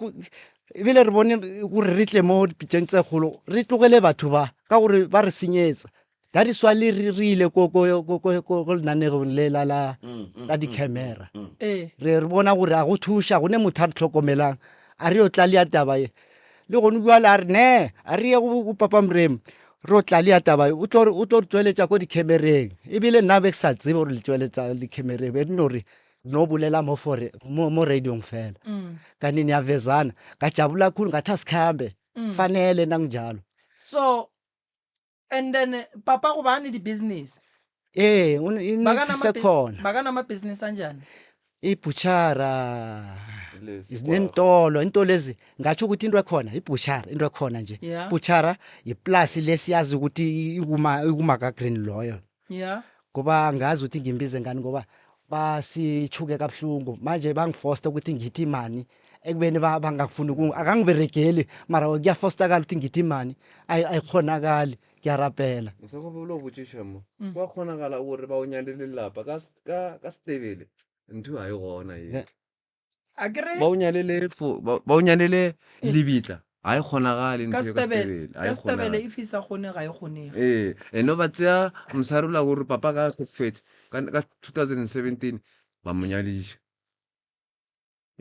ebile re bone gore re tle mo dipitšeng tse kgolo, re tlogele batho ba, ka gore ba re senyetsa. That is why le re re ile ko ko ko ko ko ko lenanegong le la la la di-camera. Ee. Re re bona gore a go thuša, go ne motho a re tlhokomelang. A re yo tlalea taba ye. Le gone bjale a re ne, a re ye go go Papa Moremi, re yo tlalea taba ye. O tlo re o tlo re tšweletša ko di-camera-eng. Ebile nna be ke sa tsebe gore le tšweletša di-camera-eng, be re no re no bolela mo for mo mo radio-ong fela. Kanti niyavezana. Ka jabula khulu ngathi asikhambe. Fanele nanginjalo. So And then eh, papa go bane di business. Ee, o ne- e ne Ba ka nama se bus- khona. Ba ka nama business anjani? Ibhuchara Le nentolo into lezi ngatsho ukuthi into ekhona ibhuchara into ekhona nje Yeah. ibhuchara yiplasi lesiyazi ukuthi ikuma ikuma ka green loyo Yeah. ngoba angazi ukuthi ngimbize ngani ngoba basithuke kabuhlungu manje bangifosta ukuthi ngithi imani ekubeni bangakufuni ukungi akangiberegeli mara kuyafostakala ukuthi ngithi imani ayikhonakali ngiyarapela Ngisakhumbula ubotšiša mo. Kwa kgonagala gore ba o nyale lelapa ka ka ka setebele. Ntho ga e gona ye. A ke re Ba o nyalele fo ba ba o nyalele lebitla. Ga e kgonagale ka ntho e ka setebele setebele. Ga ka e setebele kgonagale. if e sa kgone ga e kgonege. Ee, eno ba tseya mosadi ola gore papa ka hlokofetše ka ka 2017 ba mo nyadiša.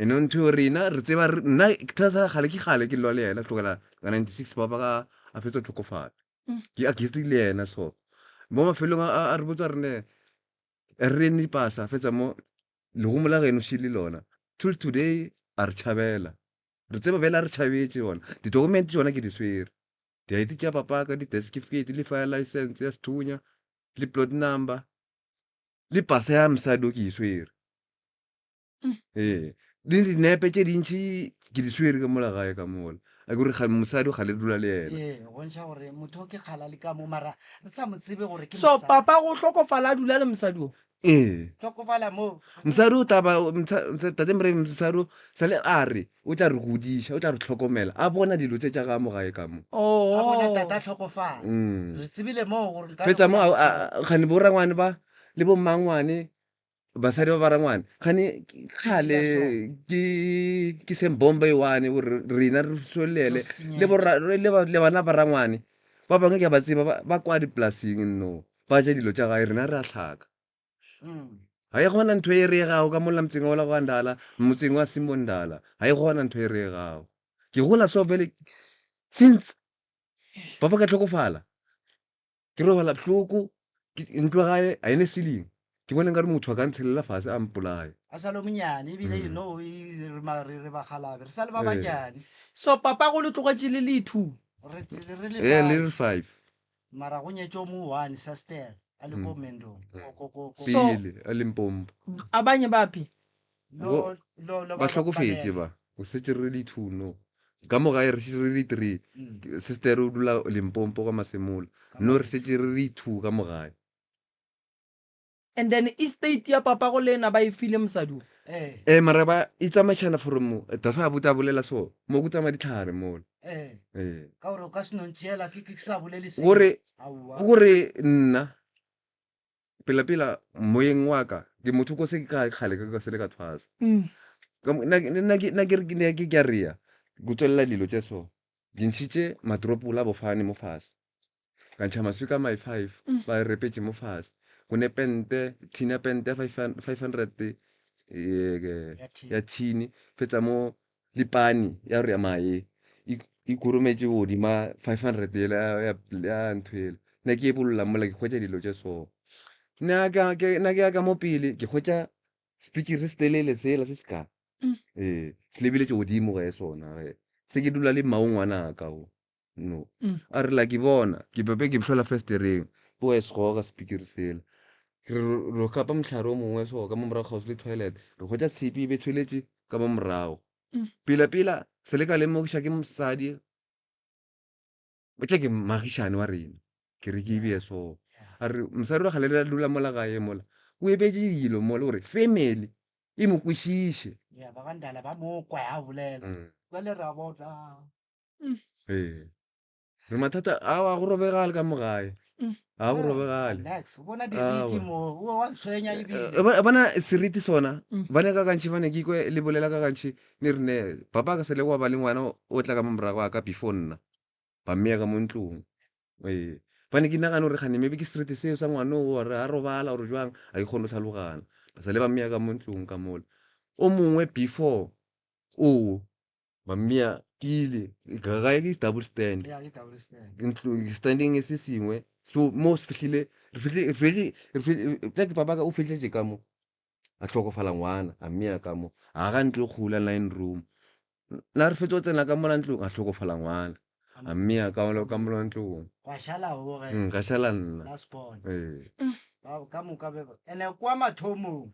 Eno ntho eo rena re tseba re nna thata kgale ke kgale ke lwa le yena tlogela ka 96 papa ka a fetsa go tlhokofala. Ke against le yena so. Mo mafelong a a re botsa re ne re ne dipasa fetsa mo lerumo la geno šele lona. Till today a re tšhabela. Re tseba bjale a re tšhabetše gona. Di-document tšona ke di swere. Di-I_D tša papa ka, di-death certificate le fire license ya sethunya le plot number le pasa ya mosadi o ke e swere. Ee, le dinepe tše dintši ke di swere ka mola gae ka mola. A ke gore ga mosadi o kgale dula le yena. Ee, go bontšha gore motho o ke kgala le ka mo mara re sa mo tsebe gore ke So mosadi. papa go hlokofala a dula le mosadi o? Ee. Hlokofala mo. Mosadi o tla ba tate Moremi mosadi o sale a re o tla re godiša, o tla re tlhokomela. A bona dilo tše tša ga mo gae ka mo. A bona Oh. tata a hlokofala. Re tsebile mo gore nkabe Fetsa go mo na le a kgane bo rangwane ba le bo mmangwane basadi ba ba rangwane kgane kgale ke ke same bomba e one gore rena re tswelele le borra le ba le bana ba rangwane ba bangwe ke a ba tseba ba ba kwa dipolasing no ba ja dilo tša gae rena re a hlaka ga e gona ntho e regago ka mola motseng wa la Ndala motseng wa Simon Ndala ga e gona ntho e regago ke gola so vele since papa ka tlhokofala Ke robala bohloko, ke ntlo ya gae ga e ne ceiling. Ke bone nkare motho a ka ntshelela fase a mpolaye. A sa le o monyane ebile you know re ma- re re bakgalabe re sa le ba Ee. banyane. So papa go le tlogetše le le two. Re re le Ee, le five. re five. Mara go nyetše o mo one sister a le ko Mendong. Ko ko ko ko. So- Pele a Limpopo. Abanye baphi? Lo lo lo Ba hlokofetše ba. O šetše re le two no. Ka mo gae re šetše re le three. Sister o dula Limpopo ka Masemola. No re šetše re le two ka mo gae. And then estate ya papa go lena ba e file mosadi o. Eh. Eh mara ba e tsamaišana from that's why abuti a bolela so. Mo go tsamaya ditlhare mola. Eh. Eh. Ka gore o ka se no ntšeela ke ke sa bolele selo. Gore Aowa. gore nna pela pela moyeng wa ka ke motho ko se ke ka kgale ka se le ka thwasa. Mm. Ka mo- nna nna ke nna ke re ke ne ke ke a rea. Go tswelela dilo tše so. Ke ntšhitše madropola bofane mo fase. Ka ntšha maswika a my five ba e repetše mo fase. Go ne pente, thini ya pente ya 500 ya thini. Fetsa mo le pani ya gore ya mae e khurumetše godima 500 yela ya ntho yela. Ne ke epolola mola ke hwetša dilo tše so. Nna ke ya ka mo pele ke hwetša sepikiri se se telele sela se seka. Ee, se lebeletše godimo ge sona ge. Se ke dula le mmao ngwanaka o. No. A re la ke bona, ke pepe ke hlola festereng, bo e se goga sepikiri sela. Re ro kapa mohlare o mongwe so ka mo morago kgauswi le toilet, re hwetša tshipi e bethweletše ka mo morago. Pela pela se le ka lemogiša ke mosadi o tla ke magišane wa rena. Ke re ke beye so. A re mosadi wa kgale le dula mola gae mola. O ebetše dilo mola gore family e mo kwešiše. Ya ba gandala ba mo kwa a bolela. Jwale ra bona. Ee. Re mathata ao a go robegale ka mo gae. A go robegale. Next, o bona diriti mo, o wa ntshwenya ebile. Eh, bona seriti sona. Bana ka gantši bane ke ikwe le bolela ka gantši ne re ne papa ka sele wa ba le ngwana o tla ka mo morago a ka before nna. Ba mmeya ka mo ntlong. Ee. Bane ke nagana gore gane maybe ke seriti seo sa ngwana o gore a robala gore jwang a ke kgone go tlhalogana. Ba sale ba mmeya ka mo ntlong ka mola. O mongwe before o Mammia ke ile gae ke double stand. Yeah, ke double stand. Ntlo standing e se sengwe. So mo se fihlile re fihlile re fihlile re fihlile tla ke papa ka o fihletše ka mo. A hlokofala ngwana a mmea ka mo. A ga ntlo e kgolo nine room. Na re fetsa go tsena ka mola ntlong a hlokofala ngwana. A mmea ka ka mola ntlong. Gwa šala o ge. Ga šala nna. Last born. Ee. Ba ka moka be ene kwa mathomong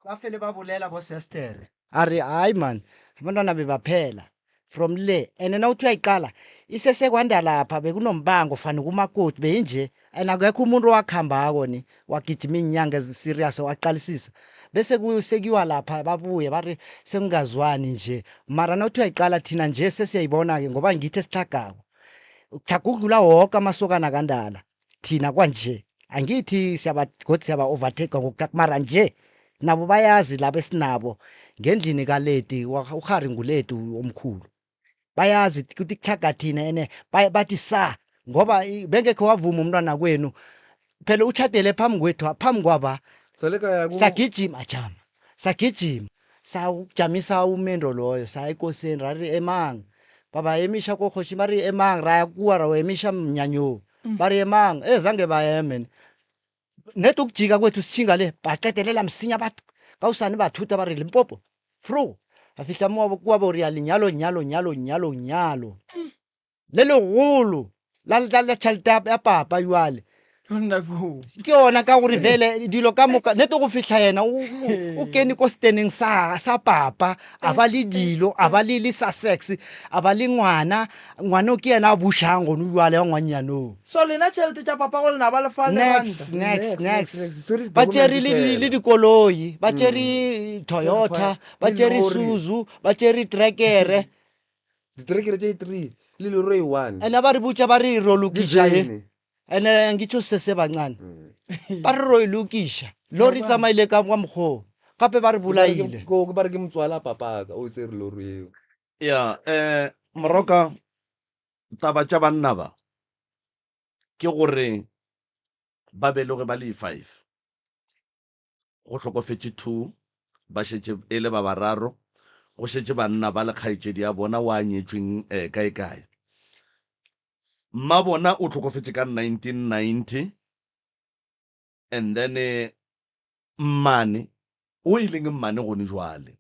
ba fele ba bolela bo sestere a re hayi man abantwana bebaphela from le and na uthi uyayiqala isesekwanda lapha bekunombango fani kumakoti beyinje and akekho umuntu owakhambako ni wagijima iinyanga eziserious waqalisisa bese sekuyiwa lapha babuye bari sekungazwani nje mara nawuthi uyayiqala thina nje sesiyayibona-ke ngoba ngithi esitlhagako utlhaga ukudlula woke amasokana kandala thina kwanje angithi siyaba god siyaba overtake ngokutak mara nje nabo bayazi laba esinabo ngendlini kaleti uhari nguleti omkhulu bayazi ukuthi kutlhaga thina ene bathi sa ngoba bengekho wavuma umntwana kwenu phela utshadele phambi kwethu phambi kwaba sagijima jama sagijima Sawujamisa umendo loyo, saya ekosini ra re emang. Ba ba emiša ko kgoši ba re emang, ra ya kua ra o emiša mnyanyong. Ba re emang, e zange ba eme. Nete ukujika kwethu sitjhinga le, ba qetelela msinya ba kaosane ba thuta ba re Limpopo, vroeg. Ba fihla mo kua bo re ya lenyalo nyalo nyalo nyalo nyalo. Le legolo la la la tšhelete ya papa jwale. Ke yona ka gore vele dilo ka moka nete go fihla yena o kene ko steneng sa sa papa a ba le dilo a ba le le sussex a ba le ngwana ngwana o ke yena a bušang gone jwale wa ngwannyanong. So lena tšhelete tša papa go lena ba le fa le Next, next, next. Ba tšere le le dikoloi, ba tšere Toyota, ba tšere Suzu, ba tšere trekere. Ditrekere tše three le lori e one. Ene ba re botša ba re ro lokiša e. Ene ngitšho se se bancane. Ba re ro e lokiša. Lori tsamaile ka ka mokgoo. Gape ba re bolaile. Ko ba re ke motswala papaka o tsere lori eo. Ya eh Moroka taba tša banna ba ke gore ba beloge ba le five. Go hlokofetše two, ba šetše e le ba bararo, go šetše banna ba le kgaetšedi ya bona wa nyetšweng kaekae. Mmabona o hlokofetše ka 1990 and then mmane o e leng mmane gone jwale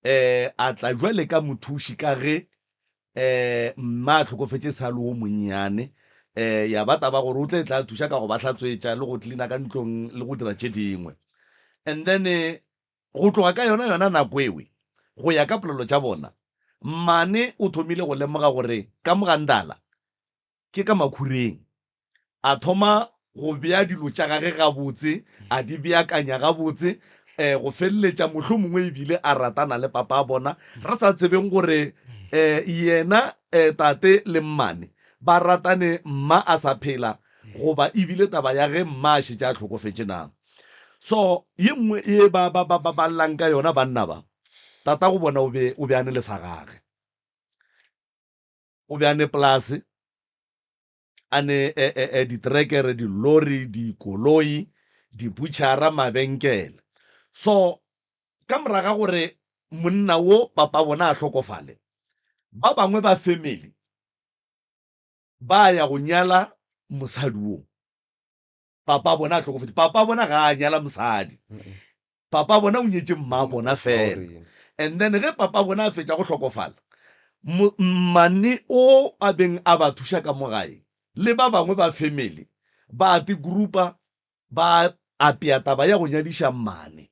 um a tla jwale ka mothuši ka ge um mma a hlokofetše sa le wo monnyane um ya ba taba gore o tle tla thuša ka go ba hlatswetša le go cleana ka ntlong le go dira tše dingwe. And then go tloga ka yona yona nako ewe go ya ka polelo tša bona, mmane o thomile go lemoga gore ka mogandala ke ka makhureng. A thoma go bea dilo tša gage gabotse, a di beakanya gabotse, um go feleletša mohlomongwe e bile a ratana le papa a bona, re sa tsebeng gore um yena um tate le mmane ba ratane mma a sa phela goba e bile taba ya ge mma a šetše a hlokofetše na. So ye nngwe ye ba, ba, ba, ba, ba llang ka yona banna ba, tatago bona o be, o be a ne le sa gage. O be a ne polase, a ne e, e, e, ditrekere, dilori, dikoloi, dibutšhara, mabenkele. So ka morago ga gore monna wo papa bona a hlokofale, ba bangwe ba family ba ya go nyala mosadi wo. Papa bona a hlokofetše. Papa bona ga a nyala mosadi. Papa bona o nyetše mma bona fela. And then ge papa bona a fetša go hlokofala, mmane o a beng a ba thuša ka mo gae le ba bangwe ba family ba te groupa ba apea taba ya go nyadiša mmane.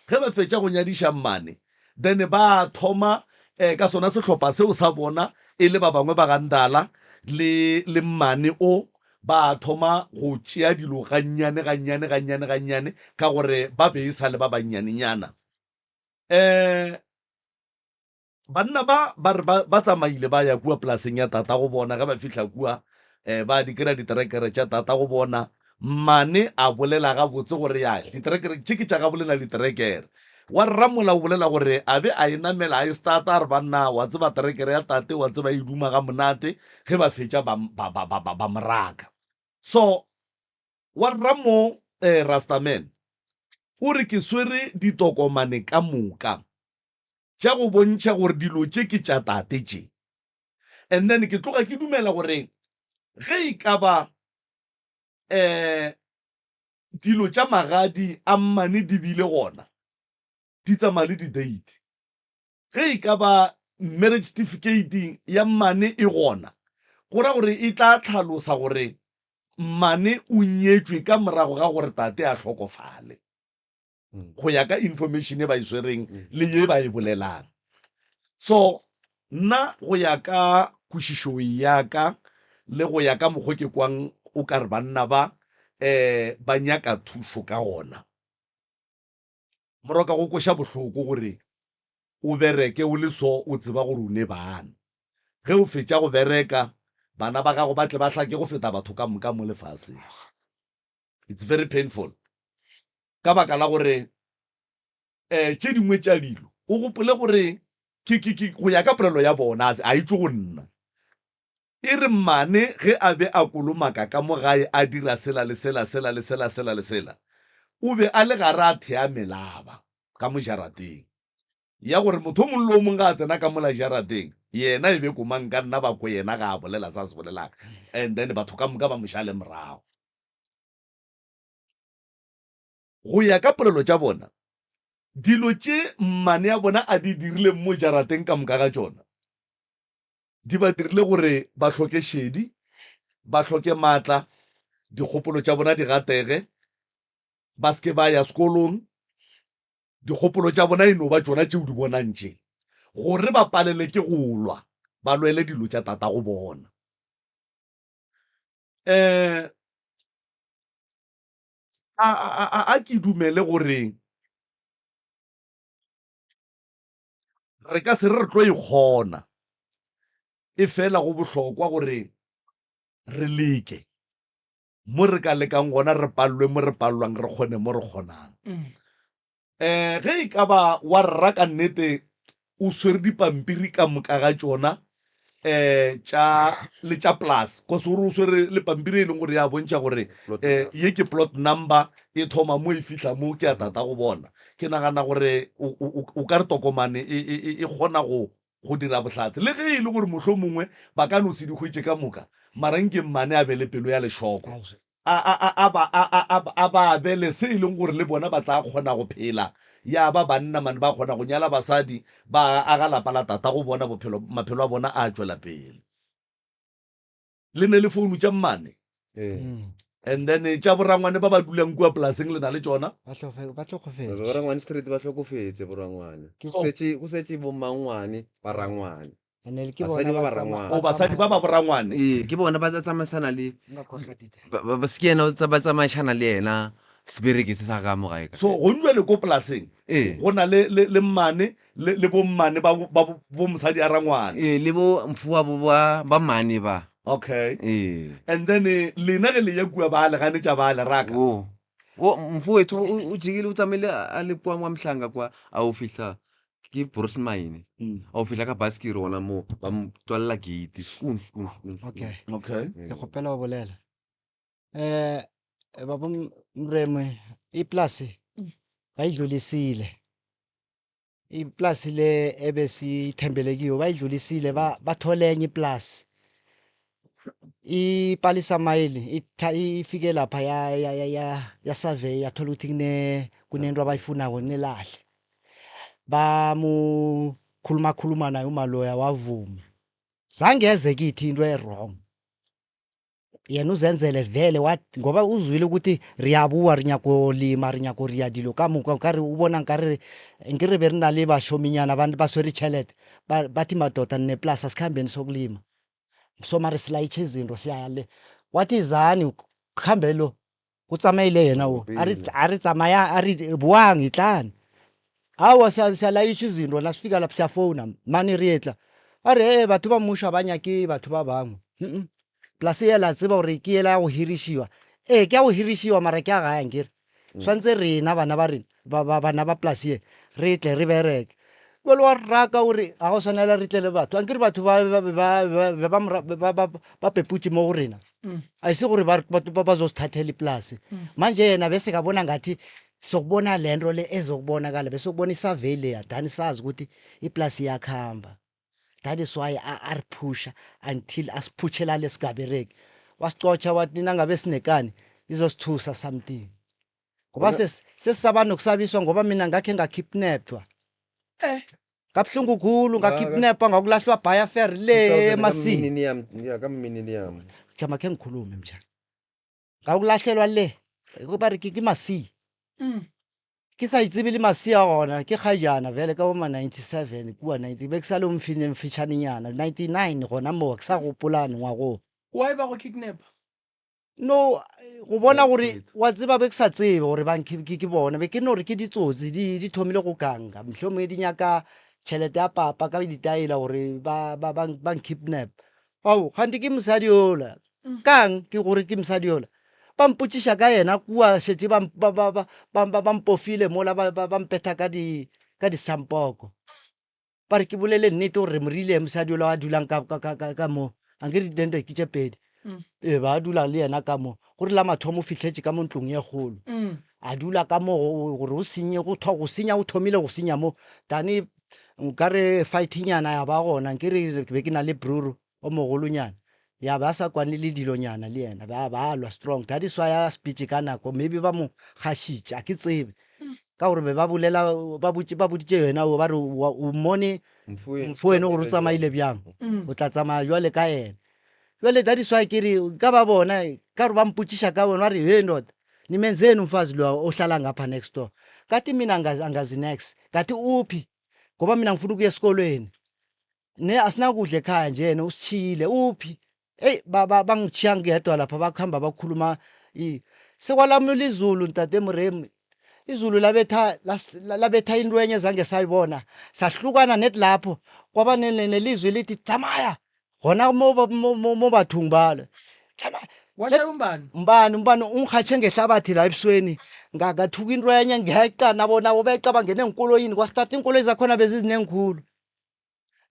Ge ba fetša go nyadiša mmane, then ba thoma eh, ka sona sehlopha seo sa bona e le ba bangwe ba ga Ndala le le mmane o ba thoma go tšea dilo gannyane gannyane gannyane gannyane ka gore ba be e sa le ba bannyanenyana. Um Banna ba ba re ba, ba tsamaile ba ya kua polaseng ya tatago bona. Ge ba fihla kua, um ba di kry-a diterekere tša tatago bona. Mmane a bolela gabotse gore, Ya, diterekere tše ke tša gabo lena diterekere. Wa rramola o bolela gore a be a e namela a e starta, a re, Banna, wa tseba terekere ya tate, wa tseba e duma ga monate. Ge ba fetša ba, ba, ba, ba, ba, ba mo raka. So, wa rramo, um Rastaman, o re ke swere ditokomane ka moka. tša go bontšha gore dilo tše ke tša tate tše. And then ke tloga ke dumela gore ge e ka ba um dilo tša magadi a mmane di bile gona, di tsamaya le di-date. Ge e ka ba marriage certificate ya mmane e gona, go ra gore e tla tlhalosa gore mmane o nyetšwe ka morago ga gore tate a hlokofale. Go ya ka information e ba e swereng le ye ba e bolelang. So nna go ya ka kwešišo ya ka le go ya ka mokgo ke kwang o ka re banna ba um ba nyaka thušo ka gona. Moroka go kweša bohloko gore o bereke o le so o tseba gore o ne bana. Ge o fetša go bereka bana ba gago ba tle ba hlake go feta batho ka moka mo lefaseng. It's very painful ka baka la gore um tše dingwe tša dilo o gopole gore ke, ke, ke, go ya ka polelo ya bona a e tšwe go nna. E re mmane ge a be a kolomaka ka mo gae a dira sela le sela, sela le sela, sela le sela, o be a le gare a thea melaba ka mo jarateng. Ya gore motho o mongwe le o mongwe ga a tsena ka mola jarateng, yena e be komang ka nna ba kwe yena ga a bolela se a se bolelang and then batho ka moka ba mo šale morago. Go ya ka polelo tša bona, dilo tše mmane ya bona a di dirileng mo jarateng ka moka ga tšona, di ba dirile gore ba hloke šedi, ba hloke matla, dikgopolo tša bona di gatege, ba se ke ba ya sekolong, Dikgopolo tša bona e no ba tšona tše o di bonang tše, gore ba palele ke go lwa, ba lwele dilo tša tatago bona. Um a, a, a, a ke dumele gore re ka se re re tlo e kgona, efela go bohlokwa gore re leke. Mo re ka lekang gona re pallwe mo re pallwang re kgone mo re kgonang. Um ge e ka ba wa rra ka nnete o swere dipampiri ka moka ga tšona um tša le tša plus cause o re o swere le pampiri e leng gore ya bontšha gore um ye ke plot number e thoma mo e fihla mo ke ya tata go bona. Ke nagana gore o ka re tokomane e, e, e, e kgona go go dira bohlatse. Le ge e le gore mohlomongwe ba ka no se di hwetše ka moka, mara nke mmane a be le pelo ya lešoko, a, a, a, a ba, a, a, a, a ba abele se e leng gore le bona ba tla kgona go phela, ya ba banna mane ba kgona go nyala basadi, ba aga lapa la tatago bona, bophelo, maphelo a bona a tšwela pele. Le ne le founu tša mmane? Ee. And then tša borangwane ba ba dulang kua polaseng le na le tšona? Ba hlofe- ba hlokofetše. Borangwane straight ba hlokofetse borangwane. Ke So- setše go setše bommangwane ba rangwane. And then ke Basadi bona ba ba ba tsama- rangwane. ba O basadi ba ba borangwane? Ee, ke bona ba tsa tsamaisana le Nka khohlwa ditaba. ba ba- ba- se ke yena o tsa- ba tsamaišana le yena sebereki se sa ka mo gae ka. So go njwale ko polaseng Ee. go na le le le mmane le le bommane ba ba bo mosadi a rangwane. Ee, le bo mfuwa bo ba ba mmane ba. Okay. Ee. And then eh, lena ge le ya kua ba le ganetša ba le raka. O o mfowethu o o jikile o tsamaile a le kwa mwa mhlanga kwa a o fihla. Ke Bruce Mine. A o fihla ka baskere gona moo ba mo tswalela gate skoon skoon skoon. skoon. Okay. Okay. Ke kgopela go bolela. Eh baba Mremwe iplasi bayidlulisile. Iplasi le ebesithembele kiyo bayidlulisile ba bathole enye iplasi. Ipalisa mayili ifike lapha ya ya ya ya, ya survey yathola ukuthi kune kunento abayifunako nelahle. Bamukhuluma khuluma naye umaloya wavuma. Zange eze kithi into e-wrong. Yena uzenzele vele wathi ngoba uzwile ukuthi re a boa re nyako lema re nyako ria dilo ka moka nkare o bona nkare nke re be re na le bašominyana ba ba swere tšhelete ba bathi madoda nine-plus asikhambeni sokulima so mare silayitshe izinto siyale wathi izani khambe lo go tsamaile yena o a re a re tsamaya a re boang itlane awa siyalayisha izinto nasifika lapho siyafowuna mane re etla a re ee batho ba mmušo ga ba nyake batho ba bangwe mm plus yela tseba gore ke yela ya go hirišiwa ee ke ya go hirišiwa mara ke ya gae nkere swantse rena bana ba rena ba, ba, bana ba polase ye re tle re bereke jale wa raka o re ga go swanela re tle le batho ankere batho ba ba ba ba ba ba ba ba ba peputše mo go rena mm. a se gore ba bazosithathela iplasi mm. manje yena bese kabona ngathi sokubona le nto le ezokubonakala bese ukubona isurvey leya dani sazi ukuthi iplasi iyakuhamba that is why ariphusha until asiphutshela lesigabereki wasicotsha wathi nangabe sinekani izosithusa something ngoba sesisaba nokusabiswa ngoba mina ngakhe ngakidnapwa eh kabuhlungu khulu ngakidnapwa ngakulahlwa bhaya fair le emasini ya kammininium jama khe ngikhulume mjana ngakulahlelwa le ba re ke masi mm. ke sa itsebe le masi a gona ke kgajana vele ka boma 97 kua 90 be ke sa le omfine mfitšhanenyana 99 gona moo ke sa gopolane ngwagoo why ba go kidnap No, go bona gore wa tseba be ke sa tsebe gore ba ke ke bona be ke no re ke ditsotsi di di thomile go kanga mohlomongwe di nyaka tšhelete ya papa ka ditaela gore ba ba ba ba nkidnap ao gante ke mosadi yola mm. kang ke gore ke mosadi yola ba mpotšiša ka yena kua šetše ba ba ba ba ba ba mpofile mola ba ba mpetha ka di ka disampoko Ba re ke bolele nnete gore re mo rile mosadi yola a dulang ka, ka, ka, ka, ka mo. Ankere ditente ke tše pedi. Mm. Ee, ba dula le yena ka mo. Gore la mathomo o fihletše ka mo ntlong ye kgolo. Mm. A dula ka mo go- gore o senye go tho go senya o thomile go senya mo. Tane nkare fighting-nyana ya ba gona nkere ke be ke na le bruru o mogolonyana. Ya ba sa kwane le dilonyana le yena ba ba lwa strong. That is why a speech ka nako maybe ba mo gašitše a ke tsebe. Ka gore be ba bolela ba botše ba boditše yena o ba re o mmone mfoweno gore o tsamaile bjang. O tla tsamaya jwale ka yena. Jwale that is why ke re ka ba bona ka gore ba mpotšiša ka bona ba re he ndoda nimenzeni umfazi lowa ohlala ngapha next door. Kathi mina angazi angazi next. Kathi uphi? Ngoba mina ngifuna ukuya esikolweni. Ne asinakudla ekhaya nje yena usitshiyile uphi? Eyi bangitjhiya ngedwa lapha bakuhamba bakhuluma sekwalamula izulu ntate Moremi. Izulu labetha labetha into enye zange sayibona. Sahlukana net lapho kwaba nelizwi lithi tsamaya. Gona mo mo bathong bale. Tsamaya. Washaya umbani? Umbani umbani ungikhatshe ngehlabathi la ebusweni. Ngathuka into enye ngeqa nabo nabo beqa bangena eenkoloyini kwastart iinkoloyi zakhona bezizinengikhulu.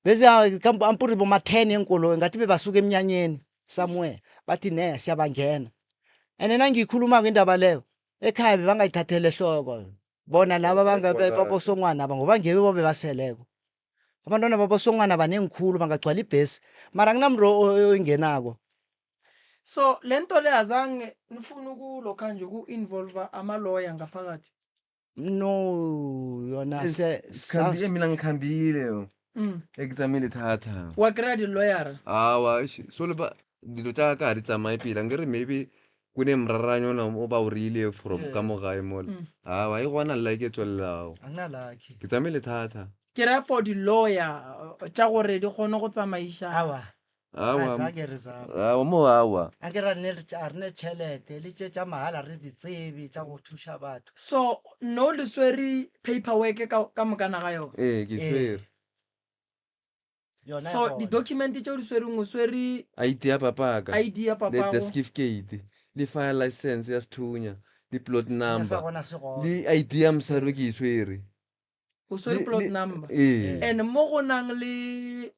Bese ampuri boma-10 yeenkoloyi ngathi bebasuka emnyanyeni somewhere bathi ne siyabangena. And nangiyikhulumako indaba leyo ekhaya bebangayithathela ehloko bona laba babosongwana aba ngoba ngibo bebaseleko. Abantwana babosongwana banengikhulu bangagcwala ibhesi mara akunamntu oyingenako. So le nto le azange nifune ukulokha nje uku-involve ama-lawyer ngaphakathi? No yona se Sikhambile mina ngikhambile yo. Mm. E ke tsamaile thata. Wa kry-a di-lawyera? Awa, eish, so le ba dilo tša ka ga di tsamaye pele. Nkere maybe kune mraranyona o ba o rile from ka mo gae mola. Mm. Awa, e gona like e tswelelago. Angina lucky. Ke tsamaile thata. Ke ra for di-lawyer tša gore di kgone go tsamaiša. Awa. Awa. Azange re zame. Awa mo awa. Akere a re a re ne tšhelete le tše tša mahala re di tsebe tša go thuša batho. So no le swere paperwork ka ka mokana ga yona? Ee, ke Ee. swere. Yona e So gona. di-document tše o di swereng o swere ID ya papaka. ID ya Le papago. death certificate, le fire license ya sethunya, le plot Sethunya sa number, gona se gona. le ID ya mosadi o ke e swere. O swere Le- plot le- number. Ee. And mo go nang le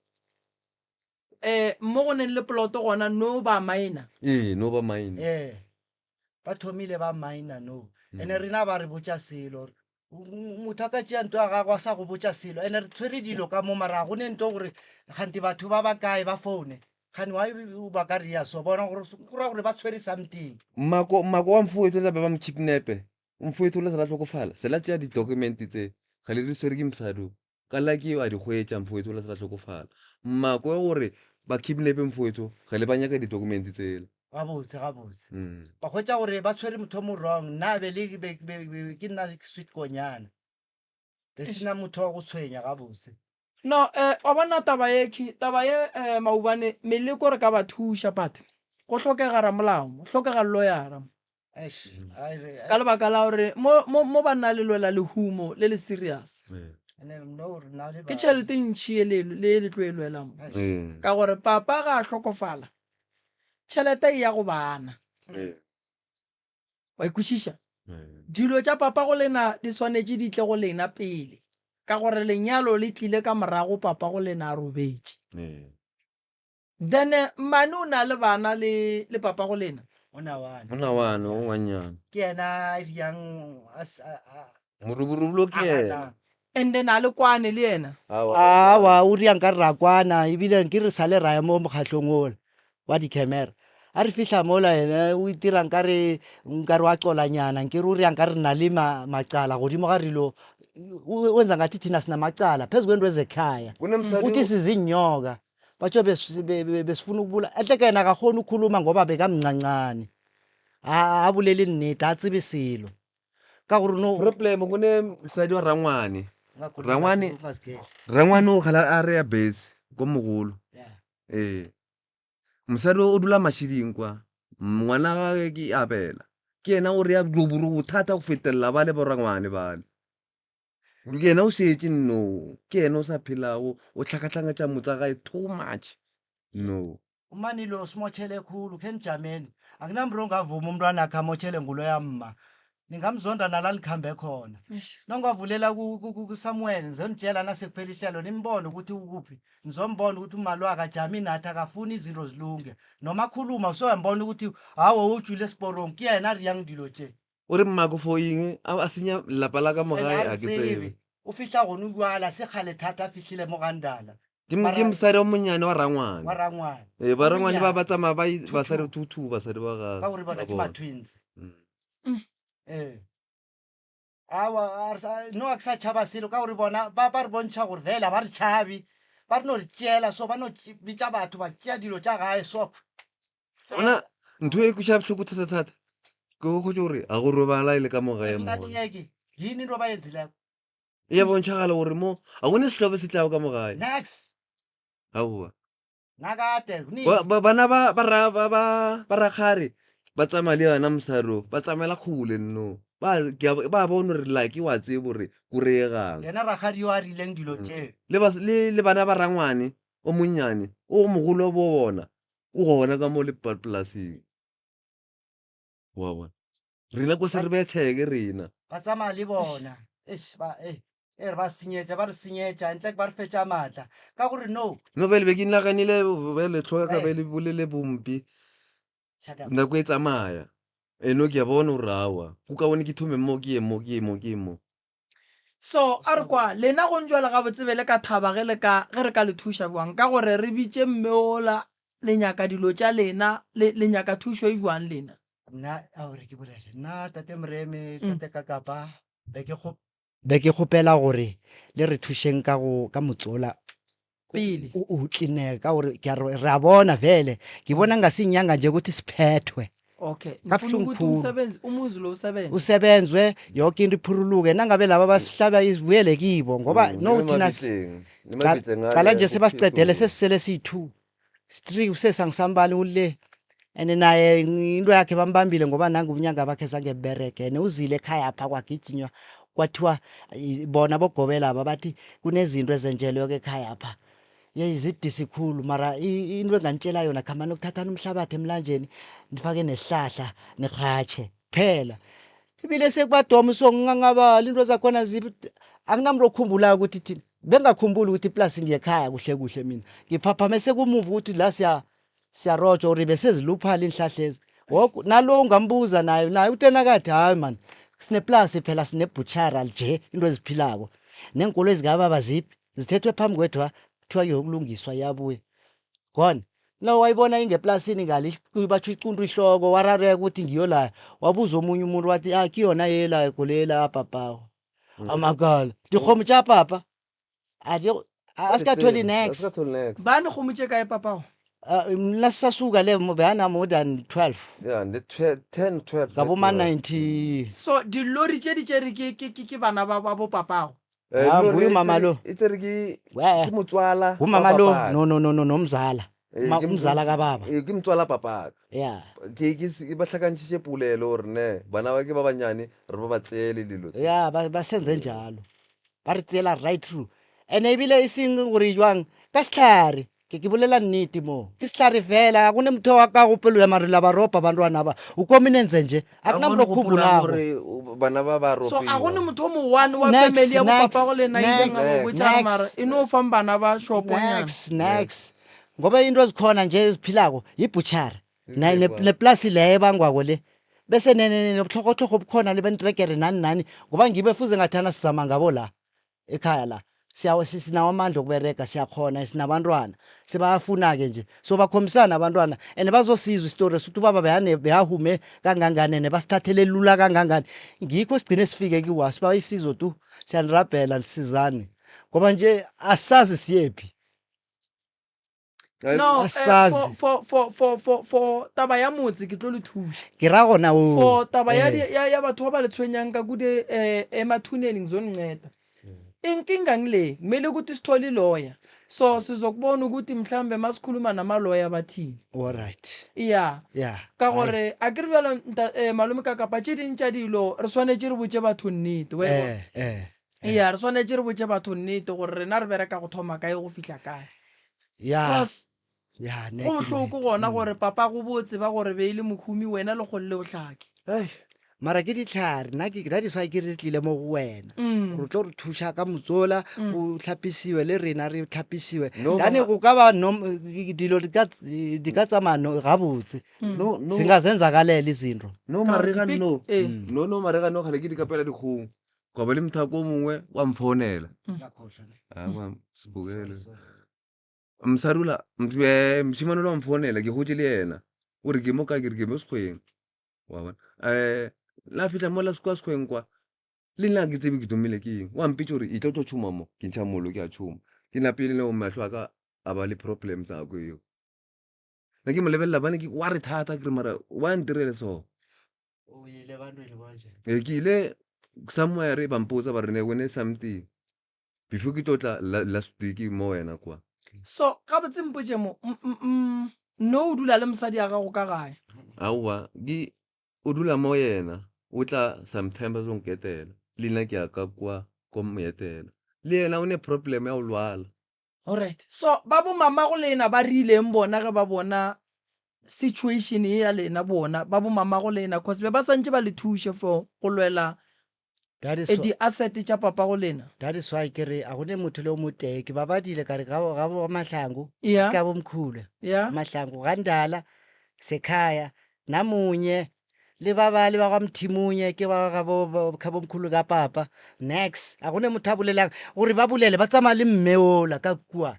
eh mo go neng le plot gona no ba miner. Ee, no ba mine. Ee, ba thomile ba miner no. Ene rena ba re botša selo gore motho a ka tšea nto ya gagwe a sa go botša selo. Ene re tshwere dilo ka mo mara ga go ne nto gore kgante batho ba ba kae ba foune. Kgane why ba ka rea so bona gore go ra gore ba tshwere something. Mmako mmako wa mfowethu tla be ba mo kidnape. Mfowethu o la se la hlokofala. Se la tšea di-document tse ga le di swere ke mosadi o. Ka lucky a di hwetša mfowethu o la se la hlokofala. Mmako wa gore ba kidnape mfowethu ge le ba nyaka di-document tsela. Gabotse gabotse. Ba hwetša gore ba tshwere motho o mo wrong. Nna be le be be ke nna sweet konyana. Be sena motho wa go tshwenya gabotse. No, eh, wa bona taba ye khi, taba ye eh, maubane meleko re ka ba thuša but go hlokega ramolao mo, hlokega lawyer mo. Eish, ai re- Ka lebaka la gore mo mo mo ba nna le lwela lehumo le le serious. Ene no re na le Ke tšhelete ntši ye le le le tlo e lwela mo. Ee. Ka gore papa ga a hlokofala, tšhelete e ya go bana. Ee. Wa e kwešiša? Dilo tša papa go lena di swanetše di tle go lena pele, ka gore lenyalo le tlile ka morago papa go lena a robetše. Then mmane o na le bana le le papa go lena? O na one. O na one, o ngwanyana. Ke yena a diang a a Moruburubulo ke yena. And then a le kwane le yena? Awa, o ria nkare ra kwana, ebile nke re sale ra ya mo mokgahlong ola wa di-camera. A re fihla mola yena o itira nkare nkare wa colanyana, nkere o ria nkare re na le ma, macala godimo ga rilo. O enza ngathi thina sina macala phezu kwento ezekhaya. Kunemsadi Uthi sizinyoka. Batjho besifuna ukubula. Ehleke yena akakghoni ukukhuluma ngoba bekamncancane. A a bolele nnete, a tsebe selo. Ka gore no Problem go ne mosadi wa rangwane. Rangwane rangwane o kgala a re ya bese ko mogolo. Ee. Mosadi o dula Mashiding kwa. Ngwana gagwe ke Abela. Ke yena o rea boburu bothata go fetelela bale bo rangwane bale. Yena o šetše no. Ke yena o sa phelago, o hlakahlakantša motsa gae too much. No. Umani lo simotjhele khulu khe nijameni. Akunamntu ongavuma umntwanakhe amotjhele nguloya mma. Ningamzonda nala nikhambe khona. Nongavulela kuSamuel ngizonitjela nasekuphela ihlelo nimbone ukuthi ukuphi. Nizombona ukuthi umma lo akajami nathi akafuni izinto zilunge. Noma akhuluma usoyambona ukuthi hawa ujule esiporong ke yena a riyang dilo tše. O re mmako for eng a senya lapa la ka mo And gae a a re ke tsebe. tsebe. O fihla gone bjala se kgale thata a fihlile mo gandala. Ke mo- ke Mara- mosadi wa monyane wa rangwane. Wa rangwane. Ee, ba rangwane ba Monyane. ba tsamaya ba i- Two, basadi two. two two basadi ba gagwe. Ka gore bona ba ke bona. ma-twins. Mm. Ee. Aowa, a re sa- no a ke sa tšhaba selo ka gore bona ba ba re bontšha gore vele ga ba re tšhabe. Ba re no re tšeela so ba no bitša batho ba tšea dilo tša gae so. Bona ntho e kweša bohloko thata-thata ke go hwetša gore ga go robala e le ka mo gae Nna mo. le yini into ba yenzileko. E ya bontšhagala gore mo ga go ne sehlobo se tlago ka mo gae. Next. Aowa. Nakade kunini. Ba- ba- Bana ba ba ra- ba ba ba rakgare ba tsamaya le yona mosadi o ba tsamaela kgole nno. Ba ke a ba bona gore lucky wa tseba gore ko reegang. Yena rakgadi yo a rileng dilo tše. Le bas- le le bana ba rangwane o monnyane o mogolo wa bo bona o gona ka mo le polaseng. Wa bona. Rena ko se re betheke rena. Ba tsamaya le bona. Eish ba eh e re ba senyetša ba re senyetša ntle ba re fetša maatla ka gore no. No bjale be ke naganile bjale hlogo ya ka Eh. bjale bolele bompe Shut up. nako e tsamaya. Eno ke a bona gore aowa go kaone ke thome mo ke ye mo ke ye mo ke ye mo. So a re kwa lena go njwale gabotse be le ka thaba ge le ka ge re ka le thuša bjang ka gore re bitše mme ola le nyaka dilo tša lena le le nyaka thušo e bjang lena. Nna a gore ke bolele nna tate Moremi Mm. tate Kakapa be ke go be ke kgopela gore le re thušeng ka go ka motsola Pele. o o tlinega ka gore ke a re re a bona vele ke bona nka se nyanga nje ukuthi siphethwe Okay. Ka Ngifuna buhlungu ukuthi khulu. umsebenzi umuzi lo usebenze. Usebenzwe yoke into iphuruluke nangabe laba basihlaba izibuyele kibo ngoba Mm, no le thina si- mabitleng, le Qala- mabitleng a qala le nje sebasiqedele bophelo. sesisele siyi-two three usesangisambali ule and naye into yakhe bambambile ngoba nangu ubunyanga bakhe zange buberege and uzile ekhaya pha kwagijinywa kwathiwa bona bogobela aba bathi kunezinto ezenjelweko ekhaya pha yeyi zidisi khulu mara into enganitshela yona khambani ukuthathani umhlabathi emlanjeni nifake nesihlahla nirhatjhe kuphela. Ibile sekubadomo so ngingangabali into zakhona zibi anginamntu okhumbulayo ukuthi thina bengakhumbuli ukuthi iplasi ngiyekhaya kuhle kuhle mina ngiphaphame sekumuva ukuthi la siya siyarojwa or beseziluphala iinhlahlezi woke nalo ungambuza naye naye utena kathi hayi mani sineplasi phela sinebhutshara nje into eziphilako neenkolo ezikababa ziphi zithethwe phambi kwethu ha kuthiwa iyokulungiswa iyabuya gone la wayibona ingeplasini ngale batsho icuntu ihloko warareka ukuthi ngiyo la wabuza omunye umuntu wathi ah kiyona yela golela papawo amakala dikgomo tša papa asikatholi nex Asikatholi nex. Ba ne kgomo tše kae papago? Mna sisasuka le beana more than 12. Yeah, the 10, 12. Ka bo ma 90. So dilori tše di tšere ke ke ke bana ba ba bo papago. Eh, Ah, lori nguye e umama tsere- lo. E tsere ke Wee. ke motswala. Ngumama wa lo papaka. no no no no nomzala. Eh, Ma- ke motso- Umzala kababa. Eh, ke motswala papaka. Yeah. Ke ke se- ba hlakantšhitše polelo gore ne bana ba ke ba banyane re ba ba tseele dilo tse. Yeah, ba ba senze njalo. Ba re tseela right through. Ene ebile e seng gore jwang ka sehlare ke ke bolela nnete mo ke sehlare fela ga gone motho wa ka gopelo ya mare la ba ropa bantwana ba o kominentse nje a Ga gona gone motho o gopolang khumbulago gore bana ba ba So a gone ropiwa. motho o mo one wa Nex, family ya bo nex, papago lena a ileng a ba nex, botša nex. mara e no fang bana ba shoponyana. Nex, nex. Ngoba into ezikhona nje eziphilako yibhutshara neplasi leyo ebangwako le bese nobutlhokotlhoko obukhona le bentrekere nani nani ngoba ngibe fuze ngathana sizama ngabo la ekhaya la sinawo amandla okuberega siyakhona sinabantwana sebayafuna-ke nje so bakhombisana abantwana and bazosizwa isitori esithi ubaba beyahume kangangani and basithathele lula kangangani ngikho sigcine sifike kiwa siba isizo tu siyanirabhela nisizane ngoba nje asazi siyephi No, eh, Asazi. for, for, for, for, for, for taba ya motse ke tlo le thuša. Ke ra gona o. For taba ya, Eh. di- ya, ya batho ba ba le tshwenyang ka kude eh, emathuneni ngizoninceda. Inkinga ngile, kumele ukuthi sithole iloya. So sizokubona ukuthi mhlambe masikhuluma namaloya bathini. All right. Yeah. Yeah. Ka Hai. gore a ke re bjalo nta- eh, malome ka kapa tše ding tša dilo re swanetše re botše batho nnete. Wa e bona? Eh, eh. Yeah, re swanetše re botše batho nnete gore rena re bereka go thoma kae go fihla kae. Ya. Cause Ya, ne go ke bohloko nnete. gona gore papa go bo tseba gore be e le mohumi wena le kgolle o hlake. Mara ke dihlare nna ke that is why ke re tlile mo go wena. Gore o tlo re thuša ka motsola o hlapisiwe le rena re hlapisiwe. No, Dane mama. go ka ba nom dilo di ka di ka tsamaya no gabotse. No, no. Singazenzakalela izinto. No Ka gore marega di-pic- no. eh. No no marega no gale ke di kapela dikgong. Gwa ba le mothako o mongwe wa mfounela. Aowa sebokelo. Mosadi ola mošemane ola wa mfounela ke gotše le yena. O re ke mo kae ke re ke mo sekgweng. Wa bona. La fihla mola kwa sekgweng kwa le nna ga ke tsebe ke tumile ke eng. Wa mpitša gore etla o tlo tšhoma mo. Ke ntšha mollo ke a tšhoma. Ke napile le mahlo a ka a ba le problems nako eo. Ne ke mo lebelela bane ke wa re thata ke re mara wa ntirele so. O ile ebantwini konje. Ee, ke ile somewhere ba mpotsa ba re ne wene something before ke tlo tla last week mo wena kwa. So gabotse mpotše mo, no o dula le mosadi ya gago ka gae? Aowa, ke o dula mo yena, o tla sometimes a zo nketela, le nna ke ya ka kwa ko mo etela. Le yena o ne problem ya go lwala. Alright, so ba bo mamago lena ba rileng bona ge ba bona situation ye ya lena bona ba bo mamago lena cause be ba santše ba le thuše for go lwela That is eh, why- di asset tša papago lena. That is why ke re a go ne motho le o motee ke ba badile ka re ga ga bo Mahlangu Yeah. ka bo Mkhulu Yeah. Mahlangu ga Ndala sekhaya namunye le ba ba le ba ga Mthimunye ke ba ga bo bo- ka bo Mkhulu ka papa next a go ne motho a bolelang gore ba bolele ba tsamaya le mme ola ka kua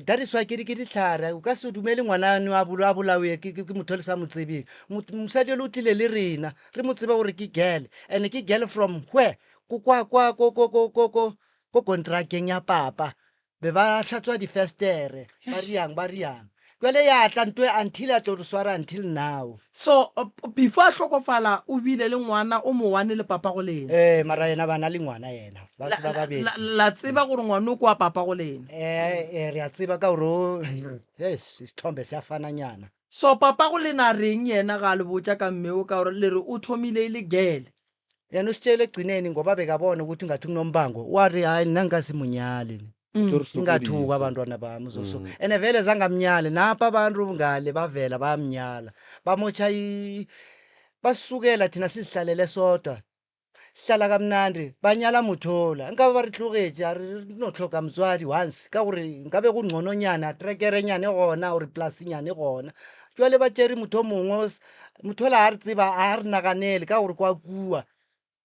That is why ke re ke dihlare o ka se dumele ngwana a bolawe ke motho le sa mo tsebeng. Mosadi ole o tlile le rena re mo tseba gore ke girl and ke girl from where ko kwa kwa ko ko ko ko ko ko kontrakeng ya papa be ba hlatswa difestere ba riang ba riang jwale ya tla nto until a tlo re swara until now. So before a hlokofala o bile le ngwana o mo one le papa go lena. Ee mara yena ba na le ngwana yena ba La, ba la, babedi. la, la tseba gore ngwana o kwa papa go lena. Ee eh, re a tseba ka gore o yes isithombe se a fananyana. So papa go lena a reng yena ga a le botša ka mme o ka gore le re o thomile e le girl. Yena usitshele ekugcineni ngoba bekabona ukuthi ngathi kunombango wa re hayi nna nka se mo nyale. Tlo re Ingathuka sokodisa. abantwana bami uzoso. Ene vele zangamnyali napa abantu ngale bavela bayamnyala. Bamotjha i Basisukela thina sizihlalele sodwa. Sihlala kamnandi, banyala mothola. Nkabe ba re tlogetše, a re no hloka motswadi once, ka gore nkabe go ngcononyana, trekerenyana e gona or polasenyana e gona. Jwale ba tšere motho o mongwe, mothola a re tseba, a re naganele ka gore kwa kua.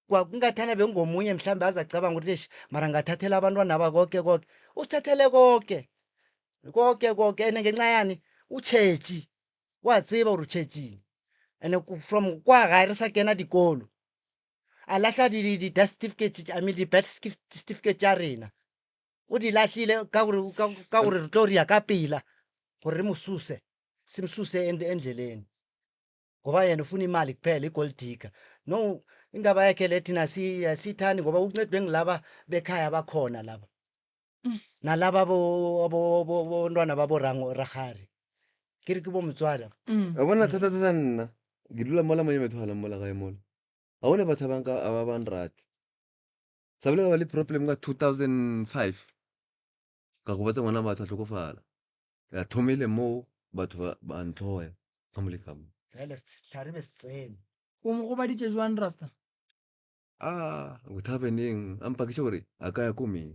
Kwa ngingathanda bengomunye mhlambe azacabanga ukuthi eish mara ngathathela abantwana aba koke koke. Usithathele koke. Koke koke ene ngenxa yani utšhetše. Wa tseba gore o tšhetšeng. Ene from kwa gae re sa kena dikolo. A lahla di di death certificate I mean di birth certificate tša rena. O di lahlile ka gore ka gore re tlo ria ka pela gore re mo suse. Simsuse endleleni. Ngoba yena ufuna imali kuphela i-gold digger. No indaba yakhe le thina asiyithandi ngoba uncedwe ngilaba bekhaya bakhona laba. Nalaba bontwana ba bo Ragari. Ke re ke bo motswala. Wa bona thata-thata nna ke dula mola Monyamethwana mola gae mola. Ga gona batho ba nka ba ba nrate. Sa bile ka ba le problem ka 2005 ka gobatsa ngwana batho a hlokofala. Ya thomile moo batho ba ba ntlhoya ka mo le ka mo. Bjale sehlare be se tsene. O mo gobaditše jwang Rasta? A go thabeneng a mpakiša gore a ka ya komeng.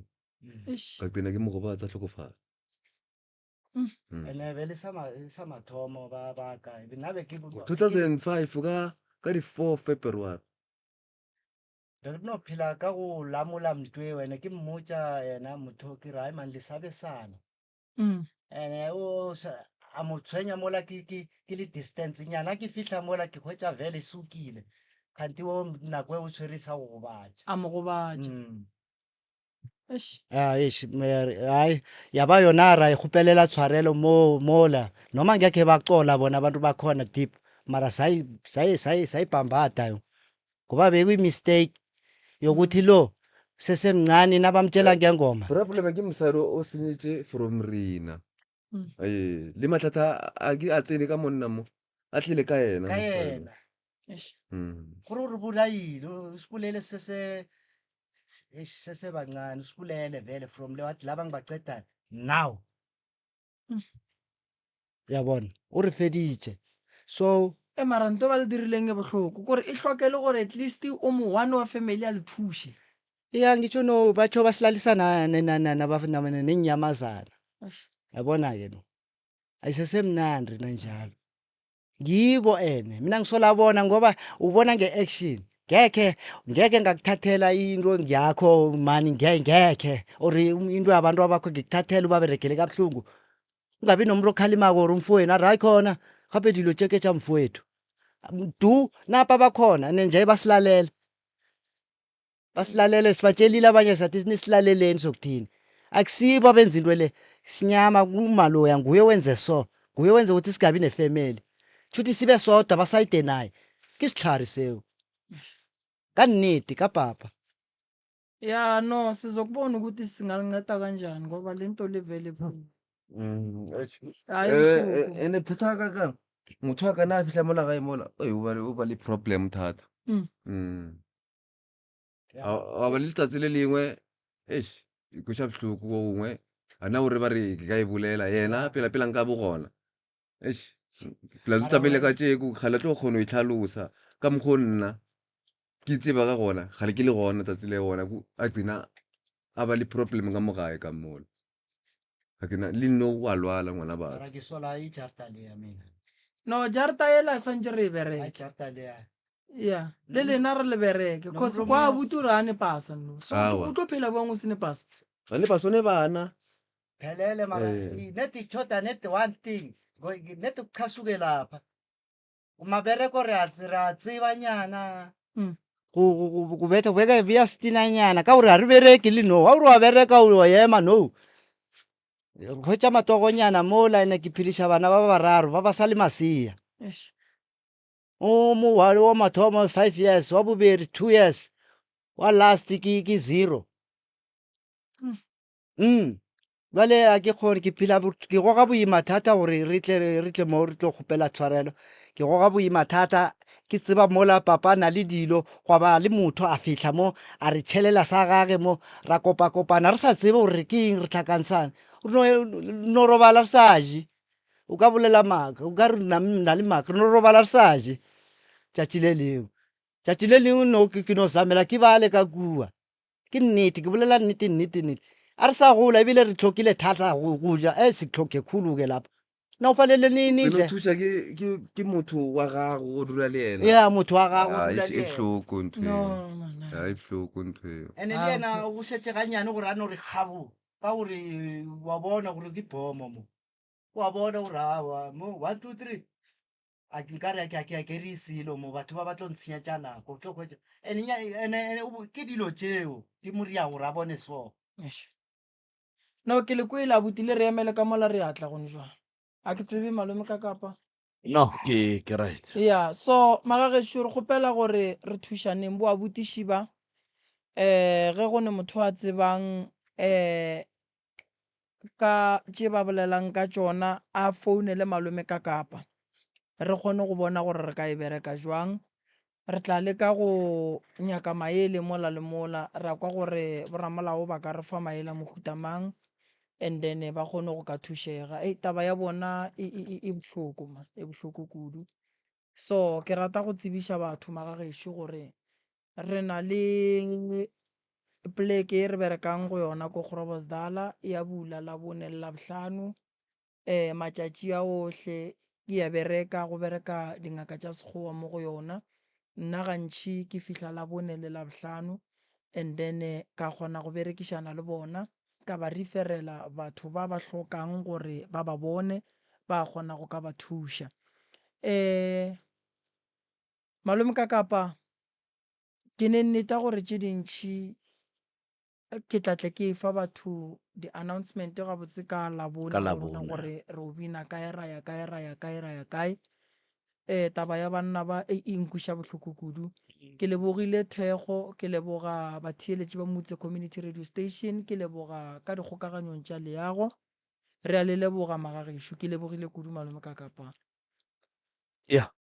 Eish. Ka tsena ke mo gobatsa hlokofala. Ene be le sa sa mathomo ba ba ka nna be ke 2005 ka ka di 4 February. Be re no phela ka go lamola mtwe ene ke mmotša yena motho ke re ai man le sabesana. Ene o a mo tshwenya mola ke ke ke le distance nyana ke fihla mola ke hwetša vele e sukile. Kganti o nako e o tshwere sa go gobatša. A mo gobatša. Eish. Ah, eish, hayi ya ba yona ra e kgopelela tshwarelo mo mola noma ngekhe baxola bona abantu bakhona deep mara sayi sayi sayi sayibhambada yo ngoba bekuyi-mistake yokuthi lo sesemncane nabamtshela ngengoma Problem ke mosadi o senyetše from rena. Ee, le mathata a ke a tsene ka monna mo a tlile ka yena ka mosadi. yena Gore o re bolaile o sipulele sese eish, sesebancane usipulele vele from le wathi laba ngibaceda now yabona o re feditše so E mara nto ba le dirileng e bohloko kore e hloke le gore at least o mo one wa family a le thuše. Ya ngitjho no batjho basilalisa neenyamazana yabona ke no ayisesemnandi nanjalo Ngibo ene mina ngisola bona ngoba ubona nge-action ngekhe ngeke ngakuthathela into yakho mani ngekhe or into yabantu abakho ngikuthathela ubaberegele kabuhlungu ungabi nomuntu okhalimako or umfowenu arayi khona gape dilo tše ke tša mfowethu du napa bakhona ene nje basilalela Basilalele sibatshelile abanye sathi nisilaleleni sokuthini. Akusibo abenza into le. Sinyama kumaloya nguye wenze so. Nguye wenze ukuthi singabi nefamily. Shuthi sibe sodwa basayide naye. Ke setlhare seo. Ka nnete ka papa. Ya no sizokubona ukuthi singalinceda kanjani ngoba lento le vele ibuhlungu. Eish. Hayi Eh, ibuhlungu. eh, ene bothata ka ka motho wa ka na a fihla mola gae mola oi, o ba le- o ba le problem thata. A ba le letsatsi le lengwe eish e kweša bohloko go gongwe a na gore ba re ke ka e bolela yena pela pela nka bo gona eish pela le tsamaile ka tšeko ga le tlo kgona go itlhalosa ka mokgwa o nna ke tseba ka gona ga le ke le gona tsatsi le gona a tsena a ba le problem ka mo gae ka mola ga ke na le nno wa lwala ngwana batho. Mara ke sola e jarta lea mina. No jarta ela swantše re e bereke. A jarta lea. Ya, le lena re le bereke cause kwa abuti o re a ne pasa no. So o tlo phela bjang o se ne pasa? A ne pasa o ne bana. Phelele mara net ichoda net one thing. Net ukuchasuke lapha. Mabereko re a re a tseba nyana. Go go go betha beka bea setinanyana ka gore ga re bereke le no. Ga o re wa bereka o ema no. Re hwetša matogonyana mola ene ke phediša bana ba bararo ba ba sa le masea. O mo wa wa mathomo 5 years, wa bobedi 2 years, wa last ke ke zero. Bjale a ke kgone ke phela ke goga boima thata gore re tle re tle mo re tlo kgopela tshwarelo. Ke goga boima thata ke tseba mola papa a na le dilo gwa ba le motho a fihla mo a re tšhelela sa gage mo ra kopakopana re sa tsebe gore ke eng re tlhakantshang. Re no robala re sa je. O ka bolela maaka o ka re na le maaka re no robala re sa je. Tšatši le lengwe. Tšatši le lengwe no ke ke no zamela ke bale ka kua. Ke nnete, ke bolela nnete nnete nnete. A re sa gola ebile re tlhokile thata go go ja. E se tlhoke khulu ke lapa. Na o fanele ne ne O no tle. thuša ke ke ke motho wa gago o dula le yena. Ya motho wa gago o Ah, dula e le e yena. bohloko ntho No, eo. no, no. Ah, e bohloko ntho eo. Ene le Ah, yena o šetše ganyane gore a no re kgabo ka gore wa bona gore ke bomo mo. Wa bona gore awa mo 1 2 3 a ke nkare a ke a ke a ke re selo mo batho ba ba tlo ntshenyetša nako o tlo hwetša ene nya- ene ene o bo- ke dilo tšeo di mo ria gore a bone so. Eish. No, ke le kwele abuti le re emele ka mola re a tla gone jwang. A ke tsebe malome ka kapa. No, ke ke right. Yeah, so magagešo re kgopela gore re thušaneng bo abuti Shiba. Eh ge go ne motho a tsebang eh ka tše ba bolelang ka tšona a founele malome ka kapa. Re kgone go bona gore re ka e bereka jwang. Re tla leka go nyaka maele mola le mola, ra kwa gore boramolao ba ka re fa maele a mohuta mang and then ba kgone go ka thušega. Ei, taba ya bona e, e, e, e bohloko man, e bohloko kudu. So ke rata go tsebiša batho magagešo gore re na le pleke e re berekang go yona ko Groblersdal, e a bula Labone le Labohlano. um matšatši a ohle ke a bereka, go bereka dingaka tša Sekgowa mo go yona. Nna gantši ke fihla Labone le Labohlano and then ka kgona go berekišana le bona, ka ba referela batho ba ba hlokang gore ba ba bone, ba kgona go ka ba thuša. Um Malome Kakapa, ke ne nneta gore tše dintši Ke tla tle ke fa batho di-announcement gabotse ka Labone Ka go bona Labone. gore re o bina kae, ra ya kae, ra ya kae, ra ya kae. Um taba ya banna ba e e nkweša bohloko kudu. Ke lebogile thekgo, ke leboga batheeletši ba Motse Community Radio Station, ke leboga ka dikgokaganyong tša leago. Re a le leboga magagešo. Ke lebogile kudu malome Kakapa. Ya.